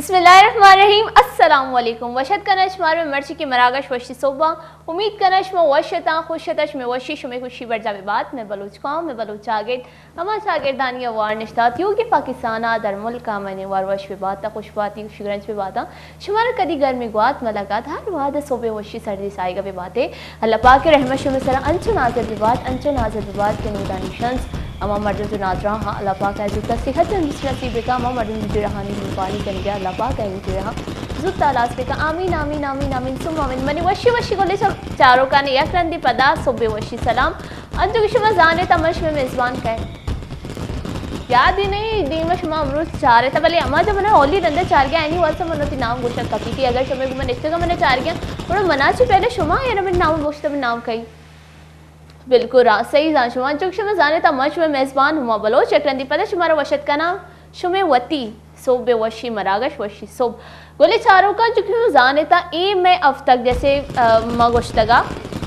بسم اللہ الرحمن الرحیم۔ السلام علیکم۔ وش اتک کناں شمارا مئے مرچی کہ مراگش وشی صبح۔ امید کناں شما وش اتاں، خوش اتاں، شمئے وشی، شمئے خوشی برجا ببات۔ مئے بلوچ قوم، مئے بلوچ چاگرد، ہما چاگردانی ہوار نشتہ تیوگیں پاکستان ءَ در ملک ءَ، منی ہوار وش ببات، خوش بات، خوش گرنج ببات۔ شمارا کدی گرمی گوات ملگات، ہر وہد صبح وشی سردی ساہگ ءَ ببات۔ اللہ پاک ءِ رحمت شمئے سرا انچو نازل ببات، انچو نازل ببات کہ نودانی شنز ہما مردم جو نادراہ ہاں، اللہ پاک ءَ زوتا صحت تندرستی نصیب بکا، ہما مردم جو جیڑہانی دیمپانی کنگی، اللہ پاک ءَ جیڑہاں زوتا ہلاس بکا۔ آمین، آمین، آمین، آمین، ثم آمین۔ منی وشی وشی گلیں چاروکانی یک رندی پدا صبح وشی سلام۔ انچو کہ شما زانیت، من شمئے میزبان کئے؟ یاد ہی نہیں، دیم شما امروز چارتا، بلے ہما جو منا اولی رندا چارگیا، اینی واسطہ من وتی نام گوشگ کپیتی۔ اگر شمئے گوما نشتگا منا چارگیا، گڑا منا چی پہلے شما یا منی نام گوشتا، منی نام کئی؟ بالکل راست، صحیح زان شما۔ انچو کہ شما زانیت، من شمئے میزبان ہما بلوچ، یک رندی پدا شمارا وش اتک کناں شمئے وتی صبح وشی، مراگش وشی صبح۔ گلیں چاروکاں، چونکہ شما زانیت، اے مئے ہفتگ جیسے، آ، ما گوشتگا،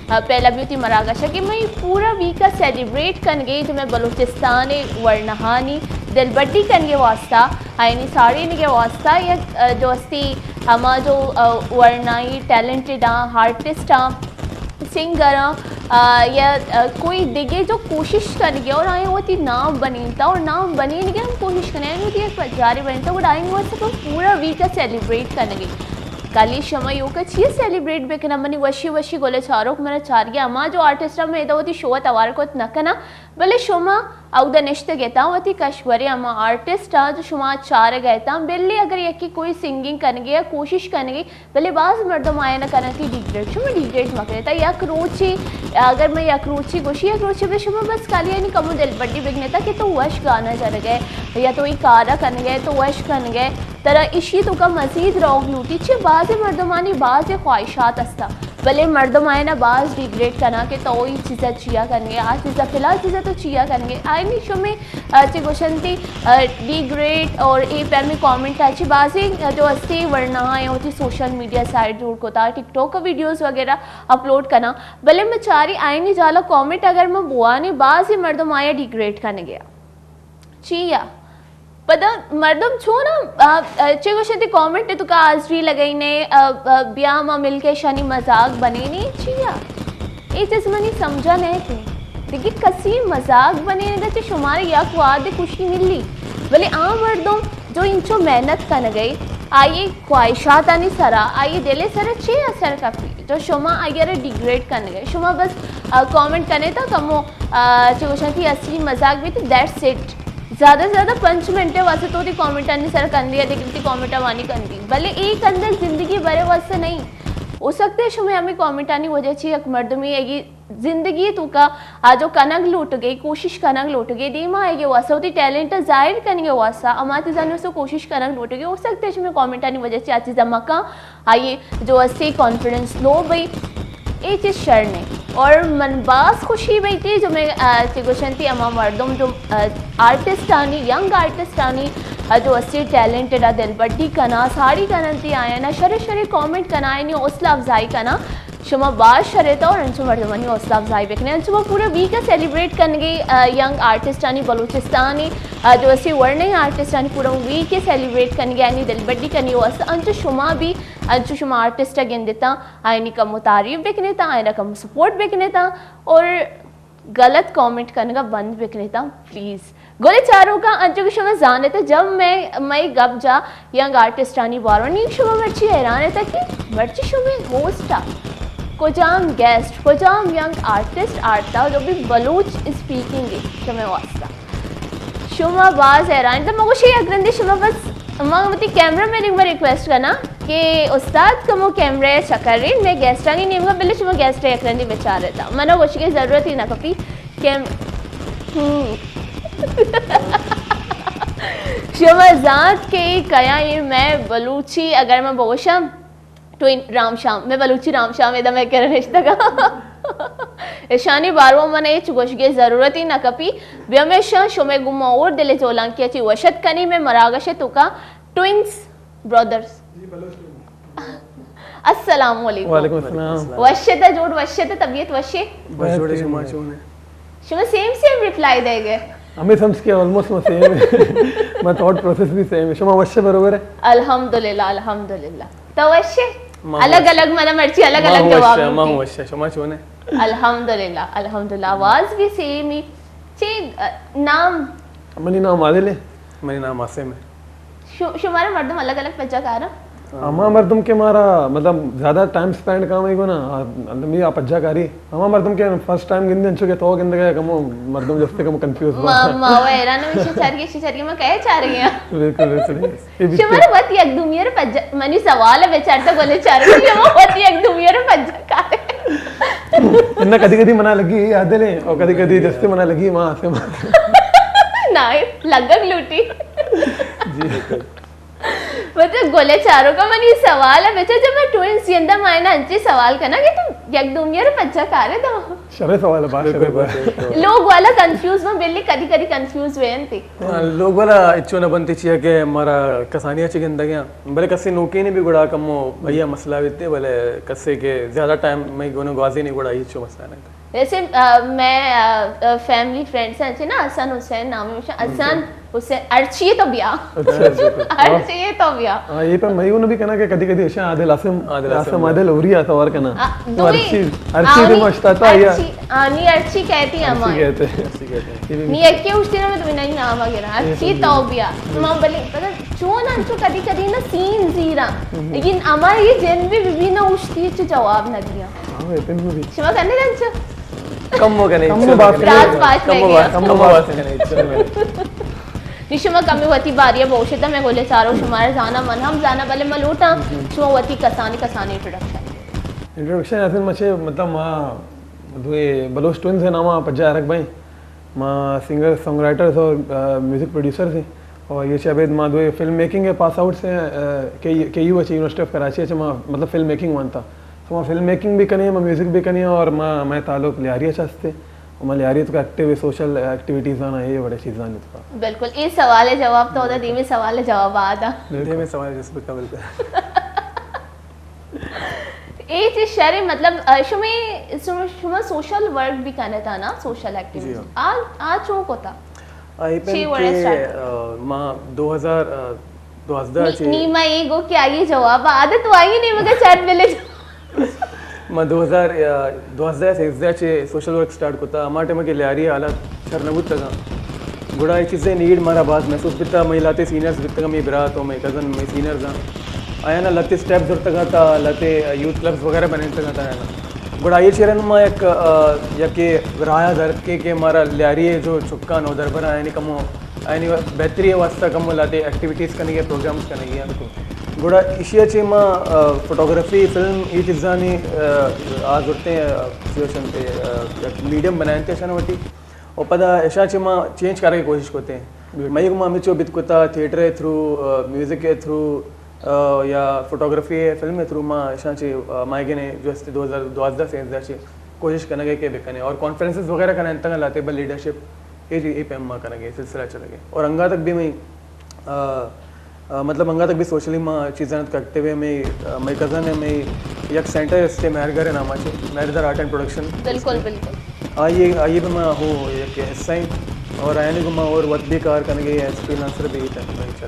آ، پہلا بھی وتی مراگش کہ مئے پورا ویک ءَ سیلیبریٹ کنگے جو مئے بلوچستان ءِ ورناہانی دلبڈی کنگے واسطہ، آیانی ساڑینگے واسطہ یک، آ، جو استی ہما جو، آ، ورنائی ٹیلنٹڈ آں، آرٹسٹ آں، سنگر آں، آ، یا، آ، کوئی دگہ جو کوشش کنگے اور آیاں وتی نام بنینتا اور نام بنینگے ہم کوشش کنے، آیاں وتی یک پجارے بنینتا، گڑا آیانی واسطہ پہ پورا ویک ءَ سیلیبریٹ کنگے۔ کلی شما ایوکا چیا سیلیبریٹ بکناں؟ منی وشی وشی گلیں چاروک، منا چارگیا ہما جو آرٹسٹ آں، من ادا وتی شو ءَ توار کت نہ کناں، بلے شما اودا نشتگ اتاں، وتی کشورے ہما آرٹسٹ آں جو شما چارگ ءَ اتاں، بلے اگر یکے کوئی سنگنگ کنگے یا کوشش کنگے، بلے باز مردم آیانا کننتی ڈیگریڈ۔ شما ڈیگریڈ مکنیتا۔ یک روچے، اگر من یک روچے گوشی، یک روچے بہ شما بس کالی آیانی کمو دلبڈی بکنیتا کہ تو وش گانا جنگے یا تو ای کارا کنگے، تو وش کنگے، ترا اشی توکا مزید روگ لوٹی۔ چہ بازیں مردمانی بازیں خواہشات استا، بلے مردم آیانا باز ڈیگریڈ کناں کہ تو ای چیزا چیا کنگے، آ چیزا، فلاں چیزا تو چیا کنگے۔ آیانی شمے، آ، چہ گوشنتی، آ، ڈیگریڈ اور اے پیمیں کامنٹ آ چہ بازیں جو استی ورناہاں یا وتی سوشل میڈیا سائٹ جوڑ کتا، ٹک ٹاک ویڈیوز وغیرہ اپلوڈ کناں، بلے من چاری آیانی جالا کامنٹ اگر من بوانی، بازیں مردم آیا ڈیگریڈ کنگے۔ چیا؟ پدا مردم چون آ، آ، آ، چے گوشنتی کامنٹ توکا حاضری لگئی نے، آ، آ، بیا ما مل کے شانی مذاق بنینی، چیا؟ اے چیز منی سمجھا نہ تے۔ دگہ کسی مذاق بنینگا چہ شمارا یک وہد خوشی ملی، بلے آ مردم جو انچو محنت کنگئی، آئی خواہشاتانی سرا، آئی دل سرا چے اثر کپی؟ جو شما آئی را ڈیگریڈ کنگے، شما بس، آ، کامنٹ کنے تا کمو، آ، چے گوشنتی ہسی مذاق بیت، that's it۔ زیادہ زیادہ پنچ منٹ واسطہ تو وتی کامنٹانی سرا کندی یا دگہ وتی کامنٹ وانی کندی، بلے اے کندگ زندگی برے واسطہ نہیں۔ ہو سکتے شما ہمیں کامنٹانی وجہ چی یک مردمی اگی زندگی توکا آ جو کنگ لوٹگے، کوشش کنگ لوٹگے، دیما آئیگے واسطہ، وتی ٹیلنٹ ظاہر کنگے واسطہ، ہما چیزانی واسطہ کوشش کنگ لوٹگے، ہو سکتے شمے کامنٹانی وجہ چہ آ چیزا مکاں، آئی جو استے کانفیڈنس لو بئی۔ اے چیز شر نے۔ اور من باز خوشی بئی تی جو میں، آ، چی گوشنتی ہما مردم جو، آ، آرٹسٹانی، ینگ آرٹسٹانی، آ، جو استے ٹیلنٹڈ آ دلبڈی کنا، ساڑی کننتی آیانا، شرے شرے کامنٹ کنا، آیانی حوصلہ افزائی کنا۔ شما باز شر ات اور انچو مردمانی حوصلہ افزائی بکنے۔ انچو ما پورا ویک ء سیلیبریٹ کنگے، آ، ینگ آرٹسٹانی، بلوچستانی، آ، جو اسے ورنائی آرٹسٹانی پورا ویک ء سیلیبریٹ کنگے، آیانی دلبڈی کنگے واسطہ۔ انچو شما بھی، انچو شما آرٹسٹ ء گندتاں، آیانی کمو تعریف بکنتاں، آیانا کمو سپورٹ بکنتاں اور غلط کامنٹ کنگا بند بکنتاں، پلیز۔ گلیں چاروکاں، انچو کہ شما زانت، جب میں، مئے گپ جا ینگ آرٹسٹانی بارو، نی شما مرچی حیران ات کہ مرچی شمے ہوسٹ ء کجام گیسٹ، کجام ینگ آرٹسٹ آرتا جو بھی بلوچ اسپیکنگ ہے شمے واسطہ۔ شما باز حیران ات۔ من گوشی یک رندے شما بس، من وتی کیمرہ مین ء ریکویسٹ کناں کہ استاد کمو کیمرہ ء چکر رین، مئے گیسٹانی نیمگا، بلے شما گیسٹ ء یک رندے بچار ات۔ منا گوشگے ضرورت ہی نہ کپی۔ کہ، ہم۔ شما زانت کہ اے کیا اے مئے بلوچی، اگر من بگوشم، ٹوین رام شام، مئے بلوچی رام شام ادا مئے کرا نشتگا۔ اشانی بارو من ہچ گوشگے ضرورت ہی نہ کپی۔ بیا ہمیشہ شمے گما اور دل جولانکی چی وشت کنی مئے مراگش توکا ٹوئنز برادرز۔ السلام علیکم۔ وعلیکم السلام۔ وش ات جوڑ، وش ات، طبیعت وش ہے؟ بس جوڑے، شما چون ہے؟ شما سیم سیم ریپلائی دے گئے۔ ہمیں سمجھ کے آلموسٹ میں سیم ہے. میں تھاٹ پروسیس بھی سیم ہے. شما وش برابر ہے؟ الحمدللہ، الحمدللہ. تو وش ہے؟ ما الگ وش. الگ، مطلب، مرچی الگ ما الگ وش جواب ہے، ما دیتی. وش ہے. شما چون ہے؟ الحمدللہ، الحمدللہ. آواز بھی سیم ہی. چی، ا، نام؟ منی نام عادل ہے. منی نام عاصم ہے. شو-، شمارا مردم الگ الگ پجا کارا؟ ہما مردم کہ مارا، مطلب، زیادہ ٹائم سپینڈ کام ای گونا، آ، مطلب، یہ پجا کاری. ہما مردم کہ فرسٹ ٹائم گندے، انچو کہ تو گندگا، کمو مردم جستے کمو کنفیوز با. ما، ما و حیران ہم، شی چار گئے، شی چار گئے، ما کہے چار گئے. بالکل، بالکل. یہ بھی شمارا وت یک دومی رو پجا، منی سوال بچارتا بولے چار گئے، شما وت یک دومی رو پجا کارے. نہ، کدی کدی منا لگی عادل ہے، اور کدی کدی جستے منا لگی ما آسے ما. نہ، لگگ لوٹی. جی. مطلب، گلے چاروکا منی سوال ہے، بچا، جب میں ٹوئنس جندا مائنا انچی سوال کنا کہ تم یک دومی رو پجا کارے دو. شرے سوال ہے، بات شرے سوال. لوگ والا کنفیوز میں بلی کدی کدی کنفیوز ہوئے انتی. ہاں، لوگ والا اچو نہ بنتی چیا کہ مارا کسانیا چی گندگیاں. بلے کسے نوکینے بھی گڑا کمو بھیا مسئلہ بیتے، بلے کسے کہ زیادہ ٹائم میں گونے گوازی نہیں گڑا اچو مسئلہ نہیں. جیسے، آ، میں، آ، آ، فیملی فرینڈز ہیں، اچھے نا، حسن حسین نام ہے، حسن حسین، ارچی تو بیا. اچھا، اچھا. ارچی تو بیا. ہاں، یہ پہ میں یوں بھی کہنا کہ کدی کدی ایشاں عادل عاصم، عادل عاصم. عادل اوری آتا اور کہنا. آ، تو دوئی. ارچی، ارچی آنی، بھی مشتاتا یا ارچی، آنی ارچی کہتی ہیں ارچی ہمارے. کہتے ہیں. ارچی کہتے ہیں. یہ بھی. نہیں، ارچی اشتی نا، میں تمہیں نہیں نام وغیرہ. ارچی تو بیا. ماں بلی، پتہ چون انچو کدی کدی نا سین زیرا. لیکن اما یہ جن بھی بی بی نا اشتی چو جواب نہ دیا. ہاں، یہ پن بھی. شما کنے رنچو؟ کم ہو کنے، کم ہو بات کنے. راز باش کم ہو لگے. بات، کم ہو بات کنے، چلو. نی شما کمی وتی باریا بوشتا، میں گلے چارو شمارا زانا، من ہم زانا، بلے من لوٹاں شما وتی کسانی کسانی انٹروڈکشن. انٹروڈکشن اصل مچے، مطلب، ما دوئے بلوچ ٹوئنز ہیں، ناما پجا ارک بھائی. ما سنگر، سانگ رائٹرز اور، آ، میوزک پروڈیوسرز ہیں. اور یہ چہ ابید ما دوئے فلم میکنگ کے پاس آؤٹس ہیں، آ، K, K U H, university of Karachi, اچھا، ما، مطلب، فلم میکنگ وانتا. تو ما فلم میکنگ بھی کنے، ما میوزک بھی کنے اور ما، میں تعلق لیاری اچ ہستے. اور ما لیاری تو ایکٹیو ہے، سوشل ایکٹیویٹیز آنا، یہ بڑے چیزاں نہیں تو. بالکل، یہ سوال جواب تو ہوتا، دیمی سوال جواب آتا. دیمی سوال جس بکا بالکل. اے چیز شرے، مطلب، آ، شمے، شما، شما سوشل ورک بھی کنتا نا، سوشل ایکٹیویٹی. جی ہاں. آ، آ چون کوتا؟ آئی پین چی وڑے کہ، اسٹارٹ کوتا؟ آ، ما دو ہزار دوازدہ نی، چی نی ما اے گو کہ آئی جواب آ، عادت وائی نہیں مگر چیٹ ویلیج. ما دو ہزار دوازدہ سیزدہ چہ سوشل ورک سٹارٹ کتا، ہما ٹائم کہ لیاری حالات شر نہ بوتگاں، گڑا اے چیزیں نیڈ مارا باز محسوس بیتا. مئے لاتے سینئرز بیتگاں، مئے برات و مئے کزن، مئے سینئرز آں، آیانا لتے سٹیپ زرتگاں تا لتے یوتھ کلبز وغیرہ بنینتگاں تا آیانا. گڑا اے چیرا ما یک، آ، یکے رایا درتکے کہ مارا لیاری جو چکان و دربرا یعنی کمو آیانی بہتری ء واستہ کمو لہتے ایکٹیویٹیز کنگی ء پروگرامز کنگی ء. گڑا ایشی ء چہ ما، آ، فوٹوگرافی، فلم، اے چیزانی، آ، آ زرتیں، آ، چی گوشنت، آ، یک میڈیم بنائینتے اشان وٹی. و پدا اشان چہ ما چینج کارگ ء کوشش کرتے. مئیگ ما ہمچو بیت کتا تھیٹر ء تھرو، آ، میوزک ء تھرو، آ، یا فوٹوگرافی ء فلم ء تھرو ما اشان چہ، آ، مائگین جو است دو ہزار دوازدہ سیزدہ چہ کوشش کنگ ء کہ بکنے اور کانفرنسز وغیرہ کنائینتگ لہتے بل لیڈرشپ اے جی، اے پیم ما کنگے، سلسلہ چلگے. اور انگا تک بھی میں، آ، آ، مطلب انگا تک بھی سوشلی ما چیزاں کرتے ہوئے میں، آ، میں کزن ہے، میں یک سینٹر استے مہرگڑھ نام سے، مہردار آرٹ اینڈ پروڈکشن. بالکل، بالکل. آئیے، آئیے بھی میں ہو یک حصہ ہیں. اور آئیے کو میں اور وقت بھی کار کنگے، ایکسپیرینس بھی تک میں چل.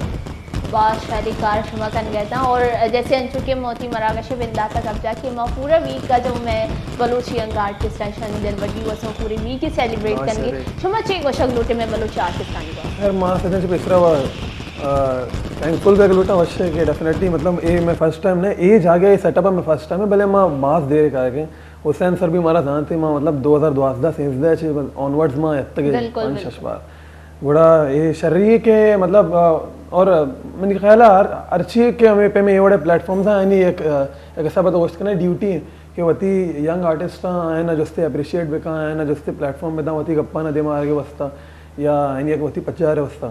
باز شری کار شما کن گئے تھا. اور جیسے انچو کہ موتی مراگش بنداتا قبضہ کہ ما پورا ویک کا جو میں بلوچ ینگ آرٹسٹ ہیں، شانی دل بڈی و سو پوری ویک ہی سیلیبریٹ باز کرنگے. شری. شما چے گوشگ لوٹے میں بلوچ آرٹسٹ آنی با؟ خیر، ما سجن چھ پیسرا و، آ، تھینکفل بیگ لوٹا وش کہ ڈیفینیٹلی، مطلب، اے میں فرسٹ ٹائم نے، اے جاگہ، اے سیٹ اپ میں فرسٹ ٹائم ہے، بلے ما باز دیر کار کے حسین سر بھی مارا زانتے، ما مطلب دو ہزار دوازدہ سیزدہ چے آنورڈز ما اتگے بالکل، پنچ بالکل. شش بار. گڑا اے شری ہے کہ مطلب، آ، اور منی خیال ہے ہر، ہر چیز کہ ہمیں پہ میں اے وڑے پلیٹ فارمز ہیں، یعنی ایک، آ، ایک حساب تو گوشت کرنا ڈیوٹی ہے کہ وتی ینگ آرٹسٹ ہیں، آئینا جستے اپریشیٹ بکاں، آئینا جستے پلیٹ فارم بداں، وتی گپانا دیما آرگے واسطہ یا یعنی ایک وتی پچارے واسطہ.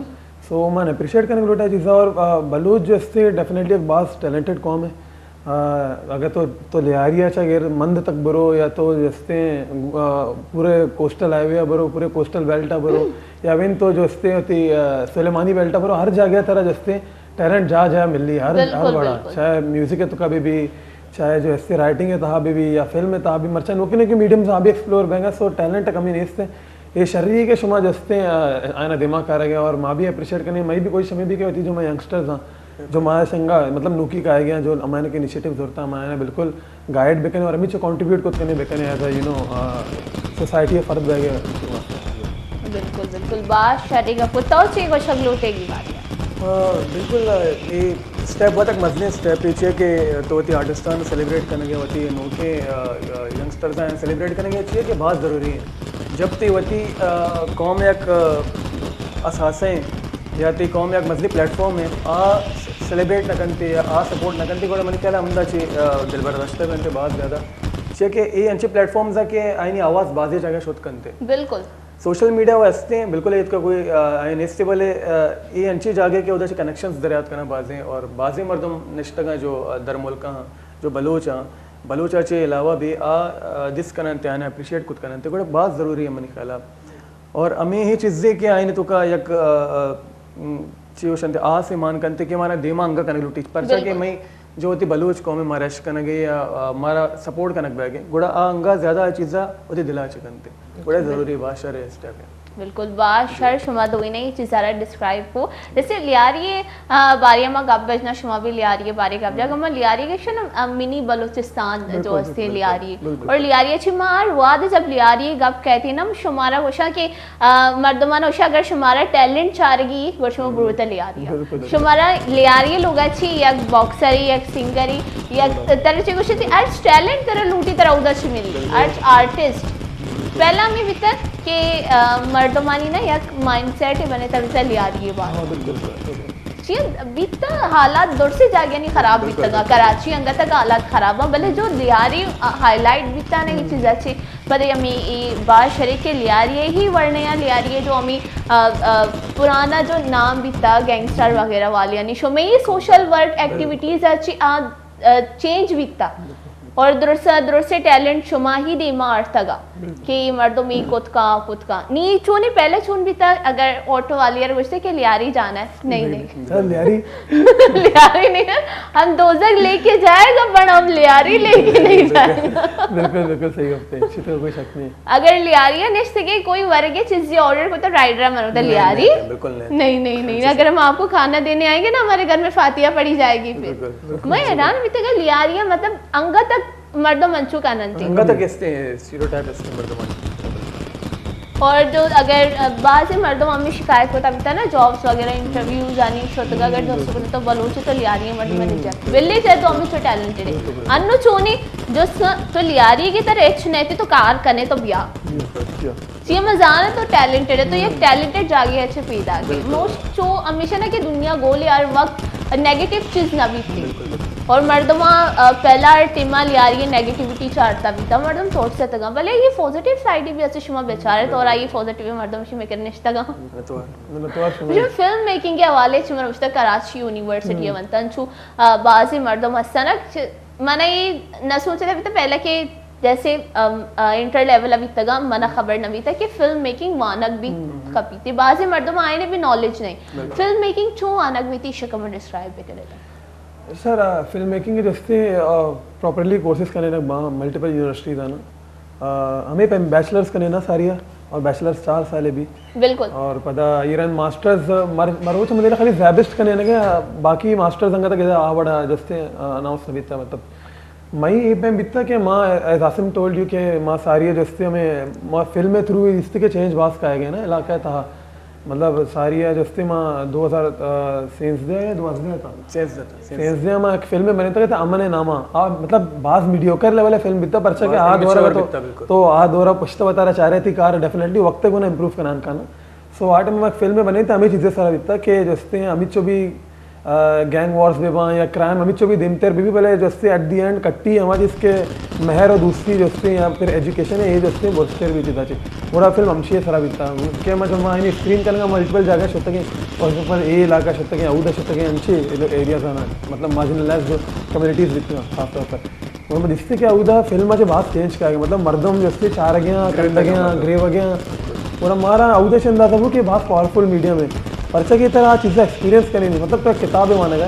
سو من اپریشیٹ کرنے لوٹا چیزا اور، آ، بلوچ جستے ڈیفینیٹلی ایک باز ٹیلنٹڈ قوم ہے. آ، اگر تو، تو لیاریا چا غیر مند تک برو یا تو جستے، آ، پورے کوسٹل ہائی وے برو، پورے کوسٹل بیلٹ برو، یا وین تو جستے ہوتی، آ، سلیمانی بیلٹ برو، ہر جگہ ترا جستے ٹیلنٹ جا جا ملی، ہر، بالکل، ہر بڑا، بالکل. چاہے میوزک ہے تو کبھی بھی، چاہے جو استے رائٹنگ ہے تہا بھی، بھی یا فلم ہے تہا بھی، مرچا نوکی نوکی میڈیم تہا بھی ایکسپلور بینگا، سو ٹیلنٹ کمی نہیں استے. اے شری ہے کہ شما جستے آئینا دیما کارگے اور ما بھی اپریشیٹ کرنے، مئی بھی کوشش ہمیں بھی کہ ہوتی جو میں ینگسٹرز ہاں، جو ما سنگا مطلب نوکی کائے گیا، جو امائن کے انیشیٹیو زورتا، امائن بالکل گائیڈ بکنے اور ہمیں چو کنٹریبیوٹ کت کنے بکنے as a you know society فرد بہ گیا۔ بالکل بالکل، باز شری گپ۔ تو چی گوشگ لوٹے گی بات؟ بالکل، اے اسٹیپ بہت ایک مزنیں اسٹیپ ہے، چیئے کہ تو وتی آرٹسٹان سیلیبریٹ کرنے گیا، وتی نوکے ینگسٹرز سیلیبریٹ کرنے گیا، چیئے کہ بہت ضروری ہے۔ جب تی وتی قوم یک اثاثہ ہیں یا تی قوم یک مزنی پلیٹ فارم ہے، آ سیلیبریٹ نہ کنتے یا آ سپورٹ نہ کنتے، گوڑا منی خیال ہمدا چی دل برداشتہ بنتے بہت زیادہ۔ چیئے کہ اے انچے پلیٹ فارمز ہیں کہ آئینی آواز بازی جگہ شد کنتے۔ بالکل۔ سوشل میڈیا و ہستے ہیں، بالکل ایت کا کوئی آئین نیستے، بلے اے انچے جاگے کہ ادھر چی کنیکشنز دریافت کرنا بازیں اور بازیں مردم نشتگاں جو در ملک ہیں، جو بلوچ ہیں، بلوچ چے علاوہ بھی آ دس کنن تے، آنے اپریشیٹ کت کنن تے، گوڑا باز ضروری ہے منی خیال۔ اور ہمیں ہی چیزیں کہ آئین تو کا یک چی وشنتے آس ایمان کنتے کہ مارا دیما انگا کنگ لوٹی، پرچا کہ میں جو وتی بلوچ قوم مارا اش کنگے یا مارا سپورٹ کنگ بیگے، گڑا آ انگا زیادہ آ چیزا وتی دلا چ کنتے۔ بڑے ضروری باشر ہے اسٹیپ ہے۔ بالکل، باشر شما دوئی نے چیزارا ڈسکرائب کو۔ جیسے لیاری بارے ما گپ بجنا، شما بھی لیاری بارے گپ جا، ما لیاری کے شن منی بلوچستان جو استے لیاری، اور لیاری چی ما ہر واد جب لیاری گپ کہتے نا، شمارا گوشا کہ مردمان گوشا اگر شمارا ٹیلنٹ چارگی گوشا شما بروتا لیاری۔ شمارا لیاری لوگا چی یک باکسری، یک سنگری، یک ترچے گوشے تی ارچ ٹیلنٹ ترا لوٹی ترا اودا چی ملی، ارچ آرٹسٹ۔ پہلا ہمیں بیتا کہ مردمانی نا یک مائنڈ سیٹ بنے تبھی لیاری بات۔ چی بیتا حالات درسے جاگہ نی خراب بیتگا، کراچی انگا تک حالات خراب ہیں، بلے جو لیاری ہائی لائٹ بیتا نا یہ چیز اچھی، پدے ہمیں یہ بات شرے کہ لیاری ہی ورنہ یا لیاری جو ہمیں پرانا جو نام بیتا گینگسٹر وغیرہ والے، یعنی شو میں یہ سوشل ورک ایکٹیویٹیز اچھی چینج بیتا۔ اور درست درست ٹیلنٹ شما ہی دیما آرتگا کہ یہ مردم ای کت کا کت کا نی چونی پہلے چون بیتا۔ اگر آٹو والی ار گوشتے کہ لیاری جانا ہے، نہیں نہیں۔ لیاری لیاری نہیں ہے، ہم دوزخ لے کے جائے گا پر ہم لیاری لے کے نہیں جائے گا۔ بالکل بالکل صحیح گپتے ہیں، شکر کوئی شک نہیں۔ اگر لیاری نشتگے کوئی ورگے چیزی آرڈر کو تو رائڈر منو تو لیاری نہیں نہیں نہیں۔ اگر ہم آپ کو کھانا دینے آئیں گے نا ہمارے گھر میں فاتحہ پڑھی جائے گی پھر۔ میں حیران بیتا کہ لیاری مطلب انگا تک مردم انچو کا ننتی۔ انگا تک استے اسٹیریوٹائپ استے مردم۔ اور جو اگر بعض مردم ہمیں شکایت ہوتا بیتا نا جابس وغیرہ انٹرویوز آنی شتگا، اگر جو سکتے تو بلوچ تو لیاری مردم نہیں جائے، ویلیج ہے تو ہمیں چو ٹیلنٹڈ ہے۔ انو چونی جو تو لیاری کی طرح اچھ نہیں تو کار کنے تو بیا۔ چی مزان تو ٹیلنٹڈ ہے تو یک ٹیلنٹڈ جاگے اچھے پیدا کے موسٹ چو ہمیشہ نا کہ دنیا گول یار وقت نیگیٹو چیز نہ بیتی۔ اور مردما پہلا ٹیما لیاری نیگیٹیوٹی چارتا بیتا، مردم چوٹ سے تگا، بلے یہ پوزیٹیو سائیڈ بھی اچھے شما بیچارے تو اور یہ پوزیٹیو مردم شما کر نشتگا۔ جو فلم میکنگ کے حوالے سے مر مشتہ کراچی یونیورسٹی ونتن چو بعضی مردم ہستنک منا یہ نہ سوچتا بیتا پہلا کہ جیسے انٹر لیول ابھی تگا منا خبر نہ بیتا کہ فلم میکنگ وانگ بھی کپی تے۔ بعضی مردم آئینے بھی نالج نہیں۔ فلم میکنگ چون وانگ بھی تی شکم ڈسکرائب بکنے تا۔ سر، فلم میکنگ جستے پراپرلی کورسز کنے نہ با ملٹیپل یونیورسٹیز آنا۔ ہمیں پہ بیچلرز کنے نہ ساریا اور بیچلرز چار سالے بھی۔ بالکل۔ اور پدا ایران ماسٹرز مروچ مدے خالی زیبسٹ کنے نہ، باقی ماسٹرز انگا تک آوڑا جستے اناؤنس نہ بیتا مطلب مئی اے پیم بیتا کہ ما، ایز عاصم ٹولڈ یو، کہ ما ساری جستے ہمیں ما فلم تھرو اس کے چینج باز کائے گئے نا علاقہ تھا۔ مطلب ساری جستے ما دو ہزار سینزدہ یا دوازدہ تھا۔ سینزدہ تھا۔ سینزدہ ما ایک فلم بنے تھا کہ امن نامہ، آ مطلب باز میڈیوکر لیول فلم بیتا، پرچہ کہ آ دورہ تو آ دورہ پشت وتارا چارے تھی کار ڈیفینیٹلی وقت کو نا امپروو کنان کا نا۔ سو آ ٹائم ما ایک فلم بنے تھا، ہمیں چیزیں سارا بیتا کہ جستے ہمیں چو بھی گینگ وارز بہ باں یا کرائم ہمچو بھی دیمتر بہ بی، بلے جستے ایٹ دی اینڈ کٹی ہما چیز کہ مہر و دوستی جستے یا پھر ایجوکیشن ہے، یہ جستے برسٹر بھی چیزا چی۔ گڑا فلم ہمشی سرا بیتا کہ ما جب ما اینی اسکرین کرنگا ملٹیپل جاگہ شتگیں، اور پر اے علاقہ شتگیں، اودا شتگیں، انچے ایریاز آنا، مطلب مارجنلائز کمیونٹیز بیتگاں خاص طور پر۔ مطلب دیستے کہ اودا فلم اچ باز چینج کائے، مطلب مردم جستے چارگیاں، کندگیاں، گریوگیاں۔ اور مارا اودا چ اندازہ ہو کہ باز پاورفل میڈیم ہے۔ پرچہ کہ ترا آ چیزا ایکسپیرینس کرینی، مطلب تو کتاب وانگا،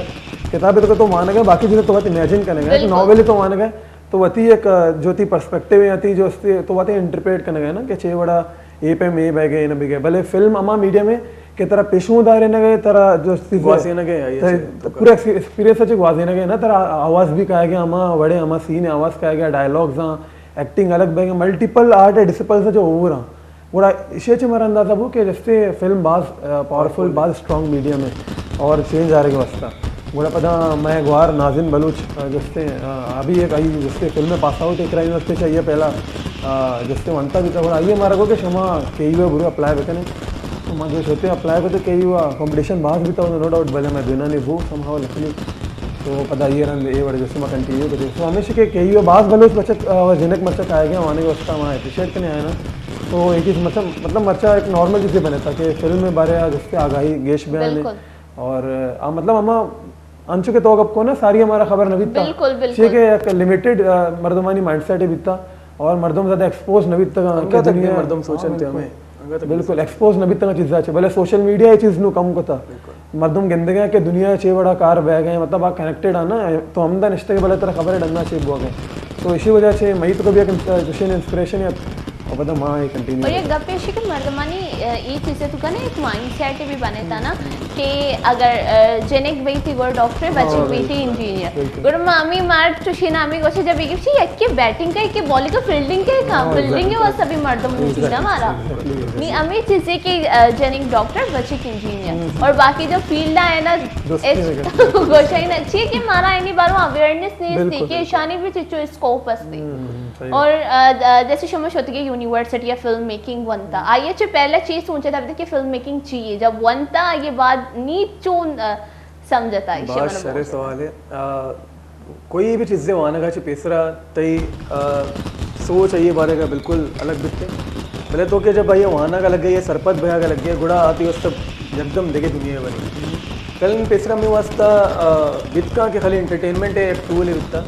کتاب تو تو وانگا، باقی چیزیں تو وت امیجن کنگا، ناول تو وانگا، تو وتی ایک جو تی پرسپیکٹیو ہے، تی جو استے تو وت انٹرپریٹ کنگا نا کہ چے وڑا اے پیم اے بہ گئے، اے نہ بہ گئے۔ بلے فلم ہما میڈیم ہے کہ ترا پیشوں دارینگ ء، ترا جو چیز گوازینگ ء، آئی ء ترا چہ تو پورا ایکسپیرینس ء چہ گوازینگ ء نا، ترا آواز بھی کائے گا، ہما وڑے ہما سین آواز کائے گا، ڈائیلاگز آں، ایکٹنگ الگ بہ گئے، ملٹیپل آرٹ ڈسپلنز جو اوور آں۔ گڑا ایشی چہ مارا اندازہ بو کہ جستے فلم باز، آ، پاورفل، باز اسٹرانگ میڈیم ہے۔ اور چینج آرگ واسطہ۔ گڑا پدا مئے گوار نازن بلوچ، آ، جستے، آ، ابھی ایک آئی جستے فلم پاس آؤٹ ایک رہی واسطے چاہیے پہلا، آ، جستے ونتا بھی تھا۔ گڑا آئیے مارا کو کہ شما کے یو برو اپلائی بکنے۔ تو ما جو ہوتے اپلائی کو تو کے یو کمپٹیشن باز بھی تھا، نو ڈاؤٹ، بلے میں دینا نہیں وہ سم ہاؤ لکھنی۔ تو پدا یہ رند اے وڑ جستے ما کنٹینیو کرتے۔ تو ہمیشہ کہ کے یو باز بلوچ بچک، آ، جنک مرچک آئے گیا، وانے واسطہ ما اپریشیٹ کرنے آئے نا۔ تو ایک چیز مطلب، مطلب مرچا ایک نارمل چیزیں بنے تھا کہ فلم میں بارے آ جستے آگاہی گیش بیان ہے۔ بالکل۔ اور، آ، مطلب ہما انچو کہ تو گپ کو نا، ساری ہمارا خبر نہ بیتا۔ بالکل، بالکل۔ چیئے کہ ایک لمیٹڈ، آ، مردمانی مائنڈ سیٹ بیتا اور مردم زیادہ ایکسپوز نہ بیتا کہ انگا تک دنیا مردم سوچن ہاں، تے بالکل۔ ہمیں۔ انگا تک بالکل، ایکسپوز نہ بیتا چیزا چے۔ بلے سوشل میڈیا یہ چیز نو کم کتا۔ بالکل۔ مردم گندگا کہ دنیا چے وڑا کار بہ گئے، مطلب آ کنیکٹڈ آ نا، تو ہمدا نشتے کہ بلے ترا خبر ڈنا چے بو گئے۔ تو اسی وجہ سے مئی تو کبھی ایک انس-، انسپریشن یا اور پدا ما یہ کنٹینیو اور یہ گپ ایشی کہ مردمانی، آ، یہ چیزیں تو کنے ایک مائنڈ سیٹ بھی بنے تھا نا کہ اگر، آ، جنک بئی تھی گور ڈاکٹر، بچک بئی تھی انجینئر۔ بالکل۔ گور مامی مار چوشی نامی گوشے جب یہ چی یکی بیٹنگ کا، یکی بالنگ کا، فیلڈنگ کا کام، فیلڈنگ ہے وہ سبھی مردم ہوتی نا ہمارا۔ نہیں، ہمیں چیزیں کہ، آ، جنک ڈاکٹر، بچک انجینئر اور باقی جو فیلڈ ہے نا، گوشا ہی نا چاہیے کہ ہمارا اینی بارو اویئرنیس نہیں تھی کہ شانی بھی چچو اسکوپ استی۔ اور، آ، آ، جیسے شما شتگے یونیورسٹی یا فلم میکنگ ونتا، آئیے چہ پہلا چیز سوچے تھا کہ فلم میکنگ چی ہے، جب ونتا آئیے بعد نی چون، آ، سمجھتا ہے؟ باز شریں سوال ہے۔ آ، کوئی بھی چیزیں وانگا چہ پیسرا تئی، آ، سوچ آئیے بارے کا بالکل الگ بیتے۔ بلے تو کہ جب آئیے وانگا لگے یا سرپد بھیا لگے، گڑا آتی واسطہ یکدم دگے دنیا بنی۔ فلم پیسرا میں واسطہ، آ، بیتکا کہ خالی انٹرٹینمنٹ ہے، ایک ٹول ہے بیتا۔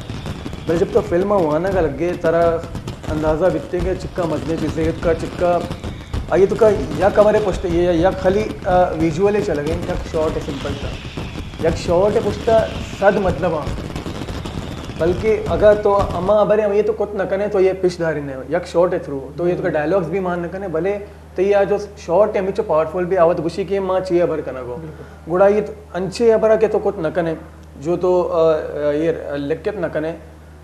بلے جب تو فلم ء وانگ ء لگے، ترا اندازہ بیتے کہ چکا مزنیں چیزے اتکا، چکا آئی تو کا یک کمرے پشت یہ یک خالی، آ، ویژول چلگے، یک شاٹ ہے سمپل تھا، یک شاٹ ہے پشتا صد مطلب آ۔ بلکہ اگر تو اما برے ہم یہ تو کت نہ کنے تو یہ پیش داری نہیں، یک شاٹ ہے تھرو تو یہ تو کا ڈائیلاگز بھی مان نہ کنے، بلے تئی آ جو شارٹ ہے ہمیچو پاورفل بھی آوت گوشی کہ ما چی ہبر کنگو۔ گڑا یہ انچے ہبرا کہ تو کت نہ کنے، جو تو، آ، آ، یہ لکھت نہ کنے،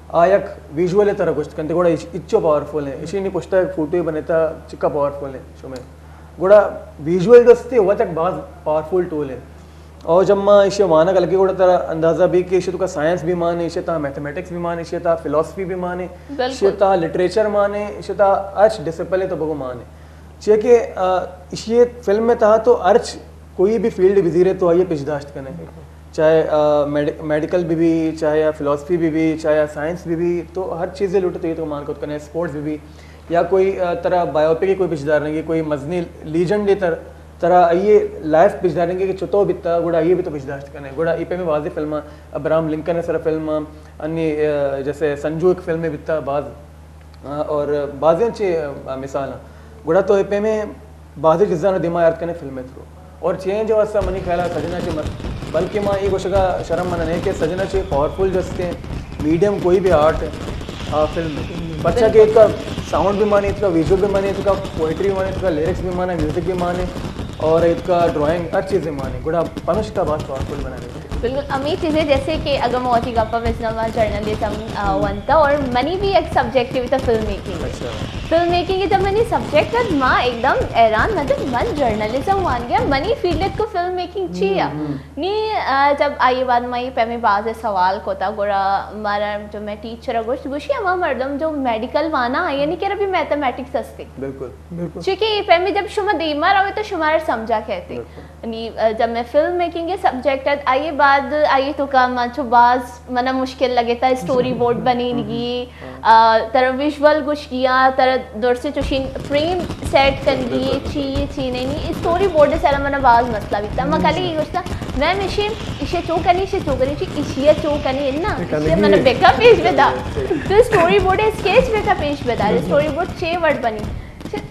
آ یک ویژول طرح گوشت کنتے، گڑا اچ-، اچو پاورفل ہے۔ اشی نی پشتا ایک فوٹو بنتا، چکا پاورفل ہے شمے۔ گڑا ویژول دوستی وت ایک باز پاورفل ٹول ہے۔ اور جب ما ایشی وانگ لگے گڑا ترا اندازہ بھی کہ ایشی تو کا سائنس بھی مانے، ایشی تا میتھمیٹکس بھی مانے، ایشی تا فلسفی بھی مانے، ایشی تا لٹریچر مانے، ایشی تا ہر ڈسپلن تو بگو مانے۔ چیا کہ، آ، ایشی فلم میں تہا تو ہرچ کوئی بھی فیلڈ بزیرے تو آئیے پیش داشت کنے۔ چاہے، آ، میڈ-، میڈیکل بھی بھی، چاہے فلسفی بھی بھی، چاہے سائنس بھی بھی، تو ہر چیزے لوٹے تو یہ تو مان کت کنے، اسپورٹس بھی بھی، یا کوئی، آ، ترا بایوپک کی کوئی پیش دارنگی، کوئی مزنی لیجنڈ تر-، ترا آئیے لائف پیش دارنگی کہ چتو بیتا، گڑا آئیے بھی تو پیش داشت کنے۔ گڑا ای پہ میں واضح فلم، ابراہم لنکن سر فلم، انی، آ، جیسے سنجو ایک فلم بیتا باز، آ، اور بازیں چے، آ، مثال ہیں۔ گڑا تو اے پیمیں بازیں چیزاں دیما یاد کنے فلم تھرو۔ اور چینج واسطہ منی خیال ہے سجنا چے مر-، بلکہ ما یہ گوشگا شرم من نہیں کہ سجنا چے پاورفل جستے میڈیم کوئی بھی آرٹ ہے، آ، فلم میں۔ پرچا کہ اس کا ساؤنڈ بھی مانے، اس کا ویژول بھی مانے، اس کا پوئٹری بھی مانے، اس کا لیرکس بھی مانے، میوزک بھی مانے، اور اس کا ڈرائنگ ہر چیز بھی مانے۔ گڑا پمش کا بات پاورفل بنا دیتے۔ بالکل، ہمیں چیزیں جیسے کہ اگر ما وتی گپا بزناں، ما جرنلزم، آ، ونتا اور منی بھی ایک سبجیکٹ بھی تھا فلم میکنگ۔ اچھا۔ فلم میکنگ جب منی سبجیکٹ ات، ما ایک دم حیران، ما جب من جرنلزم وان گیا، منی فیلڈ کو فلم میکنگ چی ہے؟ نی، آ، جب آئی بعد ما یہ پیمیں باز سوال کو تھا، گڑا مارا جو میں ٹیچر گوشت، گوشی ہما مردم جو میڈیکل وانا، یعنی کہ ابھی میتھمیٹکس ہستے۔ بالکل۔ بالکل۔ چونکہ یہ پیمیں جب شما دیما روے تو شمارا سمجھا کہتے۔ بالکل۔ یعنی، آ، جب میں فلم میکنگ کے سبجیکٹ ات، آئی بعد آئی تو کا ما چو باز منا مشکل لگے تھا، اسٹوری بورڈ بنینگی، آ، ترا ویژول گوشگی آ، ترا درسے چوشین فریم سیٹ کنگی، چی، چی نہیں، نہیں، اسٹوری بورڈ سارا منا باز مسئلہ بیتا۔ ما کلی یہ گوشتا، میں مشین، اسے چو کنی، اسے چو کنی، چی، اسے چو کنی، نا، اسے منا بکا پیش بدا۔ تو اسٹوری بورڈ اسکیچ بکا پیش بدا، اسٹوری بورڈ چے ورڈ بنی۔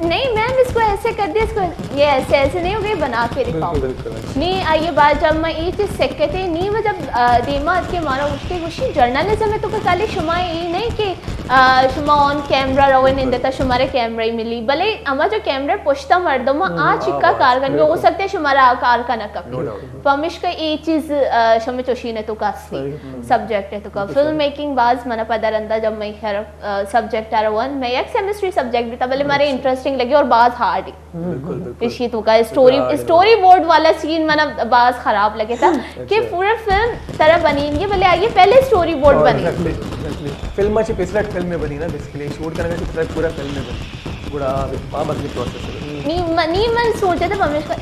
نہیں، میم، اس کو ایسے کر دیا، اس کو یہ ایسے، ایسے نہیں ہو گئی، بنا کے دکھاؤ۔ بالکل، بالکل۔ نہیں، آئیے بات جب میں یہ چیز سیکھتے، نہیں، میں جب، آ، دیما ات کے مارا اٹھتے گوشی، جرنلزم میں تو کوئی کالی شما یہ نہیں کہ آ، شما آن کیمرہ روئے نندتا، شمارا کیمرہ ہی ملی، بلے ہما جو کیمرہ پشتا مردم آ چکا کار کنگے، ہو سکتے شمارا آ کار کنگ کپی۔ پمیشکا اے چیز، آ، شمے چوشین توکا ہستی، سبجیکٹ توکا۔ فلم میکنگ باز منا پدا رندا جب میں خیر، آ، سبجیکٹ آ روان، میں یک سیمسٹری سبجیکٹ بیتا، بلے مارے انٹرسٹنگ لگی اور باز ہارڈ ہی۔ بالکل، بالکل۔ اشی توکا اسٹوری، اسٹوری بورڈ والا سین منا باز خراب لگے تھا کہ پورا فلم ترا بنینگے، بلے آئیے پہلے اسٹوری بورڈ بنے۔ Exactly, exactly. فلم اچھی پچھلا فلم میں بنی نا، بیسیکلی شوٹ کرنے کا پچھلا پورا فلم میں بنی۔ گڑا وہاں بس یہ پروسیس ہے۔ نی من، نی من سوچے تھے پمیشکا،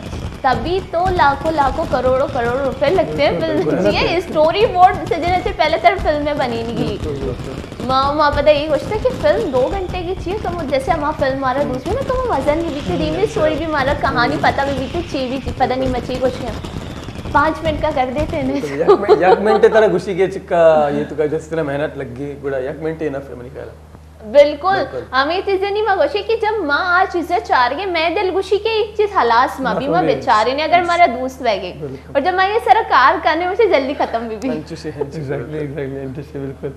تبھی تو لاکھوں لاکھوں کروڑوں کروڑوں روپے لگتے ہیں فلم چیئے، اسٹوری بورڈ سے جنے سے پہلے تر فلم میں بنینگی۔ ما، ما پدا یہ گوشتا کہ فلم دو گھنٹے کی چیئے، کم جیسے ہما فلم مارا دوسری نا، کم وزن نہیں بیتے، دیمی اسٹوری بھی مارا کہانی پتہ بھی بیتے، چی بھی پتہ نہیں مچی گوشتے ہیں۔ پانچ منٹ کا کر دیتے ہیں۔ یک منٹ، یک منٹ ترا گوشی کے چکا، یہ تو کا جس طرح محنت لگ گئی، گڑا یک منٹ انف ہے منی خیال۔ بالکل۔ ہمیں چیزیں نہیں ما گوشی کہ جب ما آ چیزیں چار گے، میں دل گوشی کہ ایک چیز ہلاس ما بھی ما بیچارے نے اگر ہمارا دوست بہ گئے۔ اور جب ما یہ سارا کار کرنے، اسے جلدی ختم بھی بھی۔ ایگزیکٹلی، ایگزیکٹلی، انٹرسٹنگ، بالکل۔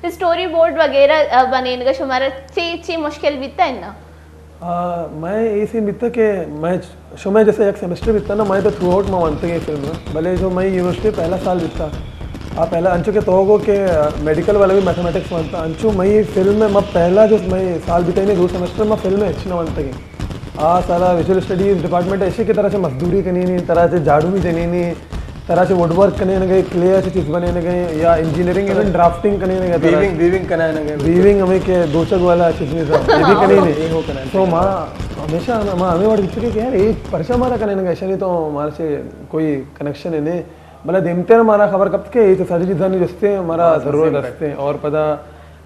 اسٹوری بورڈ وغیرہ، آ، بنینگا شمارا چی، چی مشکل بیتا ہے نا؟ آ، میں اے سین بیتا کہ میں شمئے جیسے یک سیمسٹر بیتا نا، میں تو تھرو آؤٹ میں وانتگے فلم نا، بلے جو میں یونیورسٹی پہلا سال بیتا، آ، پہلا انچو کہ تو گو کہ، آ، میڈیکل والا بھی میتھمیٹکس وانتا، انچو میں فلم میں، میں پہلا جو میں سال بیتا، یعنی دو سیمسٹر میں فلم میں اچھی نہ وانتگے۔ آ سارا ویژول اسٹڈیز ڈپارٹمنٹ ایشی کہ ترا چہ مزدوری کنینی، ترا چہ جھاڑو بھی جنینی، ترا چہ وڈ ورک کنینگے، کلے چہ چیز بنینگے، یا انجینئرنگ، ایون ڈرافٹنگ کنینگے، ترا ویونگ، ویونگ کنینگے، ویونگ ہمیں کہ دوچگ والا چیز نہیں تھا، یہ بھی کنینی۔ سو ما ہمیشہ ہم، ما ہمیں وڑ بیتے کہ یار، یہ پرچہ مارا کنینگے، ایسا نہیں تو ہمارے سے کوئی کنیکشن ہے نہیں۔ بلے دیمتر مارا خبر کپت کہ یہ تو ساری چیزاں نہیں جستے ہیں، ہمارا ضرورت ہستے ہیں۔ اور پدا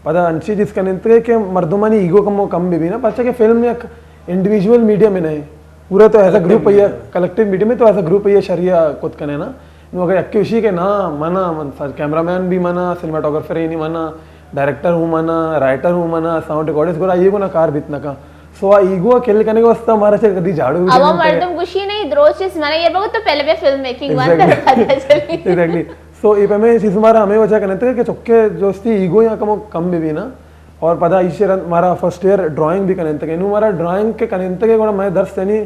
پدا انچی چیز کننتگے کہ مردمانی ایگو کم و کم بہ بینا، پرچا کہ فلم یک انڈیویجول میڈیم نہ ہے، پورا تو ایز اے گروپ یا کلیکٹیو میڈیم ہے، تو ایز اے گروپ یا شریعہ کت کنے نا۔ نو اگر یکے وشی کہ نا، منا، من سر کیمرہ مین بھی منا، سینماٹوگرافر ہی نہیں منا، ڈائریکٹر ہوں منا، رائٹر ہوں منا، ساؤنڈ ریکارڈرز گورا یہ گنا کار بیت نہ کا۔ سو آ ایگو کل کنگے واسطہ ہمارا چہ کدی جھاڑو بھی اوا نہیں مردم گوشی نہیں، درو چیز منا یہ بگو تو پہلے بھی فلم میکنگ وان ایگزیکٹلی۔ ایگزیکٹلی۔ سو اے پیمیں چیز مارا ہمیں وجہ کننتگے کہ چکے جو استی ایگو یا کمو کم بہ بینا۔ اور پدا ایشی رند مارا فرسٹ ایئر ڈرائنگ بھی کننتگے۔ نو مارا ڈرائنگ کے کننتگے گڑا میں درس یعنی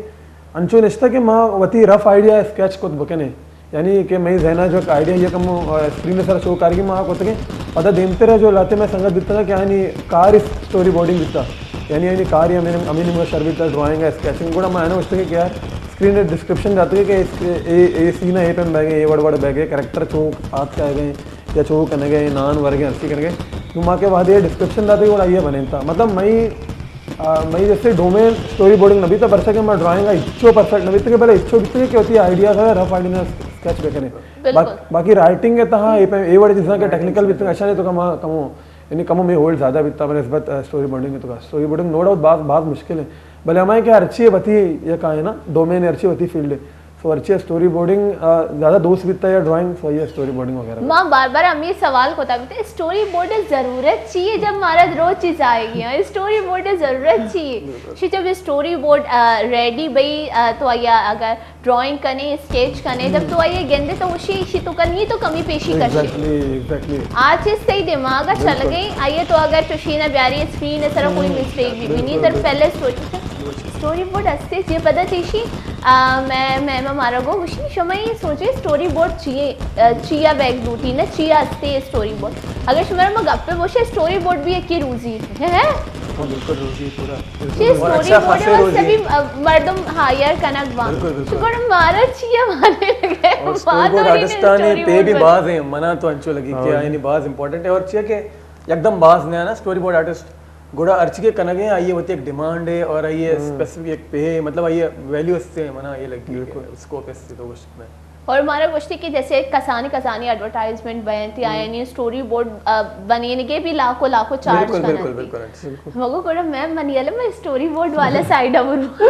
انچو نشتا کہ ما وتی رف آئیڈیا اسکیچ کت بکنے۔ یعنی کہ میں ذہنا جو ایک آئیڈیا یہ کم، آ، اسکرین سر شو کارگی ما کتگے۔ پدا دیمتر جو لاتے میں سنگت بیتا کہ یعنی کار اس اسٹوری بورڈنگ بیتا۔ یعنی، یعنی کار ہمیں، ہمیں نمو شر بیتا ڈرائنگ اسکیچنگ۔ گڑا میں نے وشتے کہ یار اسکرین ڈسکرپشن جاتے کہ اس، اے، اے سین ہے، اے پین بیگے، اے وڑ وڑ بیگے، کریکٹر چوک آت کا گئے۔ یا چو کنگے، نان ورگے، ہرچی کنگے۔ نو ما کہ وہدے ڈسکرپشن داتے گڑا یہ بنینتا۔ مطلب، مئی، آ، مئی جیسے ڈومین اسٹوری بورڈنگ نہ بیتا، پرچا کہ ما ڈرائنگ ہچو پرفیکٹ نہ بیتا کہ بلے ہچو بیتا کہ ہوتی آئیڈیا ہے، رف آئیڈیا اسکیچ بہ کنے۔ بالکل۔ با-، باقی رائٹنگ کے تہا اے پہ، اے وڑے چیزاں کے ٹیکنیکل بیتا، اچھا نہیں تو کما، کمو، یعنی کمو میں ہولڈ زیادہ بیتا بنسبت، آ، اسٹوری بورڈنگ کے تو کا۔ اسٹوری بورڈنگ نو ڈاؤٹ باز، باز مشکل ہے۔ بلے ہمیں کہ ہرچی وتی یہ کہا ہے نا، ڈومین ہرچی وتی فیلڈ ہے۔ سو ہرچی اسٹوری بورڈنگ، آ، زیادہ دوست بیتا یا ڈرائنگ، سو یہ اسٹوری بورڈنگ وغیرہ۔ ما بار بار ہمیں سوال کو تھا، اسٹوری بورڈ ضرورت چیئے جب مارا درو چیز آئے گی، ہاں، اسٹوری بورڈ ضرورت چیئے۔ شی جب اسٹوری بورڈ، آ، ریڈی بئی، آ، تو آیا اگر ڈرائنگ کنے، اسکیچ کنے، جب تو آئیے گندے تو شی، شی تو کنی تو کمی پیشی کرشی۔ Exactly, exactly. آ چیز صحیح دماغ چل گئی، آئیے تو اگر چوشینہ بیاری اسکرین سرا کوئی مسٹیک بھی، بھی نہیں، تر پہلے سوچ اسٹوری بورڈ ہستے چیئے پدا چیشی، آ، میں، میں، میں مارا گو گوشی، شما یہ سوچے اسٹوری بورڈ چیئے، آ، چیا بیگ لوٹی نا، چیا ہستے اسٹوری بورڈ۔ اگر شما ما گپے بوشے اسٹوری بورڈ بھی ایک ہی روزی ہے، ہے؟ ہاں، بالکل روزی پورا۔ چی اور اسٹوری اچھا بورڈ خاصے واسطے روزی۔ بھی، آ، مردم ہائر کنگ وان۔ بالکل، بالکل۔ تو پر مارا چیا مارے لگے، اور اسٹوری بورڈ آرٹسٹانی پے بھی باز ہیں، منا تو انچو لگی کہ یعنی باز امپورٹنٹ ہے اور چیا کہ یکدم باز نیا نا اسٹوری بورڈ آرٹسٹ۔ گڑا ہرچی کہ کنگ ء آئی ء وتی یک ڈیمانڈ ء اور آئی ء اسپیسیفک یک پے ء، مطلب آئی ء ویلیو است ء منا یہ لگی کہ اسکوپ است تو گوشت میں۔ اور مارا گوشتی کہ جیسے کسانی کسانی ایڈورٹائزمنٹ بینتی آیانی اسٹوری بورڈ، آ، بنینگے بھی لاکھوں لاکھوں چارج کننتی۔ بالکل، بالکل۔ مگو گڑا میں منی الم اسٹوری بورڈ والا سائیڈ ء برو۔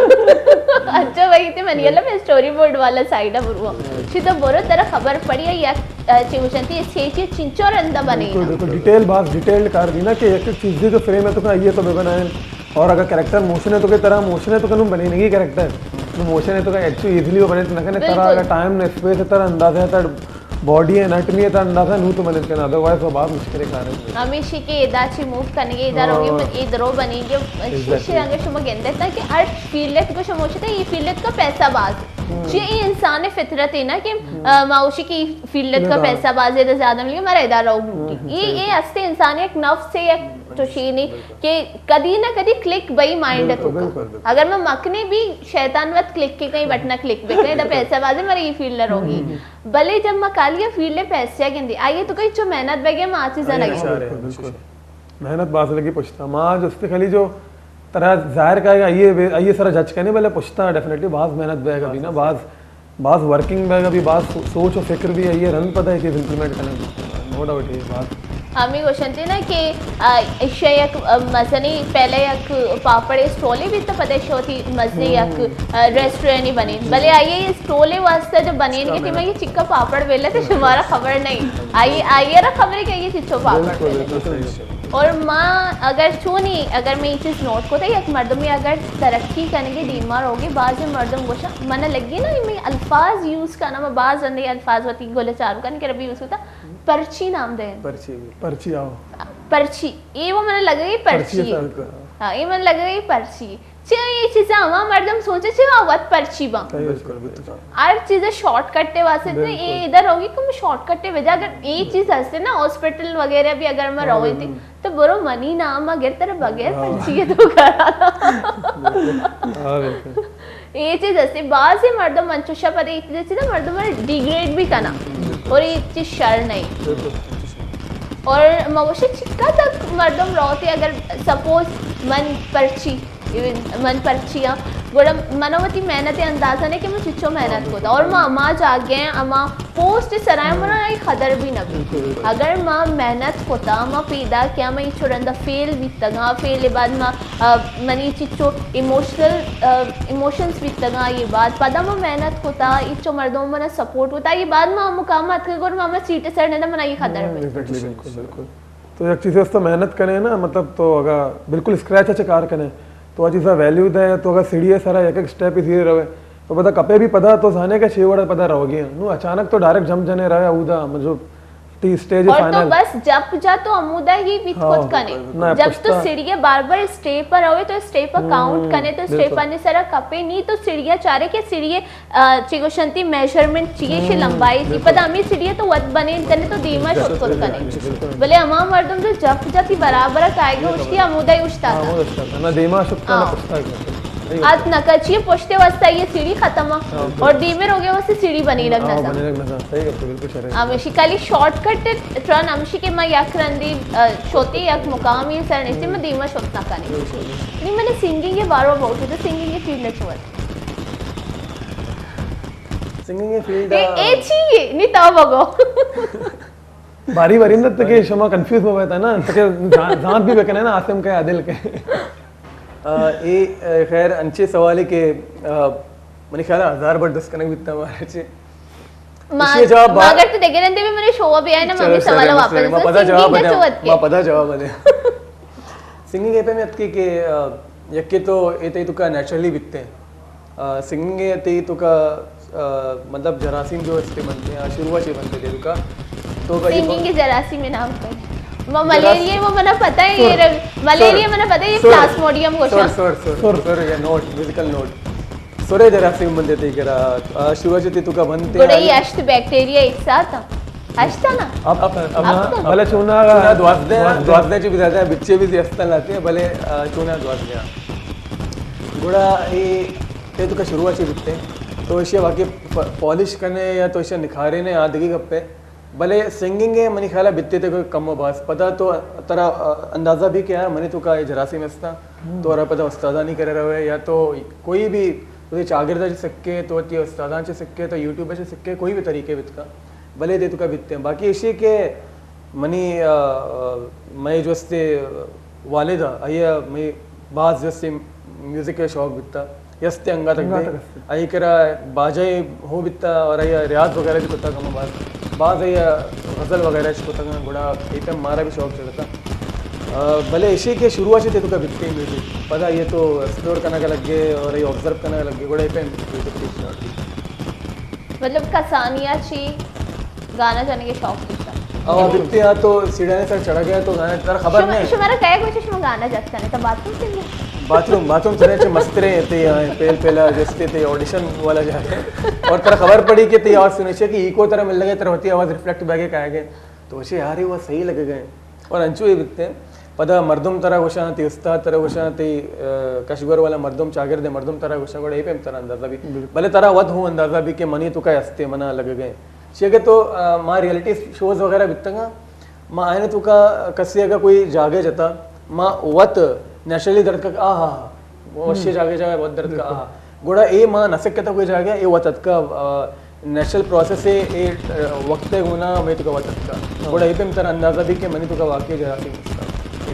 اچھا بھائی تے منی الم اسٹوری بورڈ والا سائیڈ ء برو۔ چی تو برو ترا خبر پڑی ہے یک چی گوشنتی، اسکیچ چنچو رندا بنے۔ بالکل، بالکل، ڈیٹیل باز ڈیٹیلڈ کار دینا کہ یک چیزے جو فریم ہے تو آئیے تو بنائیں، اور اگر کریکٹر موشن ہے تو کہ طرح موشن ہے تو کنوں بنے نہیں کریکٹر، تو موشن ہے تو کہ ایکچولی ایزیلی وہ بنے تو نہ کنے، طرح اگر ٹائم نے اسپیس ہے طرح اندازہ ہے طرح باڈی اناٹمی ءِ تہا اندازہ نوں تو منت کن، ادروائز وہ باز مشکل کار ہے۔ ہمیشی کہ ادا چی موو کنگے، ادا ہاں۔ روگی، اے درو بنیگے، exactly۔ شیشے رنگ شما گندے تا کہ ہر فیلڈ ات کو شما ہوشتا، یہ فیلڈ ات کا پیسہ باز۔ ہم۔ چی یہ انسان فطرت ہے نا کہ، ہم۔ آ، ما ہوشی کہ فیلڈ ات کا فیلڈ ات۔ پیسہ باز ہے، تو زیادہ ملے، مارا ادا رو ہم، کی۔ ہم، یہ، صحیح۔ یہ ہستے انسان ایک نفس ہے، ایک بالکل، چوشی نہیں بالکل۔ کہ کدی نہ کدی کلک بئی مائنڈ بالکل، ات ہوگا۔ بالکل، بالکل۔ اگر میں مکنے بھی شیطان وت کلک کے کہیں بٹنا کلک بے کہیں، تو پیسہ باز ہے، مارا یہ فیلڈ روگی۔ ہم۔ بلے جب ما کالی فیلڈ ءِ پیسہ گندی، آئی ءَ تو کئی چو محنت بگے ما آ چیزاں نہ گندی۔ بالکل، بالکل۔ محنت باز لگی پشتا۔ ما جستے خالی جو ترا ظاہر کا آئی ءَ، آئی ءَ سرا جج کنے، بلے پشتا ڈیفینیٹلی باز محنت بیگا بھی نا، باز، باز ورکنگ بیگا بھی، باز سو-، سوچ و فکر بھی آئی ءَ رند پدا یہ چیز امپلیمنٹ کنے۔ نو ڈاؤٹ یہ بات۔ ہمیں گوشنتے نا کہ، آ، ایشی یک، آ، مزنی پہلے یک پاپڑ اسٹولے بھی تو پدا شوتی مزنی یک، آ، ریسٹورنٹ ہی بنی۔ بلے آئی ءَ اسٹول ءِ واسطہ جو بنین کہ تیما یہ چکا پاپڑ ویلا تو شمارا خبر نہیں۔ آئی، آئی ءَ را خبر ہے کہ یہ چچو پاپڑ بالکل، ویلا۔ بالکل صحیح۔ اور ما اگر چونی، اگر میں یہ چیز نوٹ کو تو یک مردمی اگر ترقی کنگے دیما روگے، بعض مردم گوشا، من لگی نا میں الفاظ یوز کنا، میں بعض رندے الفاظ وتی گل چارو کن کہ ربی یوز ہوتا، پرچی نام دے۔ پرچی بھی۔ پرچی آؤ۔ پرچی۔ اے وہ من لگے پرچی پرچی۔ ہے۔ ہاں، اے من لگے پرچی۔ چہ اے چیزاں ہما مردم سوچے چہ آ وت پرچی باں۔ صحیح، بالکل، بالکل۔ ہر چیز شارٹ کٹ تے واسطے بالکل۔ اے ادھر ہوگی کہ میں شارٹ کٹ تے وجہ اگر اے چیز ہستے نا ہاسپٹل وغیرہ بھی اگر میں ہاں، روئے تھے بالکل۔ تو برو منی نام اگر تر بغیر ہاں۔ پرچی ہے تو کرا۔ ہاں، بالکل۔ اے چیز ہستے بعض مردم انچوشا پدے اے چیز مردم ڈیگریڈ بھی کنا اور اے چیز شر نہیں۔ بالکل۔ اور مگوشے چکا تک مردم روتے اگر سپوز من پرچی من پرچی آں، گڑا من وتی محنت ءِ اندازہ نے کہ من چچو محنت کتا۔ اور ما ہما جاگہ ایں، ہما پوسٹ سرا ایں، منا آئی قدر بھی نہ بیت۔ اگر ما محنت کتا، ما پیدا کیا، ما ایچو رندا فیل بیتگاں، فیل بعد ما، آ، منی چچو ایموشنل، آ، ایموشنز بیتگاں، یہ بعد پدا ما محنت کتا، ایچو مردم منا سپورٹ کتا، یہ بعد ما مقام اتکے گڑا ما، ما سیٹ سر نہ، منا یہ قدر بھی۔ ایگزیکٹلی، بالکل، بالکل۔ تو یک چیزے است محنت کنے نا، مطلب تو اگا بالکل اسکریچ چہ کار کنے، تو آ چیزا ویلیو دے، تو اگا سیڑھی سرا یک یک اسٹیپ زیر روے، تو پدا کپے بھی پدا تو زانے کہ چے وڑا پدا روگی۔ نو اچانک تو ڈائریکٹ جمپ جنے روے اودا، مطلب ٹی اسٹیج اور تو فائنل۔ بس جمپ جا تو ہمودا ہی بیت ہاں۔ خود کنے۔ نہ، جب تو پشتا۔ سیڑھی بار بار اسٹیپ پر روے تو اسٹیپ پر ہم، کاؤنٹ کنے تو اسٹیپ بالکل۔ پر نے سرا کپے نہیں تو سیڑھی چارے کہ سیڑھی آ، چی گوشنتی میژرمنٹ چی ایشی ہم، لمبائی چی۔ بالکل۔ پدا ہمیں سیڑھی تو وت بنین کنے تو دیما شت کت کنے۔ بالکل۔ بلے ہما مردم جو جپ جتی برابر کائے گا، اشتی ہمودا ہی اشتاتا۔ ہاں، ہمودا اشتاتا۔ نہ دیما شت کنے، ہاں۔ پشتا گیا۔ صحیح۔ آت نہ کچی پشتے واسطہ یہ سیڑھی ختم ہے۔ ہاں، بالکل۔ اور دیمے روگے واسطہ سیڑھی بنی لگنا ہاں، تھا۔ بنی لگنا تھا۔ صحیح گپ ہے، بالکل شرح۔ ہمیشی کالی شارٹ کٹ ٹرن ہمشی کہ ما یک رندی، آ، شوتی یک مقامی سر نشتی، ما دیما شت نہ کنے۔ بالکل۔ نہیں، میں نے سنگنگ کے بارے میں بہت تو سنگنگ کے فیلڈ چوت۔ سنگنگ فیلڈ اے، اے چی اے؟ نی تو بگو۔ باری باری اندر تکے شما کنفیوز مہ بیتا نا، تکے زان-، زانت بھی بکنے نا، عاصم کے، عادل کے۔ آ، اے، اے خیر انچے سوالے کہ، آ، منی خیال ہے ہزار بار دست کنگ بیتا ہمارے چے۔ ما، ایشی جواب ما با-، اگر تو دیگه رندے بھی میرے شو بھی آئے نا، چلو، میں سوال چلو، واپس چلو، ما پدا جواب دے، سنگنگ چوت کے۔ ما پدا جواب دے۔ سنگنگ اے پہ میں اتکی کہ، آ، یکے تو اے تئی توکا نیچرلی بیتے۔ آ، سنگنگ اے تئی توکا، آ، مطلب جراثیم جو استے بنتے ہیں، آ، شروع چے بنتے تھے توکا۔ تو کا یہ سنگنگ کے جراثیم نام پر۔ ما جراثیم۔ ملیریا، وہ منا پتا ہے، یہ سر۔ رنگ، ملیریا سر۔ منا پتا ہے، یہ سر۔ پلاسموڈیم گوشا۔ سر، سر، سر، سر۔ سر یا نوٹ، میوزیکل نوٹ۔ سورے جراثیم بنتے تھے کرا، آ، شروع چے تئی توکا بنتے گڑا ہیں۔ یہ اشت بیکٹیریا ایک ساتھ ہیں۔ اشتا نا؟ اب، اب، اب، اب، بلے چونا چونا دوازدہ، دوازدہ۔ دوازدہ چے بھی زیادہ، بچے بھی زیادہ لاتے ہیں، بلے، آ، چونا دوازدہ۔ گڑا اے، اے توکا شروع چے بیتے۔ تو ایشی واقعی پ-، پالش کنے یا تو ایشی نکھارے نے آدگی گپے۔ بلے سنگنگ اے منی خیال ہے بیتے تے کوئی کم و باز۔ پدا تو ترا، آ، اندازہ بھی کہ یار منی توکا اے جراثیم استا۔ ہم۔ تو را پدا استادانی کرے روے یا تو کوئی بھی، تو چاگردہ چے سکے، تو تی استادان چے سکے، تو یوٹیوب چے سکے، کوئی بھی طریقے بیتکا۔ بلے دے توکا بیتے ہیں۔ باقی ایشی کہ منی، آ، آ، مئے جو استے والد ء، آئی ء مئے باز جو استے میوزک ء شوق بیتا، یستے انگا تک انگا دے۔ تک استے۔ آئی کرا باجہ ہو بیتا اور آئی ریاض وغیرہ بھی کتا کم باز۔ باز آئی غزل وغیرہ اش کتا، گڑا اے پہ مارا بھی شوق چڑھتا۔ آ، بلے ایشی کہ شروع چے تئی توکا بیتے میوزک، پدا یہ تو ایکسپلور کرنا کا لگے اور یہ آبزرو کرنا کا لگے، گڑا اے پہ میوزک بھی اسٹارٹ بیتا۔ مطلب کسانیا چی گانا جنگ ءِ شوق بیتا۔ او، ابھی تے آ تو سیڑھیاں سر چڑھا گیا تو گانا ترا خبر شما، نہیں۔ شمارا کئے گوشے شما گانا جت کنے تا باتھ روم سنگے؟ باتھ روم، باتھ روم سرے چے مسترے تے آ پہل پہلا جستے تے آڈیشن والا جا ہے۔ اور ترا خبر پڑی کہ تے آواز سنے چے کہ ایکو ترا مل لگے، ترا ہوتی آواز ریفلیکٹ بہ گئے کہا گئے۔ تو اسے یار وہ صحیح لگے گئے۔ اور انچو یہ بکتے ہیں۔ پدا مردم ترا گوشاں، تی استاد ترا گوشاں، تی، آ، کشگور والا مردم، چاگرد مردم ترا گوشاں، گڑا اے پیم ترا اندازہ بھی۔ بالکل۔ بلے ترا وت ہوں اندازہ بھی کہ منی تو کا ہستے منا لگے گئے۔ چیا کہ تو، آ، ما ریئلٹی شوز وغیرہ بیتگاں، ما آئین تو کا کسی اگا کوئی جاگے جتا، ما وت نیچرلی درد کا، آہا، وشی جاگے جاگے وت درد کا، آہا۔ گڑا اے ما نہ سکتا کوئی جاگہ، اے وت اتکا، آ، نیچرل پروسیس ہے، اے، آ، وقت ہے گونا، میں تو کا وت اتکا۔ گڑا اے پہ ترا اندازہ بھی کہ منی تو کا واقعی جراثیم۔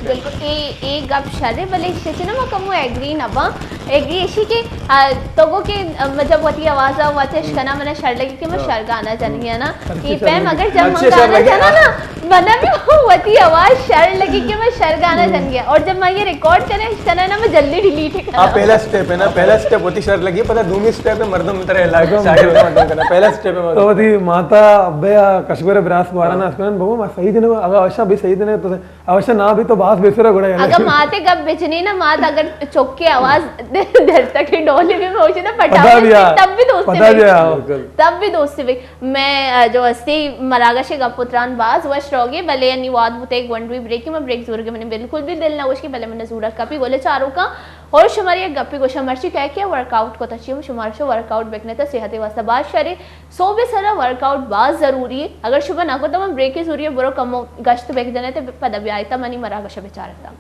بالکل، اے، اے گپ شر ہے، بلے ایشی چی نا ما کمو ایگری نہ باں۔ ایگری ایشی کہ، آ، تو گو کہ، آ، مطلب وتی آواز آ وت اشکنا منا شر لگی کہ میں شر گانا جنگی ہے نا۔ اے پیم اگر جب من گانا جنا نا، منا بھی وتی آواز شر لگی کہ میں شر گانا جنگی ہے۔ اور جب میں یہ ریکارڈ کرے، اشکنا نا میں جلدی ڈیلیٹ ہی کرا۔ آ، پہلا سٹیپ ہے نا، پہلا سٹیپ وتی شر لگی، پتہ دومی سٹیپ ہے مردم ترے علاقہ شاگرد مردم کرنا۔ پہلا سٹیپ ہے مردم۔ تو وتی ماتا ابے آ کشگور براس بارا نا اسکن بابا ما صحیح دنے اگا اوشا بھی صحیح دنے تو اوشا نہ بھی تو باس بہتر ہے گڑا یار۔ اگر ماتے گپ بچنی نا، مات اگر چوک کے آواز در تک ڈولے بھی میں اوشا نا پٹا پتا بھی آ، تب بھی دوستی پتا بھی۔ بھی آ۔ بالکل۔ تب بھی دوستی بھی۔ میں، آ، جو ہستی مراگش گپ و تران باز وش روگے، بلے انی واد بوتے گونڈوی بریک، میں بریک زور کے میں نے بالکل بھی دل نہ وش کی، بلے میں نے زورا کپی گولے چاروں کا۔ اور شماری یک گپی گوشاں، مرچی کئے کہ ورک آؤٹ کتا چی ہم شمار شو ورک آؤٹ بکنے تا صحت واسطہ باز شرے۔ سوب سرا ورک آؤٹ باز ضروری ہے۔ اگر شما نہ کتا من بریک ضروری ہے، برو کمو گشت بک جنے تے پدا بیائے تا منی مراگش بچارتا۔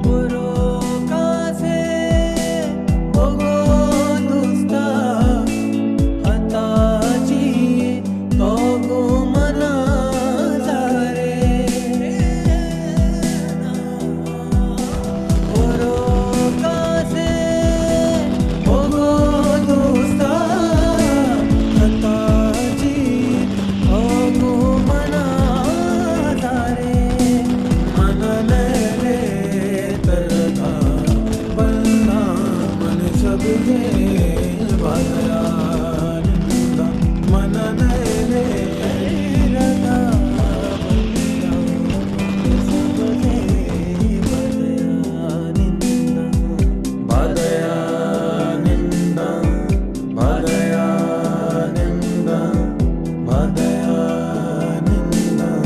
برو کاسے بگو دوستا، حتا جی تو گو منا زارے۔ برو کاسے بگو دوستا، حتا جی تو گو منا زارے۔ من لیلے ترتا بنداں، من شب دے بادیاں ننداں، من لیلے ترتا بنداں، من شب دے بادیاں ننداں، بادیاں ننداں، بادیاں ننداں، بادیاں ننداں۔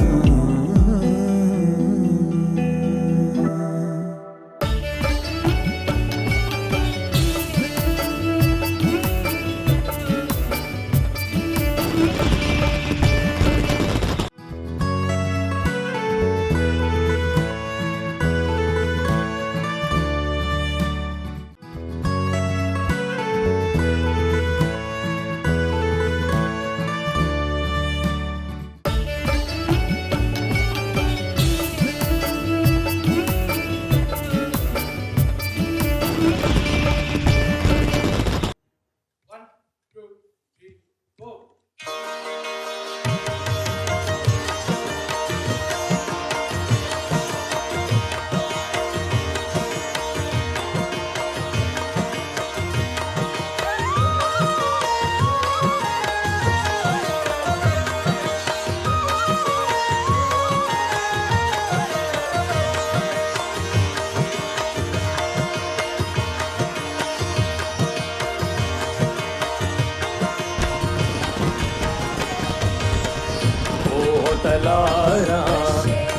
کوہ تلارا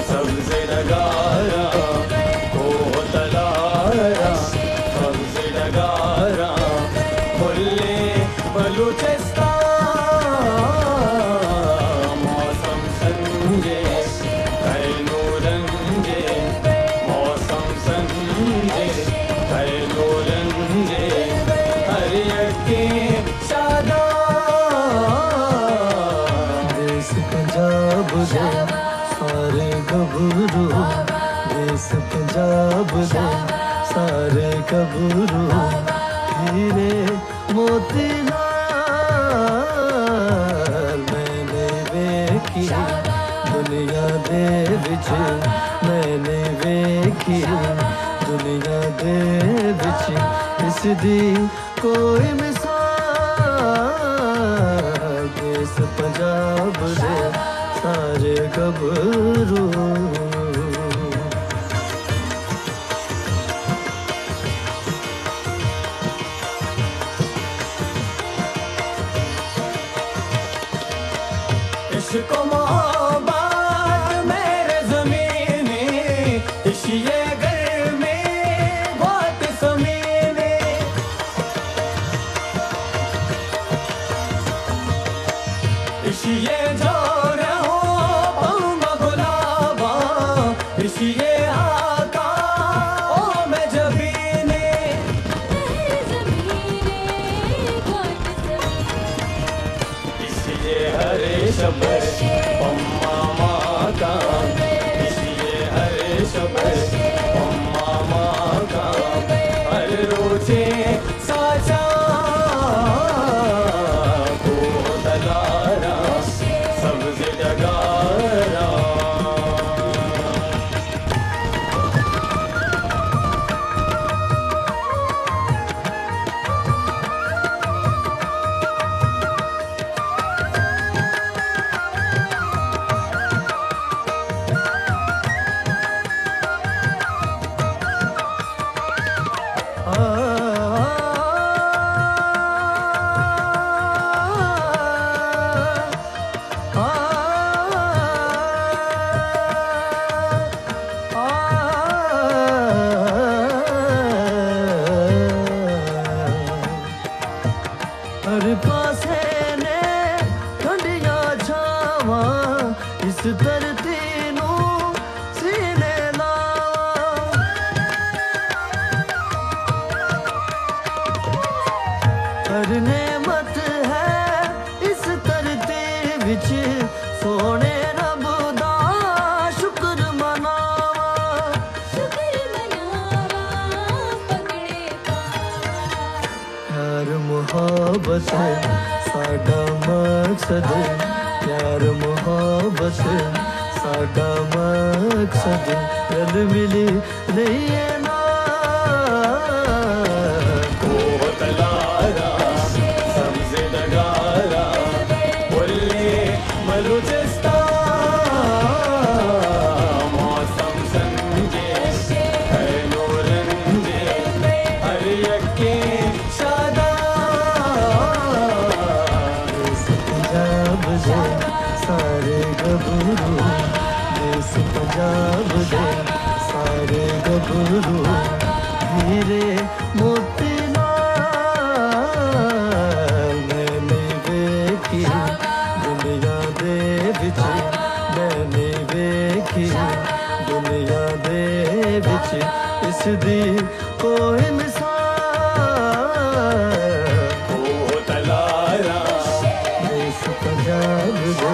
سبز ڈگارا، کوہ تلارا سبز ڈگارا، کل بلوچستان موسم سنجے، کئے نورنجے، موسم سنجے، کئے نورنجے، ہر یکے شاداں۔ دیس پنجاب دے سارے گبرو، دیس پنجاب دے سارے گبرو، ہیرے موتی لال میں نے ویکھی دنیا دے وچ، میں نے ویکھی دنیا دے وچ، اس دی کوئی مثال۔ دیس پنجاب پنجاب دے سارے گبرو۔ عشق و محبت میرے زمین، اشی گرمی بہت سمین۔ اشی جور ہو پاؤں گلاباں، اشی آقا او میں جبینے۔ اشی ہر شب پما ماتا، اشی ہر شب پما ماتا، ہر روچے ساچا کوہ تلارا، سبز ڈگارا۔ ہر پاسے نے ٹھنڈیاں چھاواں، اس دھرتی نوں سینے لاواں۔ ہر نعمت ہے اس دھرتی وچ، سوہنے رب دا شکر مناواں۔ شکر مناواں، پکڑے پاواں۔ پیار محبت ساڈا مقصد، پیار محبت ساڈا مقصد، رل ملی رہیے نا۔ کوہ تلارا، سبز ڈگارا، پلے بلوچستان، موسم سنجے، ہے نورنجے، ہر یکے شاداں۔ دیس پنجاب دے سارے گبرو، دیس پنجاب دے سارے گبرو، ہیرے موتی لال۔ میں نہیں ویکھی دنیا دے وچ، میں نہیں ویکھی دنیا دے وچ، اس دی کوئی مثال۔ کوہ تلارا، دیس پنجاب دے۔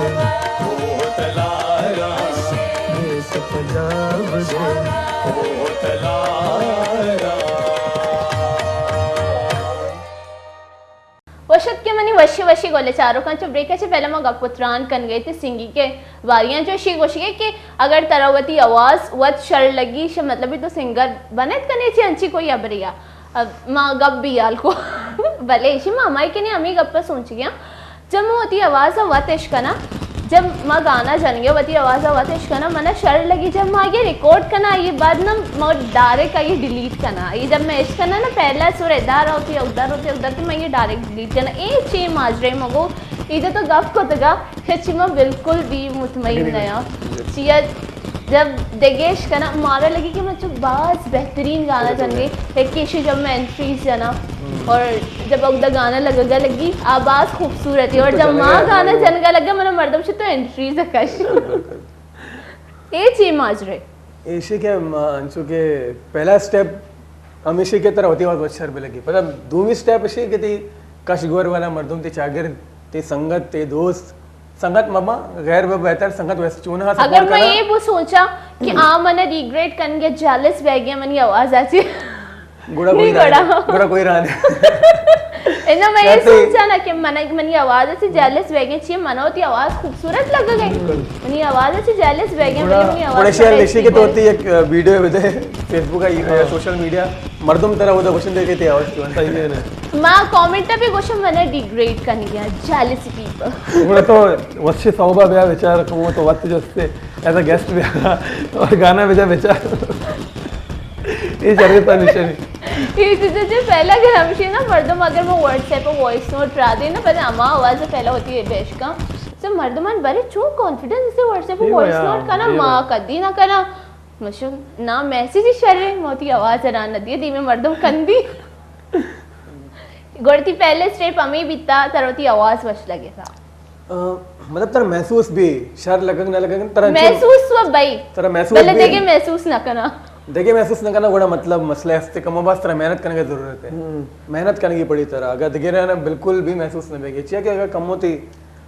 کوہ تلارا، دیس پنجاب دے۔ کوہ تلارا۔ وش اتکے منی وشی وشی گل چاروکاں۔ چو بریک ءَ چہ پہلے ما گپ و تران کنگ ءَ ایں سنگی کے بارے ءَ، چو اشی گوشگ ءَ کہ اگر ترا وتی آواز وت شر لگی، شہ مطلب تو سنگر بنت کنے، چی انچی کوئی ہبرے ءَ ما گپ بھی حال کو۔ بلے اشی ما ہمائی کنے ہمیں گپ ءَ سوچگ ءَ آں۔ جب ما وتی آواز ءَ وت اش کناں، جب ما گانا جنگ ءَ وتی آواز ءَ وت اش کناں، منا شر لگی، جب ما آئی ءَ ریکارڈ کناں، آئی ءَ بعد نا ما ڈائریکٹ آئی ءَ ڈیلیٹ کناں۔ آئی ءَ جب ما اش کناں نا، پہلا سر ادا روتی، ادا روتی، ادا روتی، ما آئی ءَ ڈائریکٹ ڈیلیٹ کناں۔ اے چے ماجرے مگو، اے تو گپ کتگا، چچی ما بالکل بھی مطمئن نہ آں۔ چیا جب دگہ اش کناں، مارا لگی کہ من چو باز بہترین گانا جنگ ءَ، ایک ایشی جب میں انٹریز جناں اور جب اودا گانا لگگا لگی، آ باز خوبصورت ہے۔ اور جب ما گانا جنگا لگا، منا مردم چہ تو انٹریز کش۔ اے چی ماجرے؟ ایشی کہ ما، انچو کہ پہلا سٹیپ ہمیشی کہ ترا وتی آواز وت شر بہ لگی۔ پدا دومی سٹیپ ایشی کہ تی کش گور والا مردم، تی چاگرد، تی سنگت، تی دوست، سنگت مبا، غیر بہ بہتر سنگت ویسے چون ہا سپورٹ اگر میں کنا۔ یہ بو سوچا کہ آ من ریگریٹ کنگے، جیلس بہ گیا منی آواز آ چی۔ گڑا کوئی نہیں، راہ گڑا۔ نہیں، گڑا کوئی راہ نہیں۔ اناں، من اے سوچاں نا کہ من، منی آواز ءَ چہ جیلس بیگیں، چی من ءَ وتی آواز خوبصورت لگگ ءَ۔ منی آواز ءَ چہ جیلس بیگیں، بلے منی آواز گڑا شیئر لکشی کہ تو وتی یک ویڈیو بدے فیس بک ءَ، سوشل میڈیا، مردم ترا اودا گوشن دے کہ تی آواز چون۔ ما کمنٹ ءَ بھی گوشم، من ءَ ڈیگریڈ کنگی، جیلسی پیپل۔ گڑا تو وشی صوبہ بیا بیچار، کمو تو وقت جستے ایز اے گیسٹ بیا اور گانا بجا بیچار۔ اے شرے تا نشانی۔ اے چیز چہ پہلا گرمشی نا، مردم اگر من واٹس ایپ پہ وائس نوٹ را دے نا، پہلے ہما آواز پہلا ہوتی ہے بیش کم۔ تو مردمان بارے چون کانفیڈنس سے واٹس ایپ پہ وائس نوٹ کنا، ما کدی نہ کنا۔ مشو نا میسج شرے، موتی آواز را نہ دیے، دیمے مردم کندی۔ گڑتی پہلے سٹیپ ہمیں بیتا، تروتی آواز وش لگے تھا۔ آ، مطلب ترا محسوس بی، شر لگگ نہ لگگ، ترا انچو محسوس و بئی۔ ترا محسوس بلے بی۔ دگہ محسوس نہ کنا۔ دگہ محسوس نہ کنا، گڑا مطلب مسئلہ است، کم و باز ترا محنت کنگ ضرورت ہے۔ محنت کنگی پڑی ترا، اگر دگہ رہنا بالکل بھی محسوس نہ بیگی، چیا کہ اگر کمو تی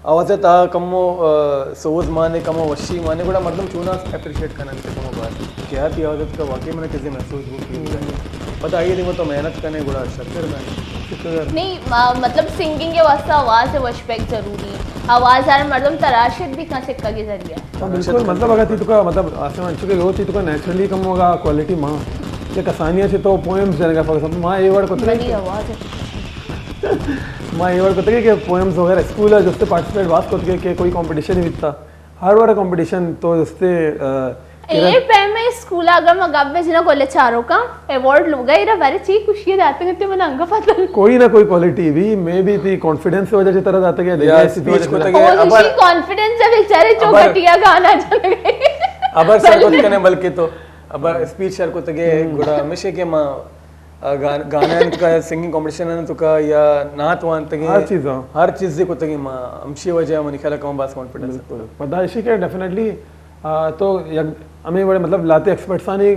آواز تا کمو، آ، سوز مانے، کمو وشی مانے، گڑا مردم چونا اپریشیٹ کنن تے کمو باز۔ کہ یار تی آواز کا واقعی من کسی محسوس بو فیل کرے۔ پتہ آئیے دیکھو تو محنت کنے، گڑا شکر میں۔ نہیں، ما-، مطلب سنگنگ کے واسطے آواز ہے وش پیک ضروری۔ آواز ہر مردم تراشت بھی کہاں سکا کے ذریعہ۔ ہاں، بالکل، مطلب اگر تی تو کا، مطلب آسمان چکے ہو تی تو کا نیچرلی کم ہوگا کوالٹی ماں۔ کہ کسانیاں سے تو پوئمز جنگا، فار ایگزامپل، ماں اے ورڈ کو منی آواز ہے۔ ما اے وڑ کتگے کہ پوئمز وغیرہ اسکول ءَ جستے پارٹیسپیٹ باز کتگے کہ کوئی کمپٹیشن ہی بیتا، ہر وڑ کمپٹیشن تو جستے، آ، اے پیم اسکول اگر ما گپ بجنا گولے چاروکاں ایوارڈ لوگا ایرا بارے چی خوشی داتے گتے من انگا پتہ۔ کوئی نہ کوئی کوالٹی بھی، مے بی تی کانفیڈنس وجہ سے طرح داتے گے، یا دیگه اسپیچ کتگے، او ابر اسی کانفیڈنس جب بیچارے جو ابر گٹیا گانا جنگے۔ ابر سر کت کنے بلکہ تو ابر اسپیچ سر کتگے، گڑا ہمیشہ کہ ما آ، گان-، گانا انت کا، سنگنگ کمپٹیشن انت کا، یا نعت وانتگیں، ہر چیز، ہاں۔ ہر چیز کتگیں ما، ہمشی وجہ منی خیال کم باز کانفیڈنس۔ بالکل۔ پدا اشی کہ ڈیفینیٹلی، آ، تو یک ہمیں وڑے مطلب لاتے ایکسپرٹسانی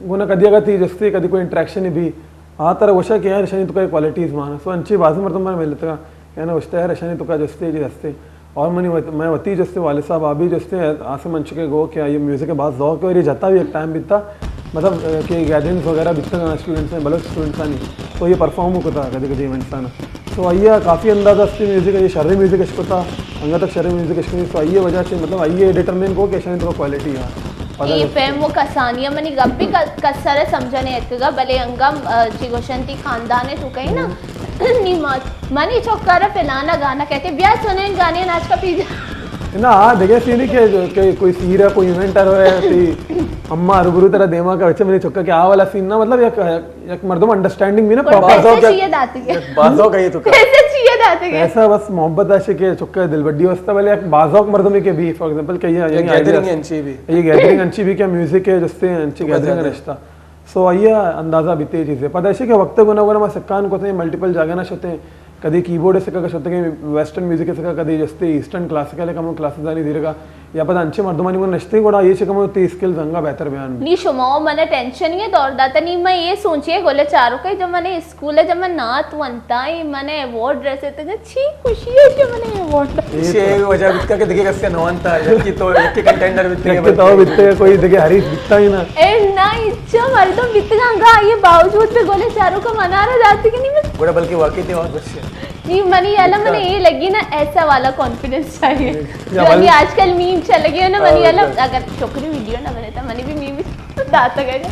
گونا کدی اگا تی جستے کدی کوئی انٹریکشن بھی آ ترا وشا کہ یار اشانی تو کا کوالٹیز مان۔ سو انچی بازی مردم مارا ملتگا، یعنی اشتا یار اشانی تو کا جستے جی ہستے۔ اور منی وت-، میں وتی جستے والد صاحب آبی جستے آسے من چکے گو کہ آئی میوزک باز ذوق ہے اور یہ جتا بھی ایک ٹائم بیتا، مطلب، اے، کہ گیدرنگز وغیرہ بیتا اسٹوڈنٹس نے، بلوچ اسٹوڈنٹس نے، تو یہ پرفارم کتا کدی کدی ایونٹس آنا۔ تو آئی کافی اندازہ استی میوزک، یہ شرے میوزک اش کتا، انگا تک شرے میوزک اش کتا، تو آئی وجہ سے مطلب آئی ڈیٹرمن کو کہ اشانی تو کوالٹی ہے۔ پتہ اے لگتا۔ پیم و کسانی منی گپ بھی ک-، کسر سمجھنے اتکگا، بلے انگا، آ، چی گوشن تی خاندان تو کہیں نا، نی مات، منی چکر فلانا گانا کہتے، بیا سنیں گانے ناچ کا پیجا۔ نا، آ دگہ سین ہے کہ، کہ کوئی سیر ہے، کوئی ایونٹ ہے، تی اما روبرو ترا دیما کا بچے منی چکا کہ آ والا سین نا، مطلب یک، یک مردم انڈرسٹینڈنگ بھی نا، پر پراپر۔ پیسے چیئے داتی ہے۔ بازو کا یہ تو کر۔ پیسے چیئے داتی ہے۔ ایسا بس محبت ہے کہ چکا دل بڈی واسطہ، بلے یک بازوک مردم ہے کہ بھی، فار ایگزامپل، کہ یہ، یہ یعنی گیدرنگ آئیڈیا انچی بھی۔ یہ گیدرنگ انچی بھی کیا میوزک ہے، جستے انچی تو گیدرنگ گزرے۔ رشتہ۔ سو آئی ء اندازہ بیتے اے چیزے۔ پدا ایشی کہ وقت ء گونا گونا ما سکان کتیں، ملٹیپل جاگہ نا شتیں، کدی کیبورڈ ء سکا شتگیں، ویسٹرن میوزک ء سکا، کدی جستے ایسٹرن کلاسیکل ء کمو کلاسز آنی زیرگا، یا پدا انچیں مردمانی گونا نشتیں، گڑا اے چہ کمو تی اسکلز انگا بہتر بیان بی۔ نی شما و من ء ٹینشن یہ دور داتا، نی من یہ سوچے گلے چاروکے جب من اسکول ء جب من نعت ونتا، اے من ء ایوارڈ رسیتگ، چی خوشی ہے کہ من ایوارڈ۔ ایشی وجہ بیتگا کہ دگہ کسے نہ وانتا، یکی تو، یکی کنٹینڈر بیتگے، یکی تو بیتگے، کوئی دگہ حریف بیتا ہی نہ۔ اے نہ، اچھا مردم بیتگا انگا، آئی باوجود پہ گولے چارو کا منارا جاتی کہ نہیں۔ گڑا بلکہ واقعی تے اور بس ہے۔ نہیں، منی یالا من اے لگی نا، ایسا والا کانفیڈنس چاہیے۔ یا جو ابھی بل- آج کل میم چل گئے نا، ہاں، منی یالا بالکل۔ اگر چھوکری ویڈیو نہ بنے تو منی بھی میم داتا گئے۔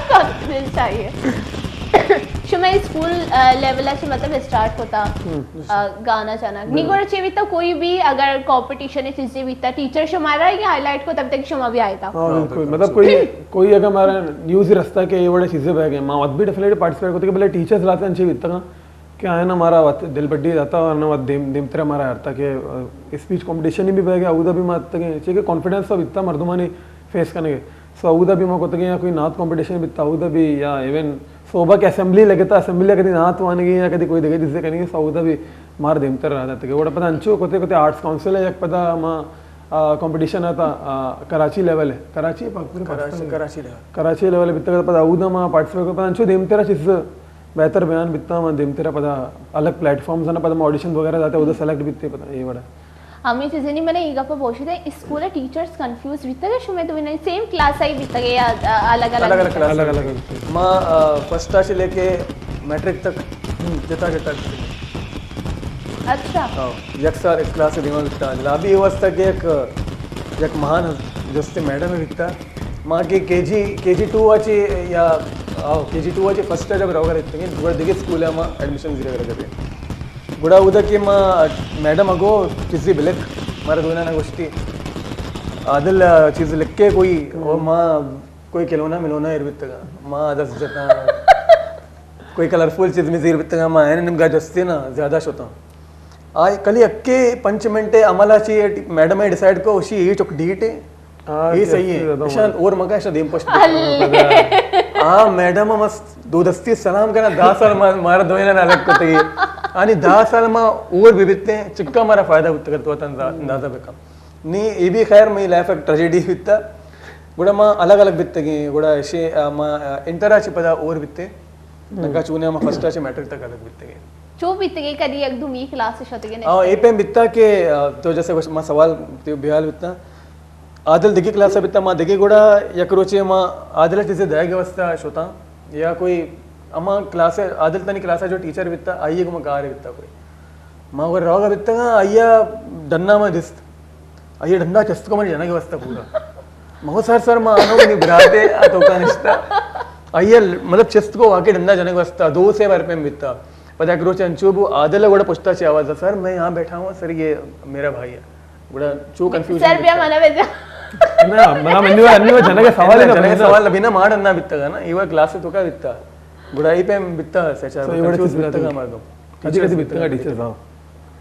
کانفیڈنس چاہیے۔ شما اسکول، آ، لیول ء چہ مطلب اسٹارٹ کتا، ہم۔ آ، گانا چانا۔ ہم۔ نی گوڑا چے بیتا کوئی بھی اگر کمپٹیشن چیزیں بیتا، ٹیچر شمارا یہ ہائی لائٹ کو تب تک شما بھی آئے تا۔ ہاں، ہاں، بالکل۔ بالکل۔ مطلب کوئی، کوئی اگر ہمارا نیوز ہی رستا کہ یہ بڑے چیزیں بہ گئے، ما وت بھی ڈیفینیٹلی پارٹیسپیٹ کرتے کہ بلے ٹیچرز لاتے انچے بیتا کہ آئے نا ہمارا وت دل بڈی داتا اور نا وت دیم، دیم ترے ہمارا ہرتا کہ، آ، اسپیچ کمپٹیشن ہی بھی بہ گیا، اودا بھی ما تکے چے کہ کانفیڈنس تو بیتا مردمانی فیس کرنے کے۔ سو اودا بھی ما کتگیں یا کوئی نعت کمپٹیشن بیتا اودا بھی یا ایون صوبہ کہ اسمبلی لگتا، اسمبلی کدی نعت وانگی یا کدی کوئی دگہ چیزے کنگی، سو اودا بھی مار دیمتر رہا تھا کہ وڑا پتہ انچو کتے کتے آرٹس کونسل ہے یک پدا ما، آ، کمپٹیشن آتا، آ، کراچی لیول ہے، کراچی ہے پاک پورے کراچی، پاکستان میں؟ کراچی لیول۔ کراچی لیول بیتا پدا اودا ما پارٹیسپیٹ کو پدا انچو دیمتر چیز بہتر بیان بیتا ما دیمتر پدا الگ پلیٹ فارمز نا پدا ما آڈیشن وغیرہ داتے اودا سلیکٹ بیتے پدا یہ وڑا۔ ہمے چیزانی من ء اے گپ ء بوشت ء اسکول ء ٹیچرز کنفیوز بیتگ ء شمئے دوئینانی سیم کلاس ء بیتگ ء یا الگ الگ الگ الگ بیتگ؟ کلاس۔ الگ الگ بیتگ۔ ما، آ، فرسٹ ء چہ لے کے میٹرک تک ہم، جتا جتا بیتگ۔ اچھا۔ ہاں، یک سال یک کلاس دیما بیتا۔ لابی اے واسطہ کہ یک، یک مہان جستے میڈم بیتا۔ ما کہ کے جی، کے جی ٹو آ چی یا، آؤ، کے جی ٹو آ چی فرسٹ آ جب روگا رہتے ہیں، گڑا دیگه اسکول ما ایڈمیشن زیرا کرتے۔ گڑا اودا کہ ما میڈم اگو چیزی بلک، مارا دوینا نہ گوشتی۔ عادل چیز لکھے کوئی، اور ما کوئی کھلونا ملونا ایر بیتگا۔ ما دست جتا۔ کوئی کلرفل چیز میں زیر بیتگا، ما این نمگا جستے نا، زیادہ شتاں۔ آ کلی اکے پنچ منٹ عمل آ چی میڈم ڈیسائیڈ کو، اشی یہ چک ڈیٹ ہے، ہاں، یہ صحیح ہے۔ اشان اور مگا اشان دیم پشت۔ ہاں، میڈم مس دو دستی سلام کنا، دہ سال ما-، مارا دوینا نہ لگ کتے۔ آنی دہ سال ما اور بھی بیتے ہیں، چکا مارا فائدہ ہوتا کرتا ہوتا اندازہ بکم۔ نی، اے بھی خیر، مئی لائف ایک ٹریجڈی بیتا۔ گڑا ما الگ الگ بیتگیں، گڑا اشے، آ، ما، آ، انٹر آ چی پدا اور بیتے۔ تنگا چونے ما فرسٹ آ چی میٹرک تک الگ بیتگیں۔ چو بیتگیں، کدی یک دومی کلاس شتگیں؟ آ، اے پیم بیتا کہ، آ، تو جیسے گوشت، ما سوال تو بیال بیتا۔ عادل دگی کلاس بیتا، ما دگی گڑا یک روچے ما عادل چیزے دائے گے واسطہ شتاں۔ یا کوئی اما کلاس، عادل تنی کلاس جو ٹیچر بیتا، آئیے کو ما کار بیتا کوئی۔ ما اگر روگا بیتگاں، آئیا ڈنا ما دست۔ آئیا ڈنا چست کو منی جنگ واسطہ پورا۔ مگو سر، سر، ما آنو منی براتے آ توکا نشتا۔ آئیا مطلب چست کو واقعی ڈنا جنگ واسطہ دو سے بار پیم بیتا۔ پدا یک روچ انچو بو عادل گڑا پشتا چی آواز، سر، میں یہاں بیٹھا ہوں، سر، یہ میرا بھائی ہے۔ گڑا چو کنفیوژن سر بیا منا بجا۔ نہ، منا منی وا، منی وا جنگ سوال ہی نہ بنا۔ جنگ سوال نہ بنا، ما ڈنا بیتگا نا، یہ وا کلاس توکا بیتا۔ گڑا اے پیم بیتا، سہ چار سو، اے وڑ چیز بیتا۔ بیتا مردم۔ کدی کدی بیتا ٹیچر صاحب۔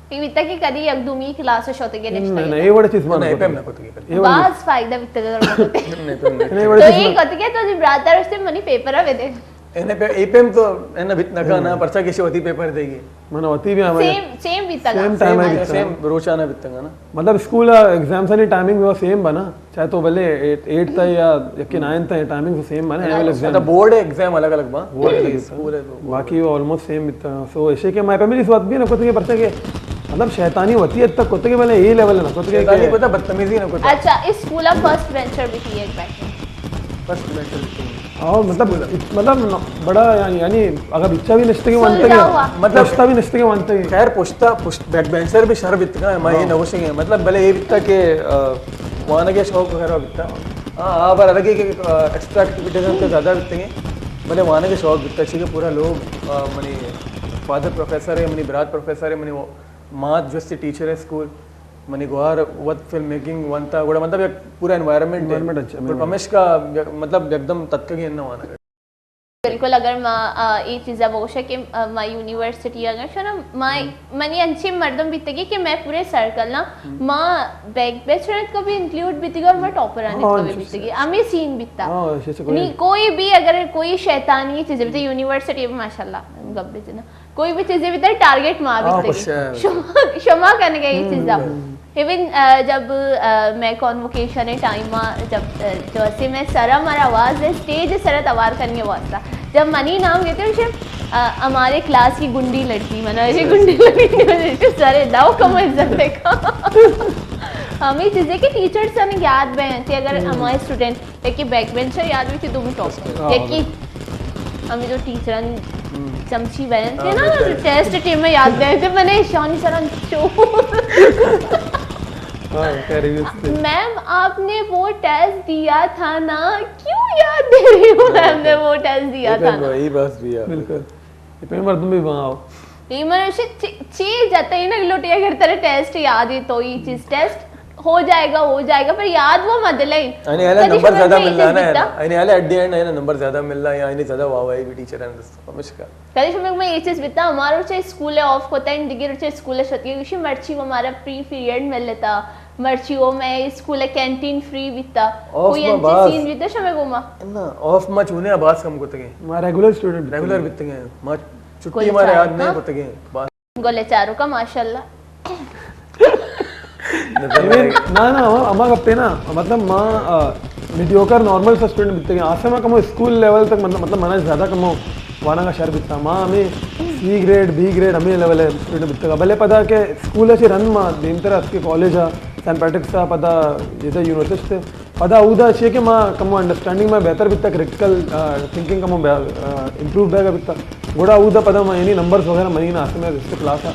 اے بیتا کہ کدی یک دومی کلاس شتگے نشتگے؟ نہ، نہ، اے وڑ چیز مان نہ، اے پیم نہ کتگے کدی۔ اے وڑ باز فائدہ بیتا گھر میں۔ نہ، اے وڑ تو چیز اے مان۔ کتگے تو جی برادر استے منی پیپر وے دے۔ اے نہ پہ-، اے پیم تو اے نہ بیت نہ کا نہ، پرچا کہ شوتی پیپر دے گی۔ من وتی بھی ہمیں سیم، سیم بیتا گا۔ سیم ٹائم ہے سیم، بیتا۔ سیم روچانہ بیتا گا نا۔ مطلب اسکول ایگزام سانی ٹائمنگ وہ سیم بنا۔ چاہے تو بلے ایٹ، ایٹ تا یا یکی نائن تا، ٹائمنگ تو سیم بنا، اینول ایگزام۔ مطلب بورڈ ایگزام الگ الگ با۔ بورڈ الگ الگ۔ اسکول ہے تو۔ باقی وہ آلموسٹ سیم بیتا۔ سو ایشے کہ مائی فیملی اس وقت بھی نہ کتگے، پرچا کہ مطلب شیطانی وتی حد تک کتگے، بلے اے لیول نہ کتگے شیطانی کہ پتہ بدتمیزی نہ کتگے۔ اچھا، اس اسکول فرسٹ بینچر بھی تھی ایک بیٹھے۔ فرسٹ بینچر بھی تھی۔ اور مطلب، مطلب بڑا یعنی، یعنی اگر بچہ بھی نشتگے وانتگے، سلجھا ہوا۔ مطلب پشتا بھی نشتگے وانتگے۔ خیر پشتا، پشت بیک بینچر بھی شر بیتگا، ما یہ نہ گوشیں۔ مطلب بلے یہ بیتا کہ، آ، وانگے شوق وغیرہ بیتا۔ ہاں، آ بار الگ ایک، آ، ایکسٹرا ایکٹیویٹیز ہم زیادہ بیتگے۔ بلے وانگے شوق بیتا، چونکہ پورا لوگ، آ، منی فادر پروفیسر ہے، منی برات پروفیسر ہے، منی وہ مات جو سی ٹیچر ہے اسکول، منی گوار وت فلم میکنگ وانتا، گڑا مطلب یک پورا انوائرمنٹ ہے۔ انوائرمنٹ اچھا، گڑا پمیشکا مطلب یکدم تتکگی نہ وانگا۔ بالکل، اگر ما، آ، اے چیزا بگوشا کہ، آ، ما یونیورسٹی اگر شنا، ما، منی انچیں مردم بیتگی کہ میں پورے سرکل نا، ما بیک بینچر کو بھی انکلوڈ بیتگی اور ما ٹاپر آنی کو بھی بیتگی۔ ہمیں سین بیتا۔ نی کوئی بھی اگر کوئی شیطانی چیزیں بیتا یونیورسٹی میں ماشاءاللہ گپ بیتنا۔ کوئی بھی چیزیں بیتا ٹارگٹ ما بیتگی۔ شما، شما کنگے یہ چیزا۔ ایون، آ، جب، آ، میں کانووکیشن ٹائم آ، جب، آ، جو اسے میں سرا مارا آواز ہے، اسٹیج سرا توار کرنے واسطہ۔ جب منی نام گئے تھے، اسے، آ، ہمارے کلاس کی گنڈی لڑکی، منا یہ گنڈی لڑکی، سارے داؤ کم عزت دیکھا۔ ہمیں چیزیں کہ ٹیچر سے ہمیں یاد بہن تھی، اگر ہمارے اسٹوڈنٹ لیکن بیک بینچر یاد بیتی دومی ٹاپر۔ یکی ہمیں جو ٹیچران چمچی بنن تھے نا، ٹیسٹ ٹائم میں یاد دے تھے، میں نے شانی سران چو۔ میم، آپ نے وہ ٹیسٹ دیا تھا نا، کیوں یاد دے رہی ہوں؟ میم نے وہ ٹیسٹ دیا تھا نا۔ بالکل۔ یہ پہلے مردم بھی وہاں آؤ۔ یہ من اسے چی-، چی جاتا ہے نا، لوٹی اگر تیرے ٹیسٹ یاد ہے تو یہ چیز ٹیسٹ ہو جائے گا، ہو جائے گا، پر یاد وہ مت دلائیں۔ یعنی حالے نمبر زیادہ ملنا نا، یعنی حالے ایٹ دی اینڈ ہے نا، نمبر زیادہ ملنا یا یعنی زیادہ واہ واہی بھی ٹیچر ہیں دوستو، پمیشکا۔ کدی شمے میں یہ چیز بیتا، ہمارا روچے اسکول آف ہوتا ہے، دگی روچے اسکول شتی، اسی مرچی وہ ہمارا فری پیریڈ مل لیتا، مرچی وہ میں اسکول کینٹین فری بیتا، کوئی انچی سین بیتا شمے گوما؟ نا، آف ما چونے آ باز کم کتگیں۔ ما ریگولر اسٹوڈنٹ بیتگیں۔ ریگولر بیتگیں۔ ما چھٹی مارے یاد نہیں کتگیں۔ باز گلے چاروکا ماشاءاللہ۔ نہ، نہ، ہما، ہما گپے نا، مطلب ما، آ، میڈیوکر نارمل سا اسٹوڈنٹ بیتگیں۔ آسے ما کمو اسکول لیول تک مطلب، مطلب منا زیادہ کمو وانگا شر بیتا۔ ما ہمیں سی گریڈ، بی گریڈ ہمیں لیول ہے اسٹوڈنٹ بیتگا۔ بلے پدا کہ اسکول سے رند ما دیمتر اتکے کالج آ، سینٹ پیٹرکس آ، پدا جیسا یونیورسٹی پدا اودا چیئے کہ ما کمو انڈرسٹینڈنگ ما بہتر بیتا، کریٹیکل تھنکنگ کمو امپروو بیگا بیتا، گڑا اودا پدا ما یعنی نمبرز وغیرہ منی نا آسے میں جستے کلاس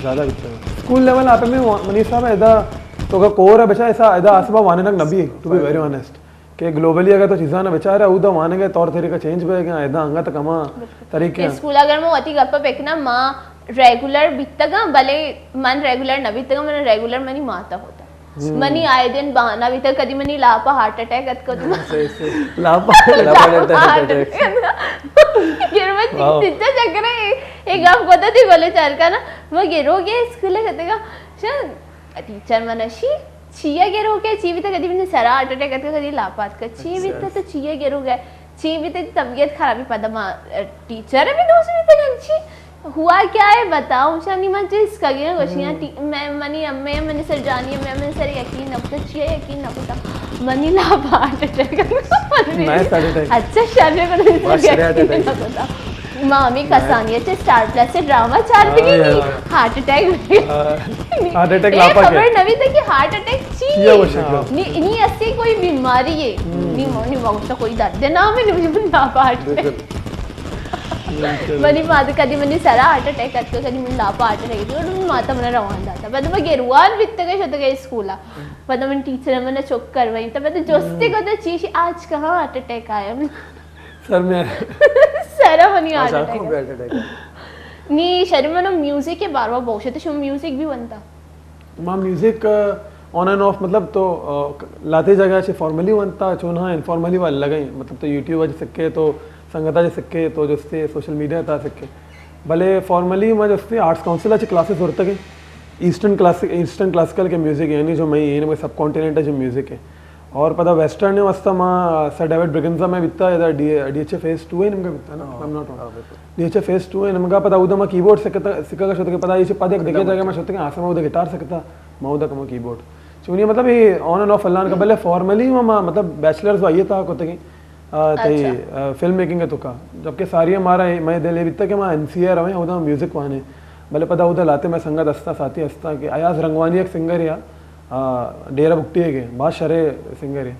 زیادہ بیتا۔ اسکول لیول آپ میں منی حساب ہے ادا تو کا کور ہے بچا ایسا ادا آسبا واننگ نبی، ٹو بی ویری آنیسٹ، کہ گلوبلی اگر تو چیزاں نہ بچارے اودا وانگ ہے طور طریقہ چینج بے گا، ادا انگت کما طریقے ہیں۔ اسکول اگر میں وتی گپا بکنا ما ریگولر بیتگاں، بلے من ریگولر نہ بیتگاں، من ریگولر منی ماتا ہوتا۔ منی آئے دن بہانہ بیتگ، کدی منی لاپا ہارٹ اٹیک اتکو تو لاپا ہارٹ اٹیک۔ گر میں تیجا چکر ہے، ایک گپ کو تو دی گولے چار کا نا، وہ گرو گے اسکول ہے کتے کا، ٹیچر منشی، چیا گرو کے چی بیتا، کدی منی سرا ہارٹ اٹیک اتکو، کدی لاپا اتکو، چی بیتا تو چیا گرو گے؟ چی بیتے؟ طبیعت خرابی پدا ما ٹیچر بھی دوست بیتے گا چی ہوا کیا ہے بتاؤ؟ شانی من چیز کگے گوشیاں، ٹی- میں منی امے منی سر جانی امے منی سر یقین نہ کتا، چیا یقین نہ کتا؟ منی لاپا ہارٹ اٹیک۔ اچھا شر کو یقین نہ کتا۔ ما ہمیں کسانی اچھے اسٹار پلس سے ڈرامہ چار بھی نہیں، ہارٹ اٹیک۔ ہارٹ اٹیک لاپا کے؟ خبر نہ بیتے کہ ہارٹ اٹیک چی ہے۔ نی ایسی کوئی بیماری ہے؟ نی مونی وقت کوئی درد نام ہے، نی لاپا ہارٹ اٹیک۔ منی مات کدی منی سرا ہارٹ اٹیک اتکو، کدی منی لاپا ہارٹ اٹیک اتکو، منی ماتا منا روان داتا۔ پدا ما گروان بیتگے شتگے اسکولا۔ پدا من ٹیچر منا چک کروائیں۔ تا پدا جستے کو تو چیشی آج کہاں ہارٹ اٹیک آیا؟ سر میں سرا منی ہارٹ اٹیک۔ نی شری منا میوزک کے باروا بہت شتے، شما میوزک بھی بنتا؟ ما میوزک آن اینڈ آف، مطلب تو آ، لاتے جگہ چہ فارملی ونتا، چون ہاں انفارملی وا لگئیں، مطلب تو یوٹیوب چہ سکے تو سنگتا چہ سکے تو جستے سوشل میڈیا تا سکے۔ بلے فارملی ما جستے آرٹس کونسل چہ کلاسز ورتگے، ایسٹرن کلاسک، ایسٹرن کلاسیکل کے میوزک، یعنی جو میں یہ سب کانٹیننٹ ہے جو میوزک ہے۔ اور پدا ویسٹرن نے واسطہ ما سر ڈیوڈ برگنزا میں بیتا، ادا D, D H A phase two ہے نمگا بیتا نا، I'm not wrong۔ D H A phase two ہے نمگا، پدا اودا ما کیبورڈ سکتا، سکا شتگے، پدا یہ پد یک دگہ جگہ ما شتگے، آسا ما اودا گٹار سکتا، ما اودا کما کیبورڈ۔ چونی مطلب یہ آن اینڈ آف اللہ کا، بلے فارملی ما، ما مطلب بیچلرز وائیے تا کتگے، آ، تئی، آ، فلم میکنگ ہے تو کا، جبکہ ساری ہمارا یہ، میں دل یہ بیتا کہ ما این سی اے رویں، اودا میوزک وانے، بلے پدا اودا لاتے میں سنگت ہستا، ساتھی ہستا کہ ایاز رنگوانی ایک سنگر ہے، آ، ڈیرہ بگٹی ء کہ باز شریں سنگرے۔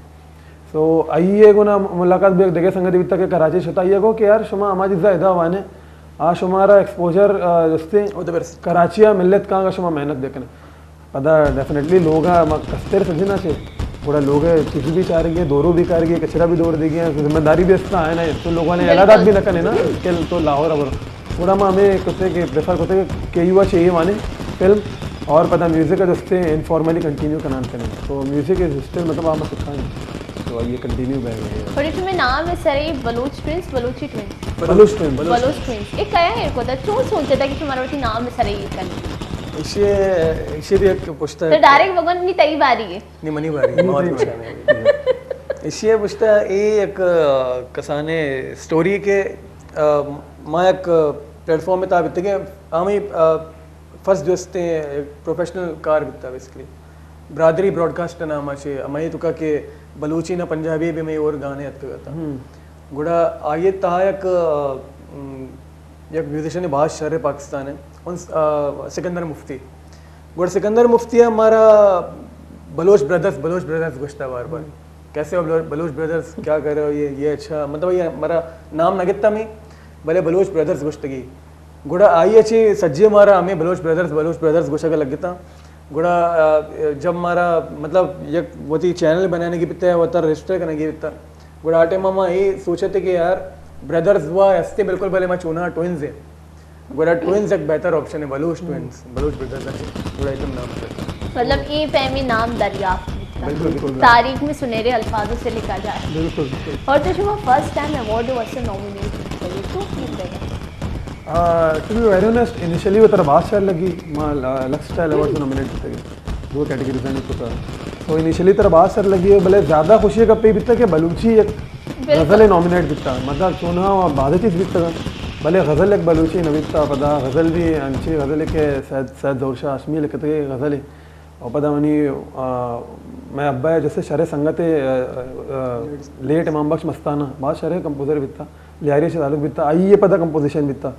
سو آئی ء گونا ملاقات بھی یک دگہ سنگتے بیتا کہ کراچی شتا، آئی ء گو کہ یار شما ہما چیزا ادا وانے، آ شمارا ایکسپوژر، آ، جستے کراچی ء ملت کانگا شما محنت بکنے۔ پدا ڈیفینیٹلی لوگ ء ما کستر سجنا چے، گڑا لوگ ء چیز بھی چارگی، دورو بھی کارگی، کچرا بھی دور دیگی، ذمہ داری بھی استا ہے نا، تو لوگوں نے یلادات بھی نہ کنے نا کہ تو لاہور ء برو۔ گڑا ما ہمیں کتے کہ پریفر کتے کہ کے یو آ چاہیے مانے فلم اور پدا میوزک ء جستے انفارملی کنٹینیو کنان کریں۔ تو میوزک از اسٹل مطلب ہم سکھائیں۔ تو یہ کنٹینیو بہ گئے۔ اور یہ تمہیں نام ہے سرے بلوچ ٹوینز، بلوچی ٹوینز؟ بلوچ ٹوینز۔ بلوچ ٹوینز۔ یہ کیا ہے کو دا چون سوچتا کہ تمہارا وتی نام ہے سرے یہ کرنے؟ ایشی، ایشی بھی ایک پشتا ہے۔ تو ڈائریکٹ بگن نہیں تئی باری ہے۔ نہیں منی باری، نہیں، موت نہیں۔ پشتا نہیں۔ ایشی ہے پشتا یہ ایک، آ، کسانے سٹوری کے آ، ما یک پلیٹ فارم ء تہا بیتگیں، آ، ہمے، آ، فرض جستیں پروفیشنل کار بیتا بیسکلی۔ برادری براڈکاسٹ ء نام ء چہ ہمے توکا کہ بلوچی نہ پنجابی بھی میں اور گانے اتکگ اتاں۔ گڑا آئی ء تہا یک، آ، م، یک میوزیشن باز شر پاکستان ء، ان س-، آ، سکندر مفتی۔ گڑا سکندر مفتی ء مارا بلوچ بردرز، بلوچ بردرز گوشتا بار بار۔ کیسے ہو بلو-، بلوچ بردرز، کیا کر رہے ہو؟ یہ، یہ اچھا، مطلب یہ ہمارا نام نہ گتا میں، بلے بلوچ بردرز گوشتگی۔ گڑا آئی اچے سجے مارا ہمیں بلوچ بردرز، بلوچ بردرز گوشگ لگتا۔ گڑا، آ، جب مارا، مطلب، یک وتی چینل بنانے کی بیتا ہے، وتا رجسٹر کرنے کی بیتا۔ گڑا آ ٹائم ما یہ سوچتے کہ یار، بردرز وا ہستے بالکل، بلے ما چونا ٹوئنز ہیں۔ گڑا ٹوئنز ایک بہتر آپشن ہے، بلوچ ٹوئنز، بلوچ بردرز ہے۔ گڑا ایتم نام ہے۔ مطلب، اے پیمی نام دریافت بیتا۔ بالکل، بالکل۔ تاریخ میں سنہرے الفاظوں سے لکھا جائے۔ بالکل، بالکل۔ اور تو شما فرسٹ ٹائم ایوارڈ واسطے نامینیٹ بیتا، تو فیل بیتا؟ Uh, to be very honest, initially وہ ترا باز شر لگی، ما ل-، لکس اسٹائل ایوارڈ سے نامینیٹ بیتا۔ دو کیٹیگریز ہیں تو کا۔ تو انیشلی ترا باز شر لگی ہے، بلے زیادہ خوشی کا پہ بیتا کہ بلوچی ایک غزل نامینیٹ بیتا، مطلب چونا و بعد چیز بیتا، بلے غزل ایک بلوچی نہ بیتا، پدا غزل بھی انچی غزل کہ سید، سید ظہور شاہ ہاشمی لکھتے غزل ہے۔ اور پدا منی، آ، میں ابا ہے جیسے شرے سنگت ہے، آ، آ، لیٹ امام بخش مستانہ، بہت شرے کمپوزر بیتا، لیاری سے تعلق بیتا، آئی یہ پدا کمپوزیشن بیتا۔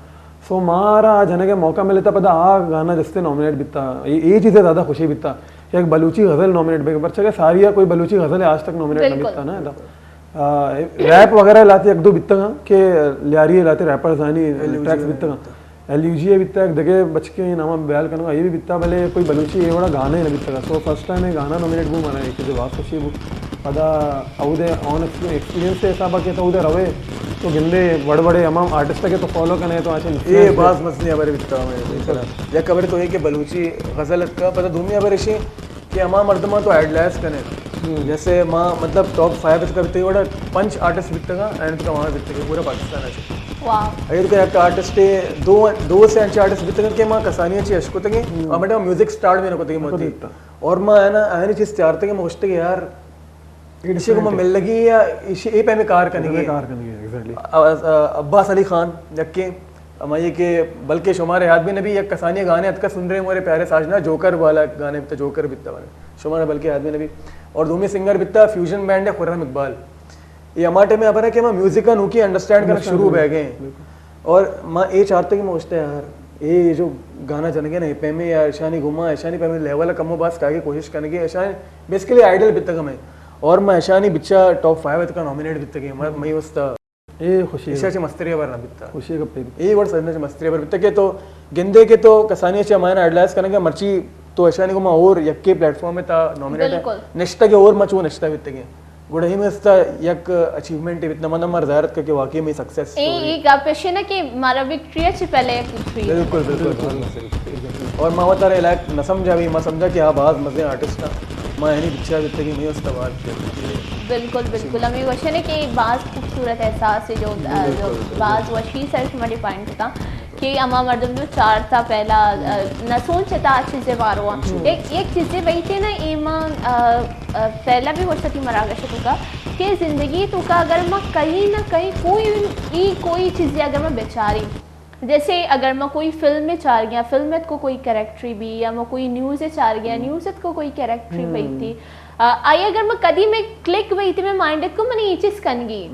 سو مارا آ جنگ موقع ملتا، پدا آ گانا جستے نامینیٹ بیتا، یہ، یہ چیزیں زیادہ خوشی بیتا۔ یک بلوچی غزل نامینیٹ بہ، پرچا کہ ساری ءَ کوئی بلوچی غزل آج تک نامینیٹ نہ بیتا نا ادا۔ ریپ وغیرہ لاتے یک دو بیتگاں کہ لیاری لاتے ریپرز آنی ٹریکس بیتگاں۔ ایل یو جی ءَ بیتا، یک دگہ بچکے نام بیال کنگا، یہ بھی بیتا، بلے کوئی بلوچی یہ وڑا گانا نہ بیتا۔ سو فرسٹ ٹائم یہ گانا نامینیٹ بو، مانا ایک جو بات خوشی بو۔ پدا اودے آن ایکسپیرینس کے حساب کہ تو اودے روے تو گندے بڑ بڑے ہمام آرٹسٹ کے تو فالو کنے تو آچے اے باز مزنی خبر بیتا ہمیں۔ یک خبر تو یہ کہ بلوچی غزل کا پدا دومی خبر ایشی کہ ہما مردماں تو آئیڈلائز کنے۔ جیسے ما مطلب ٹاپ فائیو اتکا بیتگے وڑا پنچ آرٹسٹ بیتگا اینڈ اتکا وہاں بیتگے پورا پاکستان ہے۔ واہ۔ اگر کہ یک آرٹسٹ دو، دو سے انچ آرٹسٹ بیتگے کہ ما کسانی چی اشکتگے، ہم۔ ہمیں میوزک سٹارٹ بھی نہ کتگے موتی۔ اور ما ہے نا اینی چیز تیار تگے، ما گوشتگے یار ایشی کو ما مل لگی یا ایشی اے پیمے کار کنگی۔ کار کنگی، ایگزیکٹلی۔ عباس علی خان یکے ہمائی کہ بلکہ شمارے یاد بھی نبی، یک کسانی گانے اتکا سن رہے ہمارے پیارے ساجنا، جوکر والا گانے بیتا، جوکر بیتا والا، شمارے بلکہ یاد بھی نبی۔ اور دومی سنگر بیتا فیوژن بینڈ ہے خرم اقبال۔ یہ ہما ٹائم میں خبر ہے کہ ہم میوزک کا نوکی انڈرسٹینڈ کرنا شروع بہ گئے ہیں۔ اور ما اے چارتے کہ میں سوچتا یار اے جو گانا جنگے نا، اے پیمے یا اشانی گما، اشانی پیمے لیول کم و باس کاگے کوشش کرنے کے، اشانی بیسکلی آئیڈل بیتا ہمیں۔ اور ما اشانی بچا ٹاپ فائیو اتکا نامینیٹ بیتا کہ میں، میں واسطہ اے خوشی ایشا چہ مستری خبر نہ بیتا۔ خوشی گپے بیتا۔ اے وڑ سجنا چہ مستری خبر بیتا کہ تو گندے کہ تو کسانی چہ مائن آئیڈلائز کنگے، مرچی تو ایشانی کو ما اور یکے پلیٹ فارم تا نامینیٹ نشتگے اور ما چو نشتا بیتگے۔ گڑا ہی میں استا یک اچیومنٹ بیتنا من مر ظاہرت کہ واقعی میں سکسیس اے۔ اے گپ ایشی نا کہ مارا وکٹری چہ پہلے یک وکٹری۔ بالکل، بالکل۔ اور ما وتارا لائک نہ سمجھا بھی، ما سمجھا کہ ہاں باز مزے آرٹسٹ تھا، ما اینی بچا بیتگے میں استا بات۔ بالکل، بالکل۔ ہمیں وشن ہے کہ باز خوبصورت احساس ہے جو، جو باز وشی سر شما ڈیفائن کتا کہ ہما مردم جو چار تا پہلا، آ، نہ سوچتا آ چیزے باروا۔ ایک، ایک چیزے وہی تھے نا ایمان، آ، آ، پہلا بھی ہو سکتی مراگش تو کا کہ زندگی تو کا اگر ما کہیں نہ کہیں کوئی ای کوئی چیزے اگر ما بیچاری جیسے اگر ما کوئی فلم چار گیا، فلم ات کو کوئی کریکٹری بھی، یا ما کوئی نیوز چار گیا، نیوز ات کو کوئی کریکٹری بھی تھی۔ آ، آئی اگر ما کدی میں کلک بھی تھی، میں مائنڈ ات کو منی یہ چیز کنگی۔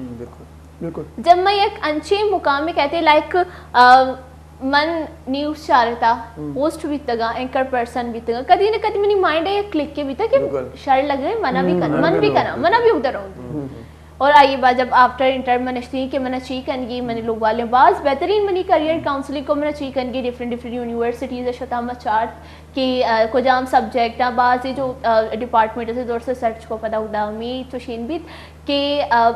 بالکل۔ جب میں یک انچے مقام میں کہتے لائک، آ، من نیوز چارتا، ہوسٹ بیتگا، اینکر پرسن بیتگا، کدی نہ کدی منی مائنڈ ہے کلک کے بیتا کہ شر لگ رہے، منا بھی کنا، من بھی کنا، منا بھی ادھر ہوں۔ اور آئی بعد جب آفٹر انٹر من نشتی کہ منا چی کنگی، منی لوگ والے باز بہترین منی کریئر کاؤنسلنگ کو منا چی کنگی، ڈفرنٹ ڈفرنٹ یونیورسٹیز شتا ما چارت کہ، آ، کجام سبجیکٹ آ، باز جو، آ، ڈپارٹمنٹ سے دور سے سرچ کو پدا ادا می تو شین بیت کہ، آ،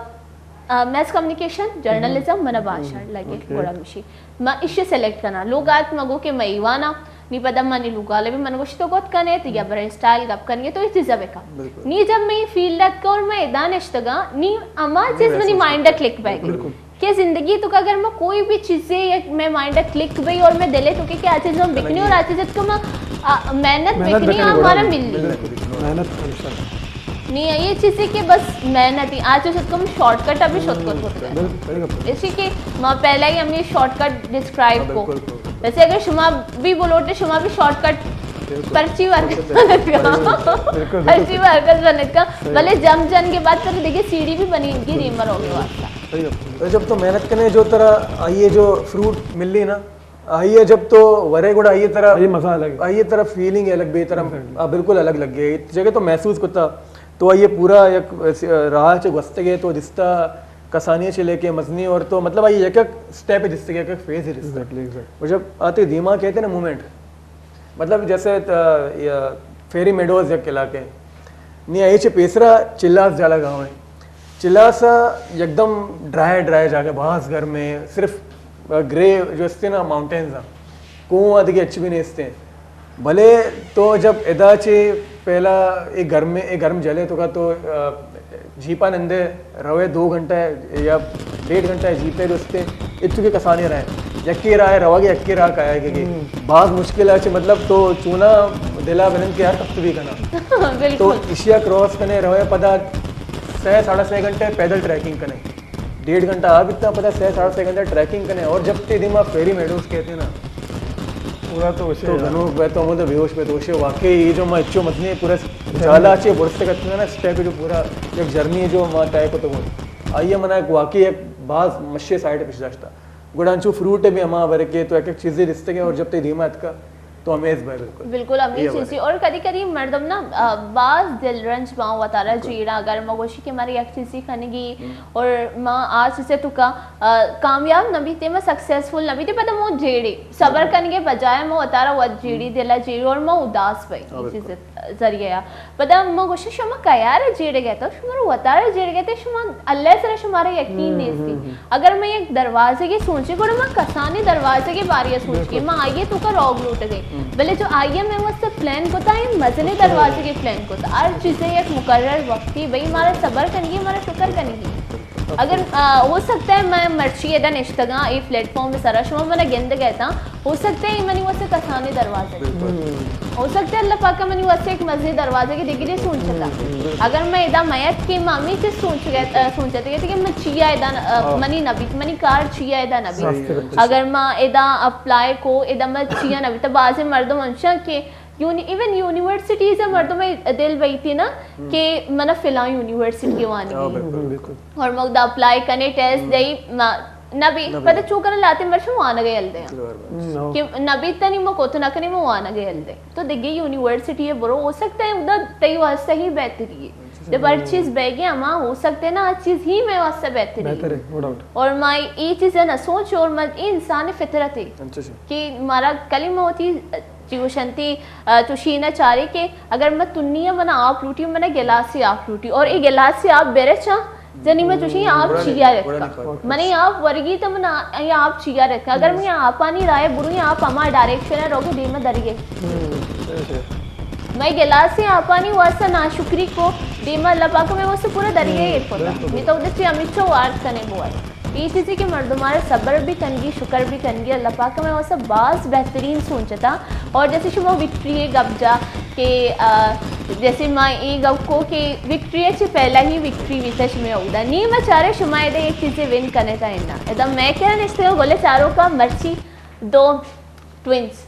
آ، میس کمیونیکیشن، جرنلزم منا باز شر لگے، گڑا مشی ما ایشی سلیکٹ کنا۔ لوگ آت مگو کہ میں ایوانا، نی پدا منی لوگالے بھی من گوشت تو گوت کنے، تو یا برے اسٹائل گپ کنگے تو یہ چیزا بکا۔ نی جب میں فیلڈ ات کور میں ادا نشتگا، نی اما چیز منی مائنڈ کلک بہ گئی کہ زندگی تو اگر میں کوئی بھی چیزے یک میں مائنڈ کلک بئی اور میں دلے تو کہ کہ آ چیز میں بکنی اور آ چیز کو میں، آ، محنت بکنی، آ مارا ملی۔ محنت ہمیشہ۔ نی یہ چیزے کہ بس محنت ہی، آ چیز کو میں شارٹ کٹ ابھی شارٹ کٹ ہوتا ہے۔ اسی کہ ما پہلا ہی ہمیں شارٹ کٹ ڈسکرائب کو۔ جیسے اگر شما بھی بولوٹے، شما بھی شارٹ کٹ پرچی ورک بنت کا۔ پرچی ورک بنت کا۔ بلے جم جن کے بعد پھر دیکھیے سیڑھی بھی بنی گی ریمر ہو گئے واسطہ۔ تو جب تو محنت کرنے جو ترا آئیے جو فروٹ ملی نا، آئیے جب تو ورے گڑا آئیے طرح، آئیے مزہ الگ ہے۔ آئیے طرح فیلنگ الگ بے طرح، آ، بالکل الگ لگ گئے۔ جگہ تو محسوس کرتا تو آئیے پورا یک راہ چ گوستگے تو دستا کسانی چ لے کے مزنی اور تو مطلب آئیے یک یک سٹیپ دستے، یک یک فیز دستا۔ Exactly, exactly. اور جب آتے دیما کہتے نا مومنٹ، مطلب جیسے، آ، یا فیری میڈوز یک علاقے، نی ایچ پیسرا چلاس جالا گاؤں ہے۔ چلاس یکدم ڈرائی، ڈرائی جاگہ، باز گرم ہے، صرف گرے جو استے نا ماؤنٹینز ہیں، کوہ آ دیگه اچ بھی نیستے۔ بھلے تو جب ادا چے پہلا اے گرم، اے گرم جلے تو کا تو، آ، جیپا نندے روے دو گھنٹہ یا ڈیڑھ گھنٹہ جیپے دوستے، اتو کے کسانی رہے۔ یکی راہ روگے، یکی راہ کایا گے۔ باز مشکل ہے، مطلب تو چونا دلا بنند کے یار کب تو بھی کنا۔ بالکل۔ تو ایشیا کراس کنے روے پدا سہ، ساڑھا سہ گھنٹے پیدل ٹریکنگ کنے۔ ڈیڑھ گھنٹہ آ بیتا پدا سہ، ساڑھا سہ گھنٹہ ٹریکنگ کنے۔ اور جب تے دیما فیری میڈوز کہتے نا، پورا تو اسے تو گنوک بے تو ہمود بے ہوش بے تو اسے واقعی یہ جو ما اچو مزنی پورا جالا چے برستے کرتے نا، اسٹیپ جو پورا یک جرنی جو ما طے کو تو آئیے منا ایک واقعی ایک باز مشے سائیڈ پیش داشتا۔ گڑا انچو فروٹ بھی ہما ورکے تو ایک ایک چیزیں دستے گئے اور جب تے دیما اتکا تو ہمے حساب ءَ بالکل۔ بالکل ہمے چیزی۔ اور کدی کدی مردم نا، آ، باز دل رنج باں وتارا جیڑا، اگر ما گوشی کہ مارا یک چیزی کنگی اور ما آ چیزے تو کا، آ، کامیاب نہ بیتے، ما سکسیسفل نہ بیتے، پدا مو جیڑی۔ صبر کنگے بجائے ما وتارا وت جیڑی، دلا جیڑی اور ما اداس بئی۔ یہ چیز ذریعہ یا۔ پدا ما گوشی شما کیارا جیڑ گئے تو، شما رو وتارا جیڑ گئے تے، شما اللہ سر شمارا یقین نیستی۔ اگر میں یک دروازے کے سوچے، گڑا میں کسانی دروازے کے بارے سوچ کے، میں آئیے تو کا روگ لوٹ گئے۔ بلے جو آئیے میں واسطے پلان کو تا، یہ مزنے دروازے کے پلان کو تا۔ ہر چیزیں یک مقرر وقتی، بھئی ہمارا صبر کنگی، ہمارا شکر کنگی۔ اگر، آ، ہو سکتا ہے میں مرچی ادا نشتگاں، اے پلیٹ فارم سرا شما منا گند گئے تا، ہو سکتا ہے منی واسطے کسانی دروازے۔ ہو سکتا ہے اللہ پاک منی واسطے ایک مزے دروازے کے دیگری سوچتا۔ اگر میں ادا میت کے مامی سے سوچ گئے، آ، سوچتے کہ میں چیا ادا، آ، منی نبی، منی کار چیا ادا نبی۔ اگر میں ادا اپلائی کو، ادا میں چیا نبی، تو بعض مردم انشا کہ یونی-، ایون یونیورسٹیز ءَ مردم ءِ دل بیتی نا کہ منا فلاں یونیورسٹی وانگی۔ بالکل۔ اور ما دا اپلائی کنے، ٹیسٹ دئی، ما-، نہ بی، پدا چو کنا لاتے مرشو وانگ ءَ یل دے۔ کہ نہ بی تنی ما کوت نہ کنی، ما وانگ ءَ یل دے۔ تو دگہ یونیورسٹی ءَ برو، ہو سکتا ہے ادا تئی واسطہ ہی بہتری ہے۔ جب ہر چیز بیگی ہما ہو سکتا ہے نا، ہر چیز ہی میں واسطہ بہتری ہے۔ اور ما ای چیز نہ سوچ، اور ما ای انسان فطرت ہے کہ مارا کلمہ ہوتی چی گوشنتی، آ، چوشی نہ چارے کہ اگر من تنی ءَ من آپ لوٹی، من گلاسی آپ لوٹی، اور اے گلاسی آپ برچاں، جنی من چوشی آپ چیا رکھا۔ من آپ ورگی تو من آ-، اے آپ چیا رکھا۔ اگر من آپانی رائے بروی، آپ ہما ڈائریکشن ءَ روگے دیما درگے۔ میں گلاسی آپانی واسطہ ناشکری کو، دیما اللہ پاک میں واسطے پورا درگے ایک ہوتا۔ میں تو ادھر چی امیچو وارد کنے بوائے۔ ای چیزی کہ مردمارا صبر بھی کنگی، شکر بھی کنگی، اللہ پاک میں واسطہ باز بہترین سوچتا۔ اور جیسے شما وکٹری گپ جا کہ، آ، جیسے ما ای گپ کو کہ وکٹری چی پہلا ہی وکٹری بیتا شما اودا۔ نی ما چارے شما ادا ایک چیزے ون کنے تا انا۔ ادا میں کیا نشتے گولے چاروں کا مرچی دو ٹوئنز،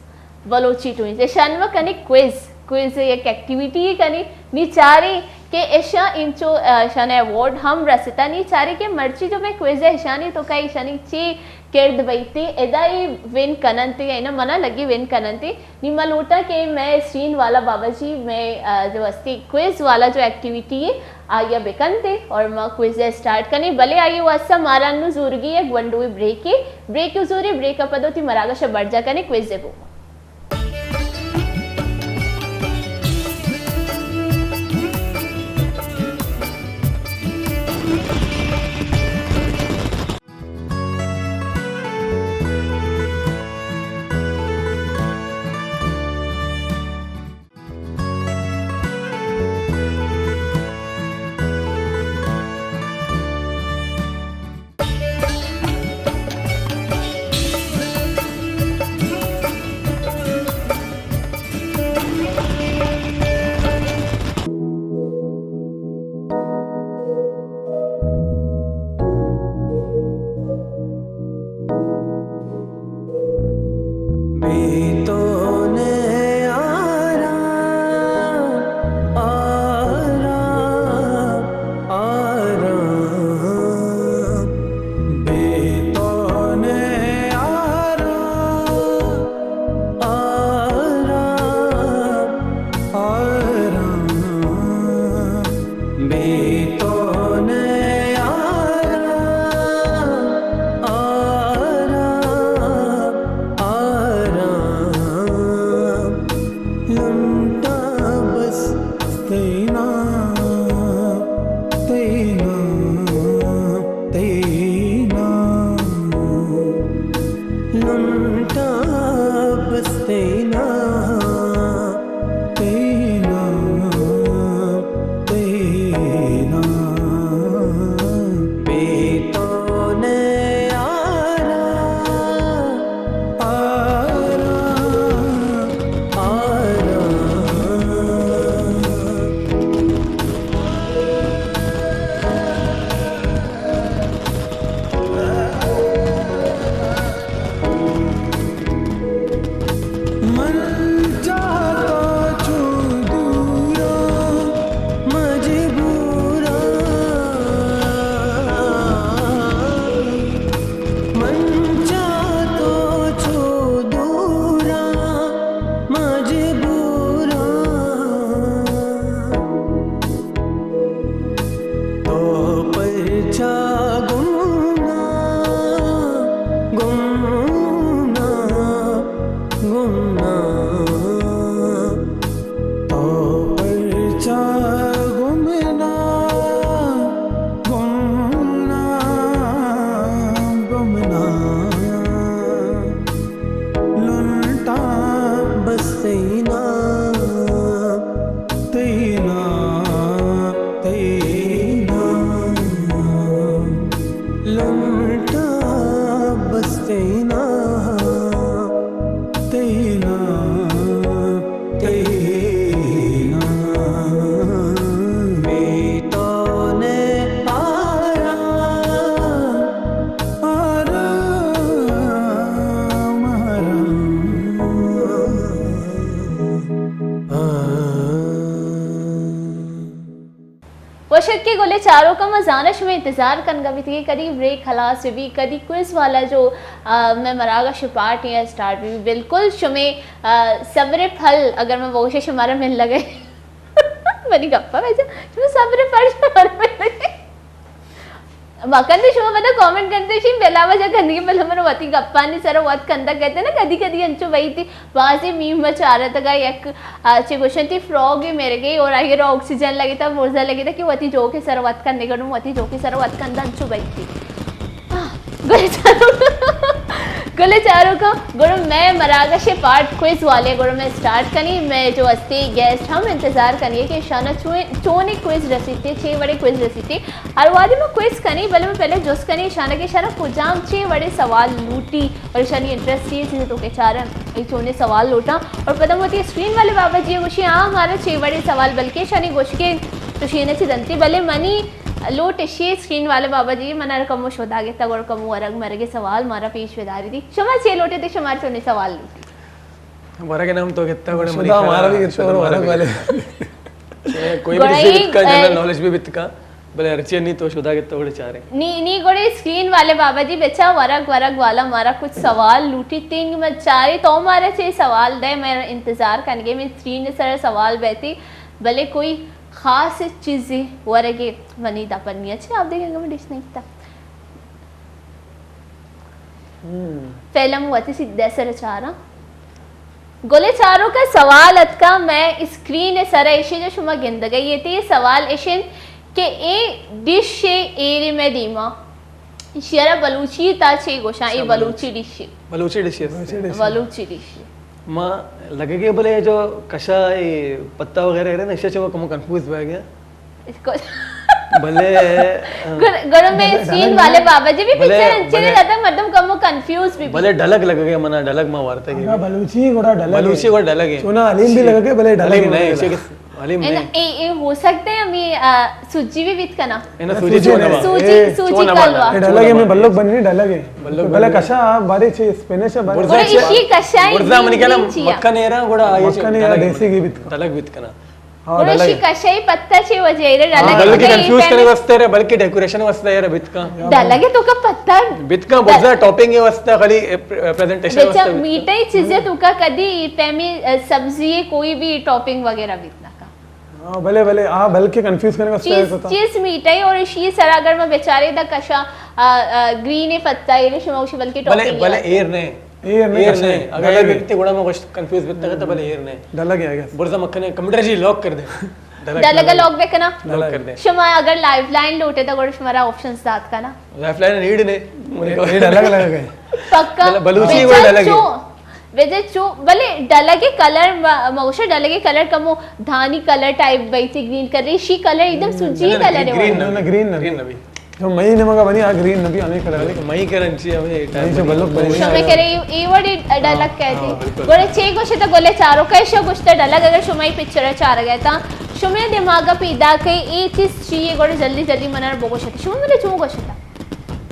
بلوچی ٹوئنز۔ ایشان ما کنی کوئز، کوئز یک ایکٹیویٹی کنی، نی چاری کہ ایشان انچو، آ، ایشان ایوارڈ ہم رستا، نی چاری کہ مرچی جو میں کوئز ایشانی تو کئی ایشانی چی کرد بیتی، ادا ای ون کننتی، اینا منا لگی ون کننتی۔ نی ما لوٹا کہ میں اسکرین والا بابا جی، میں، آ، جو استی کوئز والا جو ایکٹیویٹی ہے، آئیا بکنتے اور ما کوئز اسٹارٹ کنے، بلے آئی واسطہ مارا انو زورگی یک گونڈوی بریکے، بریک زوری، بریک پدو تی مراگش برجا کنے کوئز گو۔ بے شک کہ گلیں چاروکاں، ما زاناں شمے انتظار کنگا بیت کہ کدی بریک خلاص بی، کدی کوئز والا جو، آ، مئے مراگش پارٹ ایں اسٹارٹ بی۔ بالکل شمے، آ، صبر پھل اگر من بگوشاں شمارا ملگئے۔ منی گپا بجا، شمے صبر پھل شمارا ملگئے۔ مکن دے شما پدا کامنٹ کنتے شی بلا وجہ گندگی، بلے من وتی گپانی سر وت کندا کہتے نا، کدی کدی انچو بھائی تھی بازیں میم ما چارتگا یک، آ، چے گوشنتی فراگ مرگے اور آئی را آکسیجن لگتا، برزا لگتا کہ وتی جوکے سر وت کندے گڑوں وتی جوکے سر وت کندا انچو بھائی تھی۔ آہ، گلیں چاروکاں، گلیں چاروکاں، گڑا مئے مراگش پارٹ کوئز والے، گڑا مئے سٹارٹ کنی، مئے جو استی گیسٹ ہم انتظار کنی کہ شانا چوئے-، چونی کوئز رسیتے، چے وڑے کوئز رسیتے۔ ہر وادی ما کوئز کنی، بلے من پہلے جست کنی شانا کہ شانا کجام چے وڑے سوال لوٹی اور شانی انٹرسٹ چے چیز تو کے چارن، اے چونے سوال لوٹاں۔ اور پدا موتی اسکرین والے بابا جی گوشی، ہاں، ہمارا چے وڑے سوال، بلکہ شانی گوش کے تو شینے چی دنتی، بلے منی لوٹ اشی اسکرین والے بابا جی، منا کمو شودا گتا، گڑا کمو ورگ مرگ سوال مارا پیش بداری دی۔ شما چے لوٹے تے شمار چونے سوال لوٹی؟ ورگ نام تو گتا، گڑا منی شودا خیال مارا بھی گتا، شودا مارا ورگ بھی والے۔ گتا۔ چے، کوئی بھی گڑا چیز اے، بتکا، جنرل اے، نالج بھی بتکا، بلے ہرچی نہیں تو شودا گتا، گڑا چارے۔ نی، نی گڑے اسکرین والے بابا جی بچا ورگ، ورگ والا مارا کچھ سوال لوٹی تنگ میں چارے تو مارا چے سوال دے، میں انتظار کنگے، میں اسکرین سر سوال بیتی، بلے کوئی خاص چیزے ورگے منی دپنی اچھے آپ دیکھیں گے میں ڈش نہیں کیتا۔ ہم۔ فلم وتی سیدھے سر چاراں۔ گلیں چاروکاں سوال اتکا میں اسکرین سر ایشی جو شما گندگئی تے سوال ایشن کہ اے ڈش ایرے میں دیما۔ ایشی ءَ را بلوچی تا چے گوشاں؟ اے اچھا، بلوچی بلوچی۔ ڈش۔ بلوچی ڈش است۔ بلوچی ڈش۔ بلوچی ڈش۔ ما لگے گے بلے جو کشا اے پتا وغیرہ ہے نا، ایشی چے کمو کنفیوز بہ گیا۔ اس کو بلے، آ، گڑ-، گڑا میں بلے سین ڈلگ والے بابا جی بھی بلے، پکچر انچے بلے، جاتا مردم کمو کنفیوز بھی۔ بلے ڈلگ لگے گے منا، ڈلگ ما وارتا گے۔ ہاں، بلوچی گڑا ڈلگ ہے۔ بلوچی گڑا ڈلگ ہے۔ چونا حلیم بھی لگے گے، بلے ڈلگ حلیم ہے۔ نہیں، ایشی کے حلیم اے نا، نہیں۔ اے، اے ہو سکتے ہیں ہمیں، آ، سوجی بھی بیت کنا۔ اے نا، سوجی سوجی چونا نہ۔ والا۔ سوجی، اے، سوجی چونا کلوا۔ والا۔ اے ڈلگ ہے، میں بلوک بننی ڈلگ ہے۔ بلوک بلے بننی۔ کشا باری چی اسپینش ہے باری۔ برزا گڑا چی؟ ایشی کشا ہی برزا منی کلا نہیں چیا۔ مکھن ایرا گڑا آئیے مکھن ایرا ڈلگ دیسی گی بیت۔ ڈلگ بیت کنا۔ ہاں، گڑا ڈلگ ایشی ہے۔ کشا ہی پتا چی وجہ ایرا ہاں، ڈلگ بلکہ ہے، کنفیوز کرنے واسطے رہے، بلکہ ڈیکوریشن واسطے یار بیت کا۔ ڈلگ ہے تو کا پتا۔ بیت کا برزا ٹاپنگ ہے واسطے خالی، اے، پر-، پریزنٹیشن واسطے بیت کا۔ میٹھے چیزیں تو کا کدی پیمی، اے، سبزی ہے کوئی بھی ٹاپنگ وغیرہ بیت نہ کا۔ ہاں، بلے، بلے، ہاں، بلکہ کنفیوز کرنے واسطے چیز، ایسا تھا۔ چیز میٹھا ہے اور اسی سرا اگر میں بیچارے دا کشا، آ، آ، گرین پتا ہے، شما اسی بلکہ بلے، ٹاپنگ بلے ہے۔ ایر نے۔ ایر نے ایر کشا نے۔ ہے۔ اگر ڈلگ ایر ہے۔ بیتے گڑا میں کچھ کنفیوز بیتا کہ تو بلے ایر نے۔ ڈلگ ہے، آئی گیس۔ برزا مکھنے کمپیوٹر جی لاک کر دے۔ ڈلگ، ڈلگ ڈلگ۔ لاک بکنا۔ لاک کر دے۔ شما اگر لائف لائن لوٹے تو گڑا شمارا آپشنز دات کنا۔ لائف لائن نیڈ نے۔ اے، اے ڈلگ لگے۔ پکا۔ بلے بلوچی بیچا ورڈ ڈلگ ہے۔ چو۔ وجہ چو، بلے ڈلگ کلر م-، مگوشہ ڈلگ کلر کمو دھانی کلر ٹائپ بیتی، گرین کلر، ایشی کلر ایک دم سجی کلر ہے۔ گرین نہ، نہ، گرین نہ۔ گرین نہ بھی۔ جو مئی نمگا بنی، آ گرین نہ بھی، ہمیں کلر ہے۔ مئی کلر انچی ہمیں ٹائپ مئی سے بنی۔ بلوک بنی۔ شمے کرے اے، اے وڑی ڈلگ ہاں، کہتی۔ ہاں، بالکل۔ گوڑے چے گوشتا گلے چارو کشا گوشتا ڈلگ، اگر شمے پکچر چارگا تا، شمے دماغا پیدا کئی اے چیز چی ہے، گوڑے جلدی جلدی منا بگوشتا۔ شمے منا چون گوشتا؟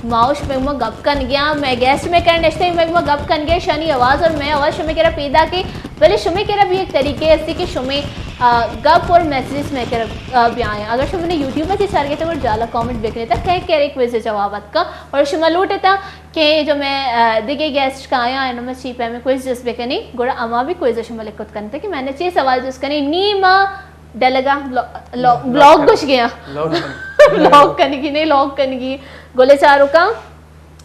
ماوش مئے گوما گپ کن گیا، مئے گیسٹ مئے کرا نشتہ، مئے گوما گپ کن گیا، شانی آواز اور مئے آواز شمے کرا پیدا کے، بلے شمے کرا بھی ایک طریقے ہستی کہ شمے، آ، گپ اور میسجز مئے کرا، آ، بیائیں۔ اگر شما نے یوٹیوب پر چار گئے تو جالا کامنٹ بکنے تا کہ کرے کوئز جواب اتکا اور شما لوٹے تا کہ جو میں، آ، دیگے گیسٹ کا آیا انو میں چی پہ میں کوئز جس بکنی، گوڑا اما بھی کوئز شما لکھت کنتے کہ میں نے چی سوال جس کنی، نی ما ڈلگا بلا-، لا-، بلاک گوش گیا۔ بلاک۔ بلاک کنگی نہیں، لاک کنگی۔ گلے چاروکا،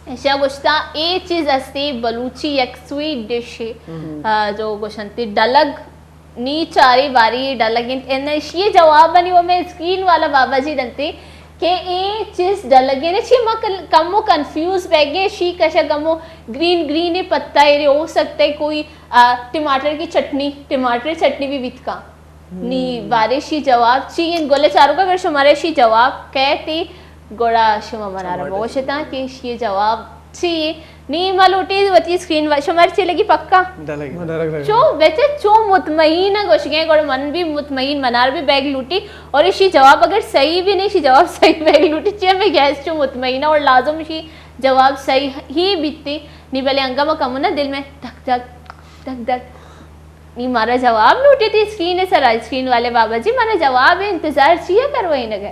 ایشا گوشتا، اے چیز استی بلوچی یک سویٹ ڈش ہے، ہم۔ آ، جو گوشنتی ڈلگ نی چاری باری ڈلگ انت۔ ان ایشی جواب نی وہ میں اسکرین والا بابا جی دنتے کہ اے چیز ڈلگ ہے۔ چی ما کل-، کم و کنفیوز بہ گئے، شی کشا کم و گرین گرین پتا ایرے ہو سکتا ہے کوئی، آ، ٹماٹر کی چٹنی، ٹماٹر چٹنی بھی بیت کا۔ نی بارے شی جواب چی انت؟ گلے چاروکا اگر شمارا شی جواب کہتی، گڑا شما منارا بگوشتا کہ شی جواب چی انت؟ نی ما لوٹی وتی اسکرین و-، شمار چی لگی پکا؟ ڈلگ۔ ڈلگ لگی۔ چو بیچے چو مطمئن گوش گئے، گڑا من بھی مطمئن، منار بھی بیگ لوٹی، اور شی جواب اگر صحیح بھی نہیں، شی جواب صحیح بیگ لوٹی، چی ہمیں گیس چو مطمئن اور لازم شی جواب صحیح ہی بیتی۔ نی بلے انگا ما کمو نا دل میں دھک دھک، دھک دھک۔ نی مارا جواب لوٹی تھی اسکرین سرا، اسکرین والے بابا جی، مارا جواب ہے، انتظار چیا کروئی نگے؟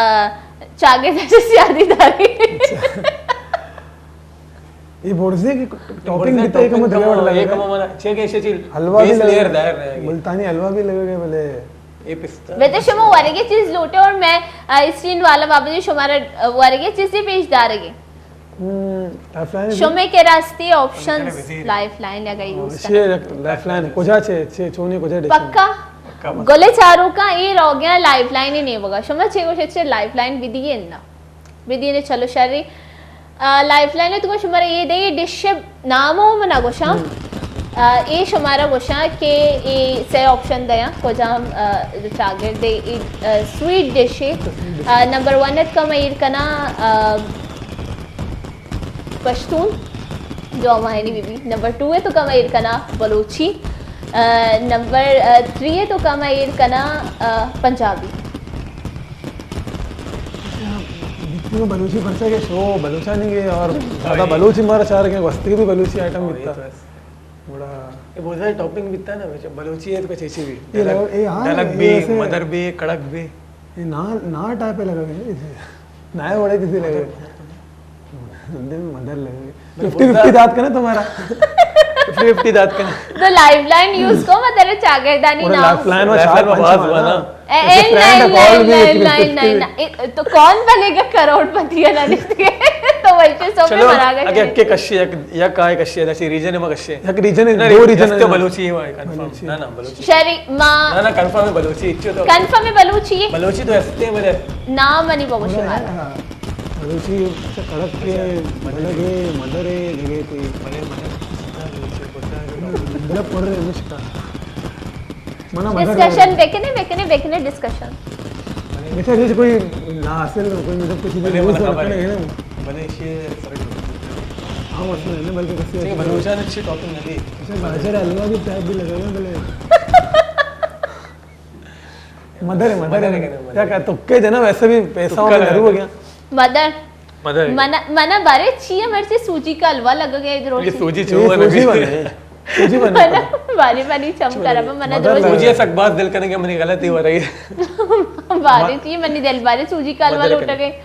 آ، چاگرد ءَ چہ سیادی داری۔ اے برزے کہ ٹاپنگ بیتا، اے کم دگہ وڑ لگے۔ اے کم من چے کہ ایشی چیز حلوا بھی بیس لگے، لیئر دائر رہے گی۔ ملتانی حلوا بھی لگے گا، بلے اے پستہ۔ بلے شما ورگے چیز لوٹے اور میں، آ، اسکرین والا بابا جی شمارا، آ، ورگے چیزی پیش دارگے۔ ہم، لائف لائن۔ شمے کہ راستی آپشنز لائف لائن اگہ یوز کرے۔ لائف لائن کجا چے، چے چونی کجا ڈیشن؟ پکا؟ پکا بس۔ گلے چاروکاں اے روگیاں لائف لائن ہی نہیں بگا۔ شما چے گوشے چے لائف لائن بدیے نا؟ بدینے چلو شری۔ آ، لائف لائن تو شمارا اے دے ڈش نام ہو منا گوشاں۔ آ، اے شمارا گوشاں کہ اے سے آپشن دیاں، کجام، آ، چاگرد اے، آ، سویٹ ڈش اے۔ آ، نمبر ون ات کم ایر کنا، آ، پشتون، جو ہمایانی بی بی۔ نمبر ٹو ات کم ایر کنا بلوچی۔ آ، نمبر، آ، تھری ات کم ایر کنا، آ، پنجابی۔ بیتنی بلوچی پرچہ کہ شو بلوچانی گے اور زیادہ بلوچی مارا چار کے وستی بھی بلوچی آئٹم بیتا۔ گڑا اے بہت سارے ٹاپنگ بیتا نا، بلوچی ہے تو کچھ ایسی بھی۔ اے لگا، اے ہاں، ڈلک اے بھی، ایسے مدر بھی، کڑک بھی۔ اے نا، نا ٹائپ لگا بھی۔ نا وڑے کسی لگے۔ دن مدر لگے۔ ففٹی ففٹی دات کنا تمہارا۔ ففٹی ففٹی دات کنا۔ تو لائف لائن یوز کو، مطلب چاگردانی نام۔ لائف لائن میں چار پنچ بنا۔ اے، اے، nine, nine, nine, nine, nine. اے، تو کون بنے گا کروڑ پتی ہے نا نشتے؟ تو ویسے سو پہ چلو، مرا گا اگے کہ اکے کشی، یک، یک آئے کشی، جیسے ریجن میں کشی۔ یک ریجن ہے، نہ، دو ریجن ہے۔ بلوچی ہی ہوا ہے، کنفرم۔ بلوچی۔ نہ، نہ، بلوچی۔ شری، ما نہ، نہ، کنفرم ہے بلوچی، اچھو تو۔ کنفرم ہے بلوچی ہے؟ بلوچی تو ہستے میرے۔ نام نہیں بابا شمار۔ ہاں، بلوچی سے کڑک کے، بلگے، مدرے، جگہ کوئی۔ مدر پڑھ رہے ہیں، مشکا۔ منا مدر ڈسکشن بکنے، بکنے، بکنے ڈسکشن۔ بیٹا، جیسے کوئی نا حاصل ہو، کوئی مطلب کچھ بلے، یوز بلے، کرنا ہے نا۔ بلے، یہ فرق ہوتا ہے۔ ہاں، اس میں ہے نا، بلکہ کسی ٹھیک ہے، بلوچان اچھی ٹاپنگ لگی۔ اچھا، گاجر حلوہ بھی ٹائپ بھی لگا نا، بلے۔ مدر ہے، مدر ہے۔ کیا کہا، تکے دینا، ویسے بھی پیسہ ہو گیا۔ مدر۔ مدر۔ منا، منا بارے چی ہے، مرچی سوجی کا حلوہ لگ گئے ادھر یہ سے۔ سوجی یہ چو ہے سوجی نبی۔ بنے۔ سوجی بنے۔ منا بارے بنی چم کرا، منا مدر درست لگ سوجی ہے، سک باز دل کرنے کے منی غلطی ہو رہی ہے۔ بارے چی منی دل بارے سوجی کا حلوہ مدر لوٹا کرنے۔ گئے۔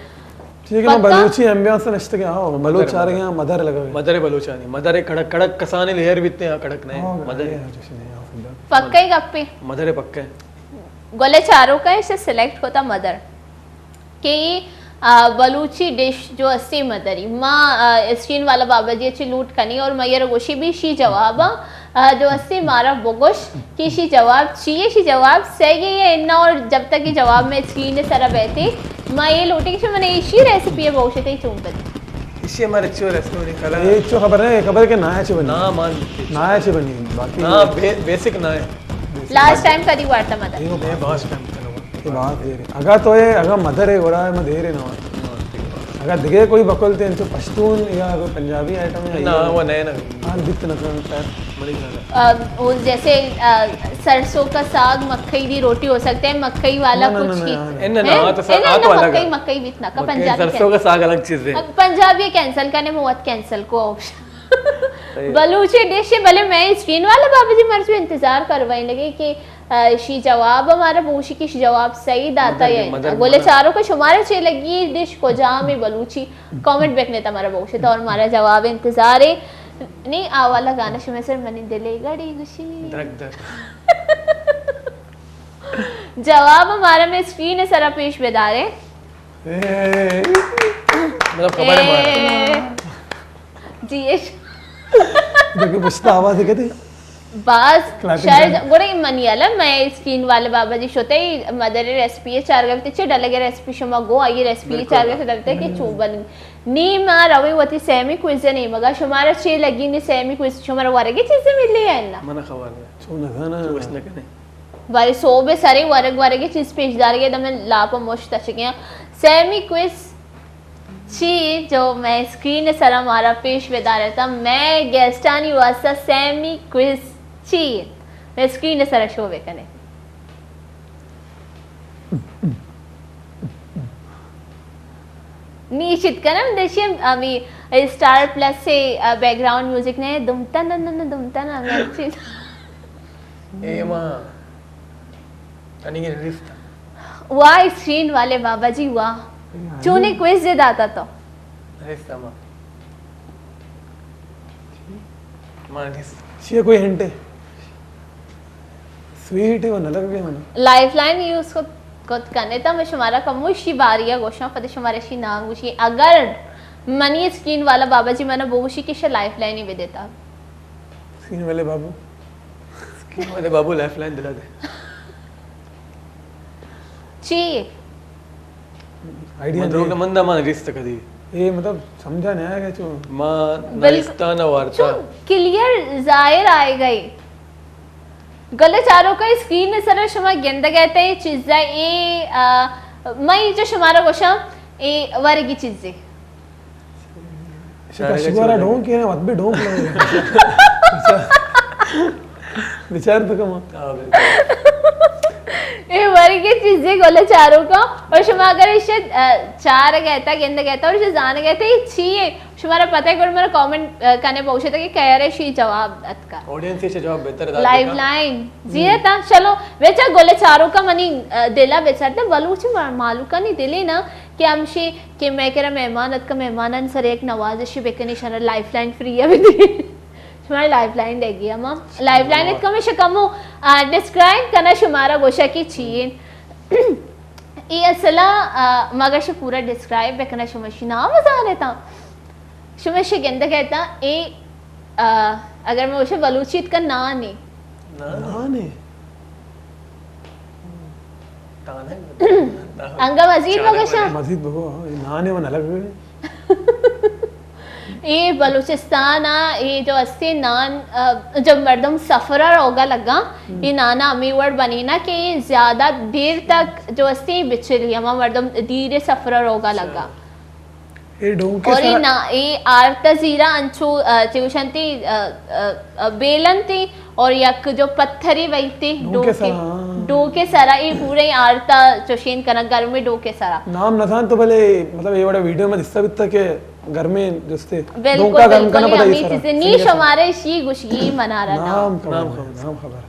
ٹھیک ہے، میں پکا؟ بلوچی ایمبیانس نشتے کہ ہاں، بلوچ مدر، آ رہے ہیں، مدر لگا گئے۔ مدر بلوچانی، مدر کڑک، کڑک کسانے لہر بیتے ہیں، کڑک نہیں، ہاں، مدر۔ یہ ہے، جیسے نہیں، ہاں، فضل۔ پکا ہی گپے۔ مدر پکا ہے۔ گلے چاروکا ایشی سلیکٹ کوتا مدر۔ کہ، آ، بلوچی ڈش جو اسے مدری۔ ما، آ، اسکرین والا بابا جی چی لوٹ کنی اور ما یہ گوشی بھی شی جواب، آ، جو اسے مارا بگوش کہ شی جواب چی ہے، شی جواب صحیح ہے یا انا، اور جب تک یہ جواب میں اسکرین سرا بیتے، ما یہ لوٹی کہ من ایشی ریسیپی ہے بہت سے چون پر۔ ایشی ہمارے چو ریسیپی نہیں کھلا۔ یہ چو خبر ہے، خبر ہے کہ نہ ہے چو بنی۔ نہ مان۔ نہ ہے چو بنی، باقی نہ، بے-، بیسک نہ ہے۔ لاسٹ ٹائم کدی وارتا مدر؟ یہ بہت ٹائم کھلا۔ یہ بات دیر ہے۔ اگا تو ہے، اگا مدر ہے، گڑا ہے، میں دیر ہے نا۔ اگا دگے کوئی بکل تے، انچو پشتون یا کوئی پنجابی آئٹم ہے، نہ، وہ نئے نا۔ ہاں، بیت نہ کرتا ہے۔ آ، وہ جیسے، آ، سرسوں کا ساگ مکئی دی روٹی ہو سکتا ہے، مکئی والا نہ، نہ، کچھ نہ، کی۔ نہ، نہ۔ ہے؟ نہ، نہ، تو سر، نہ، آ تو الگ ہے۔ مکئی، مکئی بیت نہ کا، مکئی، پنجابی سرسوں کا ساگ الگ چیز ہے۔ اب پنجابی کینسل کرنے میں وقت کینسل کو آپشن۔ صحیح۔ بلوچی ڈش ہے، بلے میں اسکرین والا بابا جی مرچو انتظار کروائیں لگے کہ، آ، شی جواب ہمارا بوشی کہ شی جواب صحیح داتا مدر، ہے۔ مدر، بولے مدر۔ چاروں کو شمارا چے لگی ڈش کو جام ہے بلوچی، کمنٹ بکنے تا ہمارا بوشی تو اور ہمارا جواب انتظار ہے۔ نہیں، آ والا گانا شمے سر منی دلے گڑی گشی۔ دھک دھک۔ جواب ہمارا میں اسکرین سرا پیش بدارے۔ اے۔ مطلب خبر ہے ہمارا۔ اے۔ جی، اش۔ دیکھو، پشتا آواز ہے کہتے؟ باز کلیپنگ شاید کریں۔ گوڑے منی والا، میں اسکرین والے بابا جی شوتے، مدر ریسپی چار گپتے، چے ڈلگے ریسپی شما گو، آئی ریسپی بالکل۔ چار گپتے کہ چون بن۔ نی ما روی وتی سیمی کوئز نے مگا، شمارا چے لگی نی سیمی کوئز، شمارا ورگے چیزے ملی ہے نا؟ من خبر ہے۔ چون نہ نا۔ چوش نہ کنے۔ بارے صوب سرے ورگ ورگے چیز پیش دارگے، دم لاپ مشت اچگے۔ سیمی کوئز چی جو میں اسکرین سرا مارا پیش بدارتا، میں گیسٹانی واسطہ سیمی کوئز چی میں اسکرین سرا شو بکنے۔ نی چت کنم دشیم امی اسٹار پلس سے، آ، بیک گراؤنڈ میوزک نے دمتا نہ نہ دمتا نہ میں چیز۔ اے ماں۔ انیگے رفت۔ واہ اسکرین والے بابا جی، واہ۔ اے آلو۔ چونے کوئز دے داتا تو۔ رفت ما۔ ما رفت۔ چیئے کوئی ہنٹ ہے؟ سویٹ ہے وہ نہ لگ گئے منا۔ لائف لائن یوز کو کت کنے تا میں شمارا کموشی باریا گوشاں، پتہ شمارا شی نام گوشی۔ اگر منی اسکرین والا بابا جی منا بوشی کہ شے لائف لائن ہی بدیتا۔ اسکرین والے بابو۔ اسکرین والے بابو لائف لائن دلا دے۔ چی؟ آئیڈیا من دروگ نہیں۔ نہ مندا، من ریست کدی۔ اے مطلب سمجھا نہیں آیا کہ چو۔ ما نہ بالکل۔ ریستا نہ وارتا۔ چو کلیئر ظاہر آئے گئی۔ گلے چاروں کا اسکرین سر شما گندگ ہے تے چیزا اے، آ، مئی جو شمارا گوشاں اے ورگی چیزے۔ شکا شکارا ڈھونک ہے نا، وت بھی ڈھونک لگے۔ بچار تو کما۔ اے ورگی چیزے گلے چاروں کا، اور شما اگر اسے، آ، چار گئے تا، گند گئے تا، اور اسے زان گئے تا، یہ چی ہے؟ شمارا پتہ ہے، گڑا مارا کمنٹ، آ، کنے بوشے تا کہ کہہ رہے شی جواب اتکا۔ آڈینس سے جواب بہتر داتا۔ Life line. جی تا، چلو، ویچا گلے چاروں کا منی، آ، دلا بچار تا، بلوچ ما-، مالوکانی دلے نا، کہ ہمشی کہ میں کرا مہمان اتکا، مہمانان سر یک نوازشی بکنی، شنا لائف لائن فری ہے بدی۔ شمارا لائف لائن دے گی، اما لائف لائن اتکا میں شکمو، آ، ڈسکرائب کنا شمارا گوشا کی چیئے۔ اے اصلا، آ، مگر شی پورا ڈسکرائب بکنا شما شی نام زانتا۔ شما شی گندگ ہے تا اے، آ، اگر میں گوشے بلوچی اتکا نان ہے۔ نان ہے۔ انگا مزید بگوشاں۔ مزید بگو، ہاں، اے نان ہے، وہ نہ لگ رہے۔ اے بلوچستان آ، اے جو استے نان، آ، جب مردم سفر روگا لگا، اے نانا ہمیں وڑ بنینا کہ اے زیادہ دیر تک جو استے بچلی، ہما مردم دیر سفر روگا لگا۔ اے ڈونکے اور اے سرا نا، اے آرت زیرا انچو، آ، چے گوشنتی، آ، آ، آ، بیلنتی اور یک جو پتھری ویتی ڈونکے ڈونکے۔ سرا، ہاں۔ ڈوک ءِ سرا اے پورے آرتا چوشیں کنگ گرمیں ڈوک ءِ سرا۔ نام نہ زانت تو بلے مطلب اے وڑا ویڈیو ما دیستا بیتا کہ گرمیں جستے۔ بالکل، ڈوکا گرم بالکل، کناں پدا اے ہمیں سرا۔ چیزیں نی شمارے شی گوشگی منارا نام۔ نام خبر نام ہے، خبر۔ نام خبر۔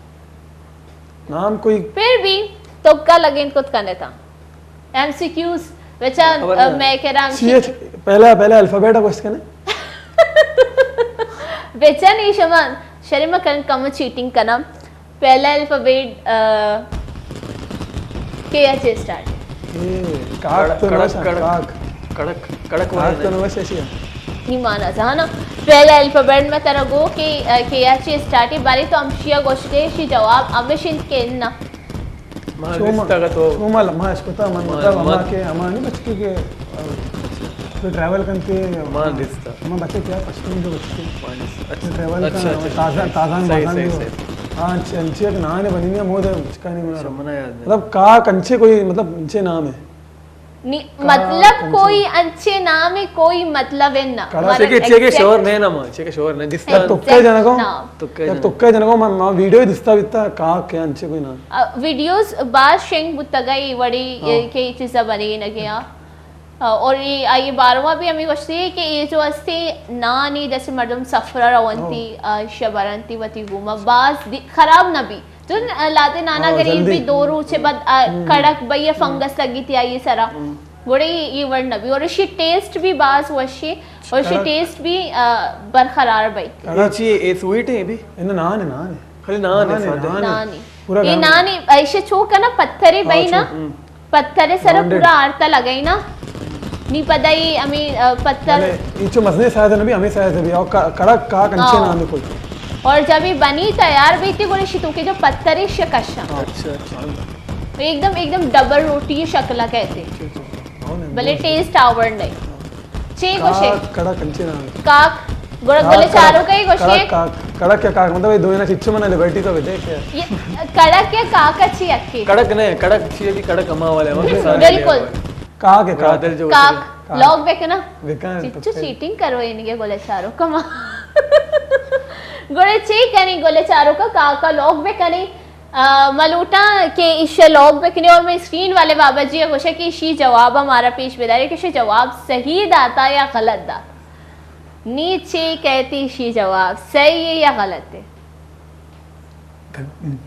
نام کوئی پھر بھی تکا لگیں کت کنتا۔ ایم سی کیوز بچا، خبر نہ۔ میں کرام سی ایچ، پہلا، پہلا الفابیٹ ہے کوشچن ہے۔ بچا نہیں شما، شرم کن کم چیٹنگ کنم۔ پہلا الفابیٹ، آ، کے ایچ اے اسٹارٹ۔ اے، کاک تو کڑک، نوشا، کڑک، کاک۔ کڑک، کڑک کاک تو نوشا شیا۔ نی مانا زانا۔ پہلا الفابیٹ میں ترا گو کہ، آ، کے ایچ اے اسٹارٹ ہے، بارے تو ہم شیا گوشتے شی جواب ہمیش انت کہ نہ۔ ما شوما، دیستگ تو۔ شوما ل-، ما اشکتا، من ما، مطلب، ما ہما کہ، ہما نہیں بچکی کہ، آ، تو ٹریول کنتے، ما دیستا۔ ہما بچے کیا پشتون جو بچکی۔ ما دیستا۔ اچھا۔ ٹریول اچھا، کا، اچھا، تازہ، اچھا۔ تازہ صحیح، مزہ صحیح، بھی ہو۔ صحیح۔ ہاں، انچ-، انچی ایک نان ہے بنی نہیں، مودا بچکانی منا۔ اچھا، منا یاد نہیں۔ مطلب، کا کنچے کوئی، مطلب، انچے نام ہے۔ نی-، کا مطلب کنچے؟ کوئی انچے نام ہے، کوئی مطلب ہے نا۔ کڑا۔ مطلب چیکے، چیکے ایگزیکٹ۔ شور نہیں نا ما، چیکے شور نہیں، دیستا۔ ایگزیکٹ تکے جنگو۔ نام۔ تکے یا جنگو۔ تکے جنگو، ما، ما ویڈیو دیستا بیتا، کا کہ انچے کوئی نام۔ آ، ویڈیوز باز شنگ بوتگا اے وڑی، ہاں۔ اے کہ اے چیزا بنے نگیا۔ آ، اور اے، آئی باروا بھی ہمیں گوشتی کہ اے جو استے نانی جیسے مردم سفرہ رونتی، ہاں۔ آ، شبرنتی وتی گوما باز دی-، خراب نہ بی۔ تو ن-، لہتے نانا ہاں، اگر اے جلدی۔ بھی دو روچے بعد، آ، ہم۔ کڑک بئی یا ہم۔ فنگس لگی تھی آئی سرا۔ ہم۔ گڑے اے وڑ نہ بی۔ اور اشی ٹیسٹ بھی باز وشی۔ اور اشی کڑک۔ ٹیسٹ بھی، آ، برقرار بئی۔ کڑک۔ اے چی اے؟ سویٹ ہے بھی؟ اے نان ہے، نان ہے۔ خالی نان ہے، نان ہے، سادہ۔ نان ہے۔ نان ہے۔ پورا اے گرم۔ نان ہے، ایشی چو کنا پتھرے ہاں، بئی نا۔ چو، ہم۔ پتھرے سر راؤنڈڈ۔ پورا آرتا لگئی نا۔ نی پدا اے ہمیں، آ، پتھر۔ بلے، اے چو مزنے سائز نہ بی، ہمیں سائز بی۔ اور ک-، کڑک کا کنچے ہاں۔ نام ہے کوئی۔ اور جب اے بنی تیار بیتی گڑے شی تو کہ جو پتھرے شکشاں۔ ہاں۔ اچھا، اچھا۔ ایک دم، ایک دم ڈبل روٹی شکل کہتے۔ اچھا، اچھا۔ ہاں، نہیں، بلے بہت ٹیسٹ آور نہیں۔ چے گوشے؟ کاک، کڑک انچے نام۔ کاک، گڑا کاک، گلے چارو کئی گوشے؟ کڑک، کاک، کڑک یا کاک، مطلب اے دوئینا چچو منا لبرٹی تو بدے کیا؟ اے کڑک یا کاک اچھی اکی؟ کڑک نہیں، کڑک اچھی ہے کہ کڑک ہما والے، ہم کسان کے لیے بالکل۔ والے۔ کاک ہے، کاک۔ برادر جو کاک، ہوتے ہیں۔ لوگ بکنا؟ بکن، چچو تو چیٹنگ کرو انگے گلے چارو کما۔ گڑے چے کنی گلے چارو کا کاکا لوگ بکنی؟ آ، ما لوٹاں کہ ایشی لوگ بکنی اور میں اسکرین والے بابا جی گوشا کہ ایشی جواب ہمارا پیش بدارے کہ ایشی جواب صحیح داتا یا غلط داتا۔ نی چے کہتی ایشی جواب صحیح ہے یا غلط ہے؟ دھک، دھک۔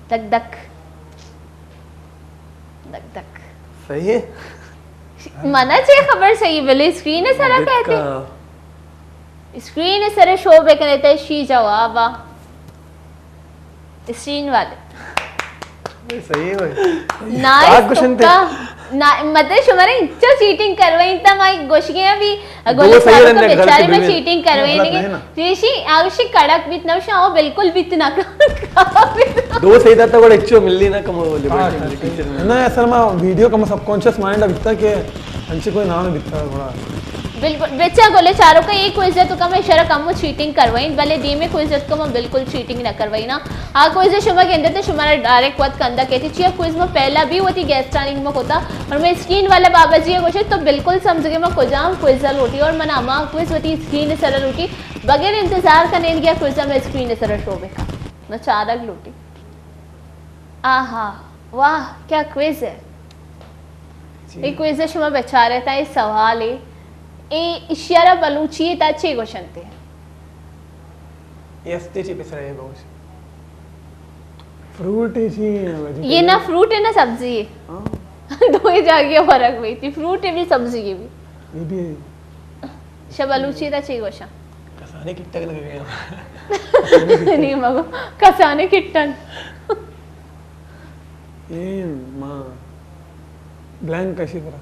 دھک دھک۔ دھک دھک۔ صحیح ہے؟ منا چے خبر صحیح بلے اسکرین سرا دھک کہتے۔ کا۔ اسکرین سر شو بکنے تے شی جواب آ۔ اسکرین والے۔ صحیح ہے۔ نائس۔ کاک گوشنتے۔ تکا۔ نا، مطلب شمارے انچو چیٹنگ کروئی تا ما گوشگے ابھی۔ دو گوشے صحیح سارو رہنے، کا غلط بیچارے میں بلے۔ چیٹنگ کروئی غلط نہیں۔ نہیں نا۔ جیشی، آوشی کڑک بیت نہ، شاو بالکل بیت نہ۔ دو صحیح داتا گڑا اچو ملی نہ کم لبرٹی ہاں، ملی ٹیچر میں۔ نہ، اصل ما ویڈیو کم سب کانشیس مائنڈ بیتا کہ انچے کوئی نام بیتا گڑا۔ بالکل، بچا گلے چارو کا ایک کوئز ہے تو کم اشارہ کم چیٹنگ کروائیں، بلے دیمے کوئز ہے تو کم بالکل چیٹنگ نہ کروائیں نا۔ آ کوئز شما گندے تو شمارا ڈائریکٹ وت کندا کہتی چیا کوئز میں پہلا بھی ہوتی گیسٹ آننگ میں ہوتا اور میں اسکرین والا بابا جی ہے گوشے تو بالکل سمجھ گئے میں کجام کوئز لوٹی اور من اما کوئز ہوتی اسکرین سر لوٹی۔ بغیر انتظار کنین گیا کوئز میں اسکرین سر شو بکا۔ نہ چارگ لوٹی۔ آہا، واہ، کیا کوئز ہے۔ جی۔ اے کوئز ہے شما بیچارے تا اے سوال ہے۔ اے اشیارا بلوچی تا چے گوشنتے؟ اے استے چی پسرا اے بوش۔ فروٹ ہے چی؟ یہ نہ فروٹ ہے نہ سبزی ہے۔ ہاں۔ دو ہی جاگے فرق ہوئی تھی، فروٹ ہے بھی سبزی ہے بھی۔ یہ بھی ہے۔ شہ بلوچی تا چی گوشاں؟ کسانیں کٹگ لگے گئے۔ نہیں مگو، کسانیں کٹگ۔ اے ما بلینک کشی کرا۔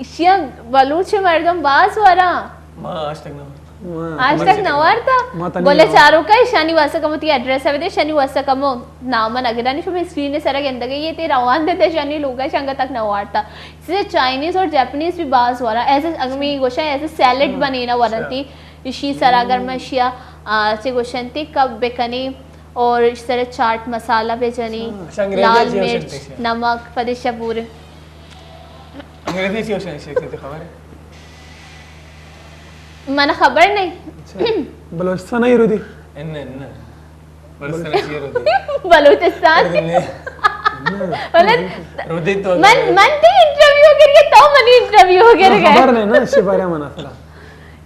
اشیا بلوچ مردم باز ورا۔ ما آج تک نہ ورتا۔ آج تک نہ ورتا؟ ما تنی بولے نہ۔ چارو کا شانی واسطہ کمو تی ایڈریس ہے دے، شانی واسطہ کمو نام نگرانی شما اسکرین سرا گندگے یہ تے روان دے تے شانی لوگا شنگا تک نہ ورتا۔ چیزیں چائنیز اور جاپنیز بھی باز ورا، ایسے اگر میں گوشاں ایسے سیلڈ ہاں، بنینا اچھا۔ ورنتی، اشی سرا اگر میں اشیا، آ، چے گوشنتی کب بکنی اور اس طرح چاٹ مسالہ بجنی، اچھا، انگریزی لال چی مرچ، گوشنتی اشیا؟ نمک، پدشا پورے۔ انگریزی چی گوشنتی اشیا، کسی خبر ہے؟ من خبر نہیں۔ اچھا، بلوچستان ءَ رودی؟ انہ، انہ۔ بلوچستان ءَ رودی۔ بلوچستان۔ رودی نے۔ ولد، رودی تو من، من تئی انٹرویو گر گئے، تو منی انٹرویو گر گئے۔ خبر نہیں نا، اس بارے من اصلا۔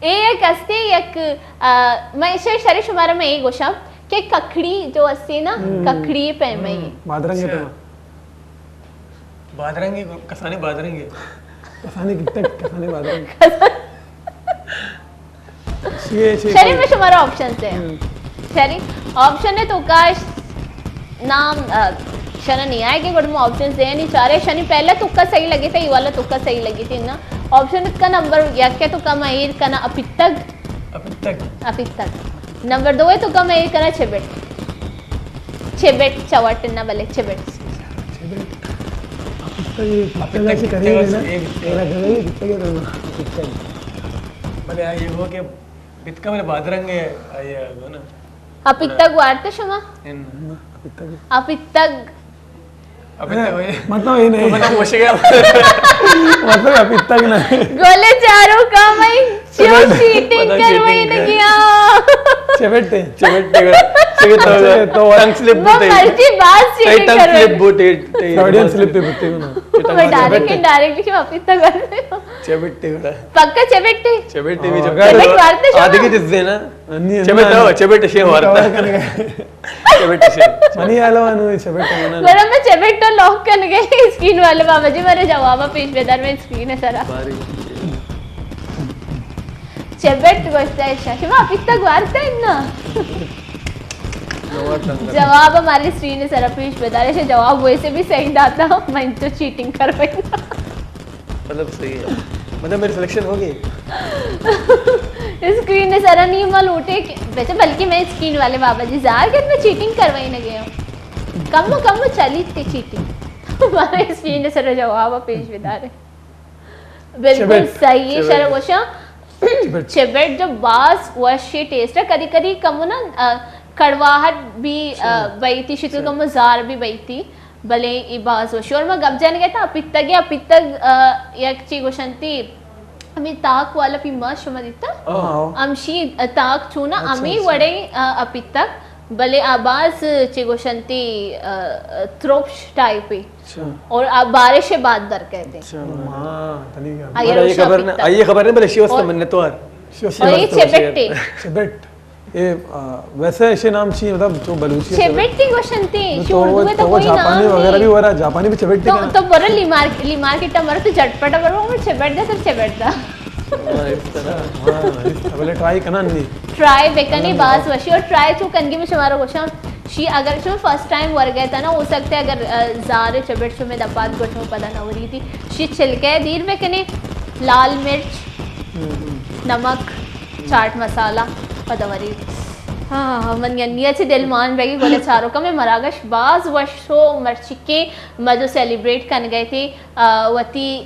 اے یک استے یک، آ، من ایشی شری شمارا من اے گوشاں کہ ککڑی جو استے نا، ہم۔ ککڑی پیمائی۔ ہم۔ بادرنگ اچھا۔ پیما۔ بادرنگے، کسانیں بادرنگے۔ کسانیں گٹک، کسانیں بادرنگ۔ شری، شری۔ شری، میں شمارا آپشن سے۔ ہم۔ شری، آپشن ہے تو کا نام، آ، شنا نہیں آئے کہ گڑ میں آپشن سے نہیں چاہ رہے۔ شنی پہلا تکا صحیح لگے تھا، یہ والا تکا صحیح لگے تھے نا۔ آپشن کا نمبر یک ہے تو کا میں ایر کنا اپتگ۔ اپتگ۔ اپتگ۔ نمبر دو ہے تو کا میں ایر کنا چبٹ۔ چبٹ، چوٹ نہ بلے چبٹ۔ چبٹ۔ اپتگ، یہ اپتگ، اپتگ ایسی کریے نا۔ اے اپتگ۔ اے لگا ہے، اپتگ ہے نا۔ اپتگ۔ بلے آ یہ ہوا کہ بتکا بلے بادرنگ ہے، آ یہ ہوا نا۔ اپتگ وارتے شما؟ ان۔ اپتگ۔ اپتگ۔ اپتگ ہوئے۔ مطلب یہ نہیں۔ مطلب مشکل۔ مطلب اپتگ نہ۔ گولے چارو کا میں چیو چیٹنگ کروئی نہ گیا۔ چبٹے۔ چبٹے گڑا۔ چبٹے گڑا۔ تو ٹنگ سلپ بوتے۔ مرچی باز چیٹنگ کروئی۔ ٹنگ سلپ بوتے۔ فراڈین سلپ بوتے نا۔ میں ڈائریکٹ، ڈائریکٹ لکھے اپتگ۔ چبٹے گڑا۔ پکا چبٹے؟ چبٹے بھی چبٹے۔ چبٹ وارتے شما؟ آدھے کی چیز دینا۔ نہیں، چبٹ نہیں۔ ہو، چبٹ شے وارتا۔ چبٹ شے۔ منی حالا وانو چبٹ ہونا۔ گڑا میں چبٹ تو لاک کن گئے اسکرین والے بابا جی، مارے جواب پیش بدار میں اسکرین ہے سرا۔ باری۔ چبٹ گوشتا ہے شا۔ شما اپتگ وارتا ہے نا؟ جواب ہماری اسکرین ہے سرا پیش بدار ہے۔ جواب ویسے بھی صحیح داتا، میں تو چیٹنگ کر رہی ہوں۔ مطلب صحیح ہے۔ مطلب میری سلیکشن ہو گئی۔ اسکرین نے سرا نہیں ما لوٹے کہ، ویسے بلکہ میں اسکرین والے بابا جی ظاہر کہ میں چیٹنگ کروائی نہ گیا ہوں۔ کم و کم چلی تھی چیٹنگ۔ ہمارے اسکرین نے سرا جواب پیش بدارے۔ بالکل چبٹ۔ صحیح ہے، چبٹ۔ شر وشا۔ چبٹ۔ چبٹ جو باز وشی ٹیسٹ ہے، کدی کدی کم نا، آ، کڑواہٹ بھی، آ، اچھا۔ بیتی، شتو اچھا۔ کم زار بھی بیتی۔ بلے اے باز وشی۔ اور ما گپ جنگ ءَ تا اپتگ ءَ، اپتگ، آ، یک چی گوشنتی، ہمیں تاک والا پیما شما دیتا؟ ہاں۔ ہمشی تاک چونا اچھا، ہمیں اچھا۔ وڑے، آ، اپتگ، بلے آ باز چی گوشنتی، آ، تروپش ٹائپ ہے۔ اچھا۔ اور آ بارش بعد در کہتے ہیں۔ اچھا۔ ہاں، تنی کیا؟ آئی مارا یہ روشا خبر نہ، اپتگ۔ آئی یہ خبر نہیں، بلے شی واسطے اور منتوار۔ شی واسطے اور یہ منتوار۔ چبٹے۔ چبٹ۔ اے، آ، ویسے ایشے نام چی، مطلب، جو بلوچی ہے، چبٹ۔ چبٹی گوشنتی، نو شی تو اردو وہ، میں تو تو وہ کوئی جاپانی نام وغیرہ نہیں۔ بھی ہو رہا ہے، جاپانی بھی چبٹی تو، کہنا۔ تو برو لی مارک-، لی مارکیٹ تا برو تو جھٹپٹ برو، ہمیں چبٹ دے، تو چبٹ دا۔ ہاں، اس طرح۔ ہاں، اس طرح۔ پہلے ٹرائی کرنا نہیں۔ ٹرائی بکنی ہاں۔ باز وشی اور ٹرائی چو کنگی میں شمارا گوشاں، شی اگر شما فرسٹ ٹائم ور گئے تا نا، ہو سکتا ہے اگر، آ، زار چبٹ شما دپات گوشو پدا نہ وری تھی، شی چھلکے دیر بکنی، لال مرچ، ہم، ہم۔ نمک، چاٹ مسالہ پدا وری۔ ہاں، ہاں، من ینی اچ دل مان بیگی گولے چاروکا۔ میں مراگش باز وش شو مرچی کہ ما جو سیلیبریٹ کن گئے تھے، آ، وتی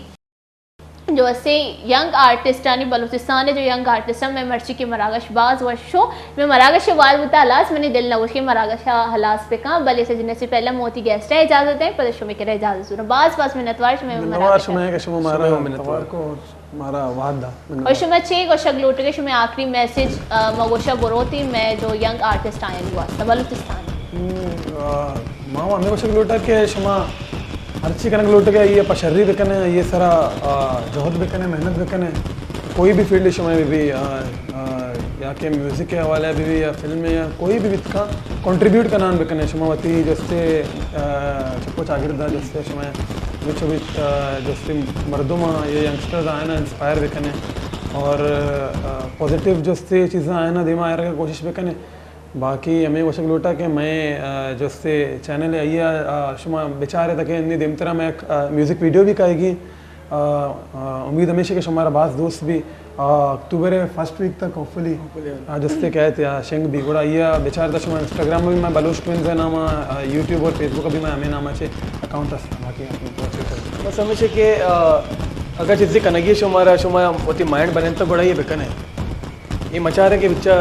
جو اسے ینگ آرٹسٹانی، بلوچستان جو ینگ آرٹسٹ ہیں، میں مرچی کہ مراگش باز وش شو۔ میں مراگش وال بوتا ہلاس، منی دل نہ وشی مراگش ہلاس بکاں، بلے سجنے سے پہلے موتی گیسٹ ہے اجازت دیں، پدا شمی کرے اجازت سورا۔ باز باز منتوار شمی منتوار مراگش۔ شمی کہ شما مارا شمی منتوار۔ توار کو۔ مارا وعدہ۔ اور شما چے گوشگ لوٹگے، شما آخری میسج، آ، ما گوشا بروتی، میں جو ینگ آرٹسٹ آئیں واسطہ بلوچستان۔ ہم، آ، ما ہمیں گوشگ لوٹا کہ شما ہرچی کنگ لوٹگے، یہ پشری بکنے، یہ سرا، آ، جہد بکنے، محنت بکنے، کوئی بھی فیلڈ شما بھی، بھی، آ، آ، یا کہ میوزک کے حوالے بھی، بھی یا فلم میں یا کوئی بھی بتکا کنٹریبیوٹ کنان بکنے، شما وتی جستے، آ، چکو چاگرد جستے شما وچ وچ، آ، جستے مردم آ، یہ ینگسٹرز آئے نا انسپائر بکنے اور، آ، پازیٹیو جستے چیزاں آئے نا دیما آئے رکھے کوشش بکنے۔ باقی ہمیں گوشگ لوٹا کہ میں، آ، جستے چینل ہے، آ، شما بچارے تکے انی دیمترا میں ایک، آ، میوزک ویڈیو بھی کائے گی۔ آ، آ، امید ہمیشہ کہ شمارا باز دوست بھی، آ، اکتوبر ہے فرسٹ ویک تک ہوپ فلی، ہوپ فلی۔ آ، جستے کہتے آ، شنگ بھی گڑا یہ بچار تا شما انسٹاگرام میں بھی میں بلوچ ٹوینز ہے نام، آ، یوٹیوب اور فیس بک بھی میں ہمیں نام اچھے اکاؤنٹ است، باقی آپ کو اچھے کر۔ بس ہمیشہ کہ، آ، اگر چیزیں کنگی شمارا، شما وتی مائنڈ بنن تو گڑا یہ بکنے۔ یہ مچارے کہ بچا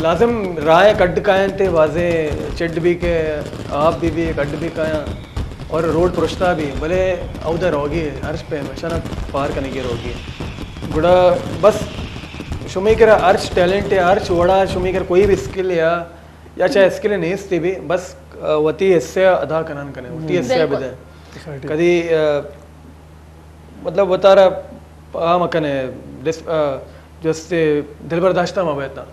لازم راہ کڈ کائن تے بازیں چڈ بھی کہ آپ بھی بھی کڈ بھی کایاں۔ اور روڈ پرشتا بھی، بلے اودا روگی ہر پہ مشانا پار کنگی روگی۔ گڑا بس شمے کرا ہرچ ٹیلنٹ ہے، ہرچ وڑا شمے کرا کوئی بھی اسکل ہے یا، یا چاہے اسکل نیست بھی، بس، آ، وتی حصہ ادا کنان کنے، وتی حصہ بدے۔ کدی، آ، مطلب وتارا آ مکنے، ڈس-، آ، جستے دل برداشتہ ما بیتا۔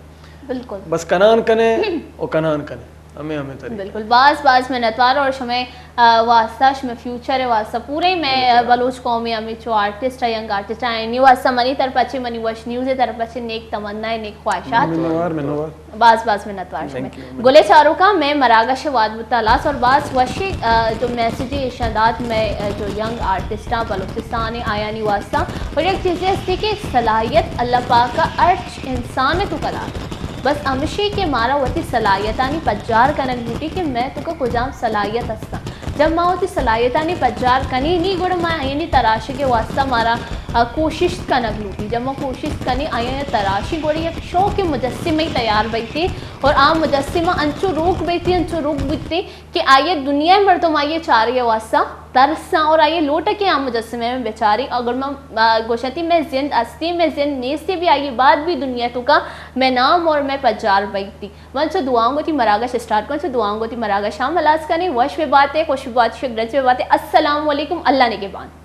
بالکل۔ بس کنان کنے او کنان کنے۔ ہمیں، ہمیں طریقہ۔ بالکل، باز، باز منتوار اور شمے، آ، واسطہ، شمے فیوچر واسطہ، پورے میں، آ، بلوچ قوم ہمیں چو آرٹسٹ ہے، ینگ آرٹسٹ ہے، اینی واسطہ منی طرف اچھے، منی وش نیوز طرف اچھے، نیک تمنا ہے، نیک خواہشات۔ منوار، منوار۔ باز باز منتوار شمئے۔ گلے چاروکاں، مئے مراگش واد بوتا ہلاس اور باز وشی، آ، جو میسج ایشاں دات مئے، آ، جو ینگ آرٹسٹاں بلوچستان آیانی واسطہ۔ اور یک چیزے ہستی کہ صلاحیت اللہ پاک ہرچ انسان توکا دات۔ بس ہمشی کہ مارا وتی صلاحیتانی پجار کنگ لوٹی کہ مئے توکا کجام صلاحیت ہستاں۔ جب ما وتی صلاحیتانی پجار کنی نی گڑا ما آیانی تراشگ واسطہ مارا، آ، کوشش کنگ لوٹی۔ جب ما کوشش کنی آیاں تراشی گڑا یک شوق مجسمہ تیار بیتی اور آ مجسمہ انچو روک بیتی، انچو روک بیتی کہ آئی دنیا مردم آئی چارگ واسطہ ترساں اور آئی لوٹ کہ آ مجسمہ میں بچاری۔ اگر من، آ، گوشتی مئے زند ہستی، مئے زند نیستی بھی آئی بعد بھی دنیا توکا مئے نام اور مئے پجار بیتی۔ من چو دعاؤں گوتی مراگش اسٹارٹ کن، چو دعاؤں گوتی مراگش ہم ہلاس کنی۔ وش بے باتے، خوش بے باتے، شگرج بے باتے۔ السلام علیکم، اللہ نگہبان۔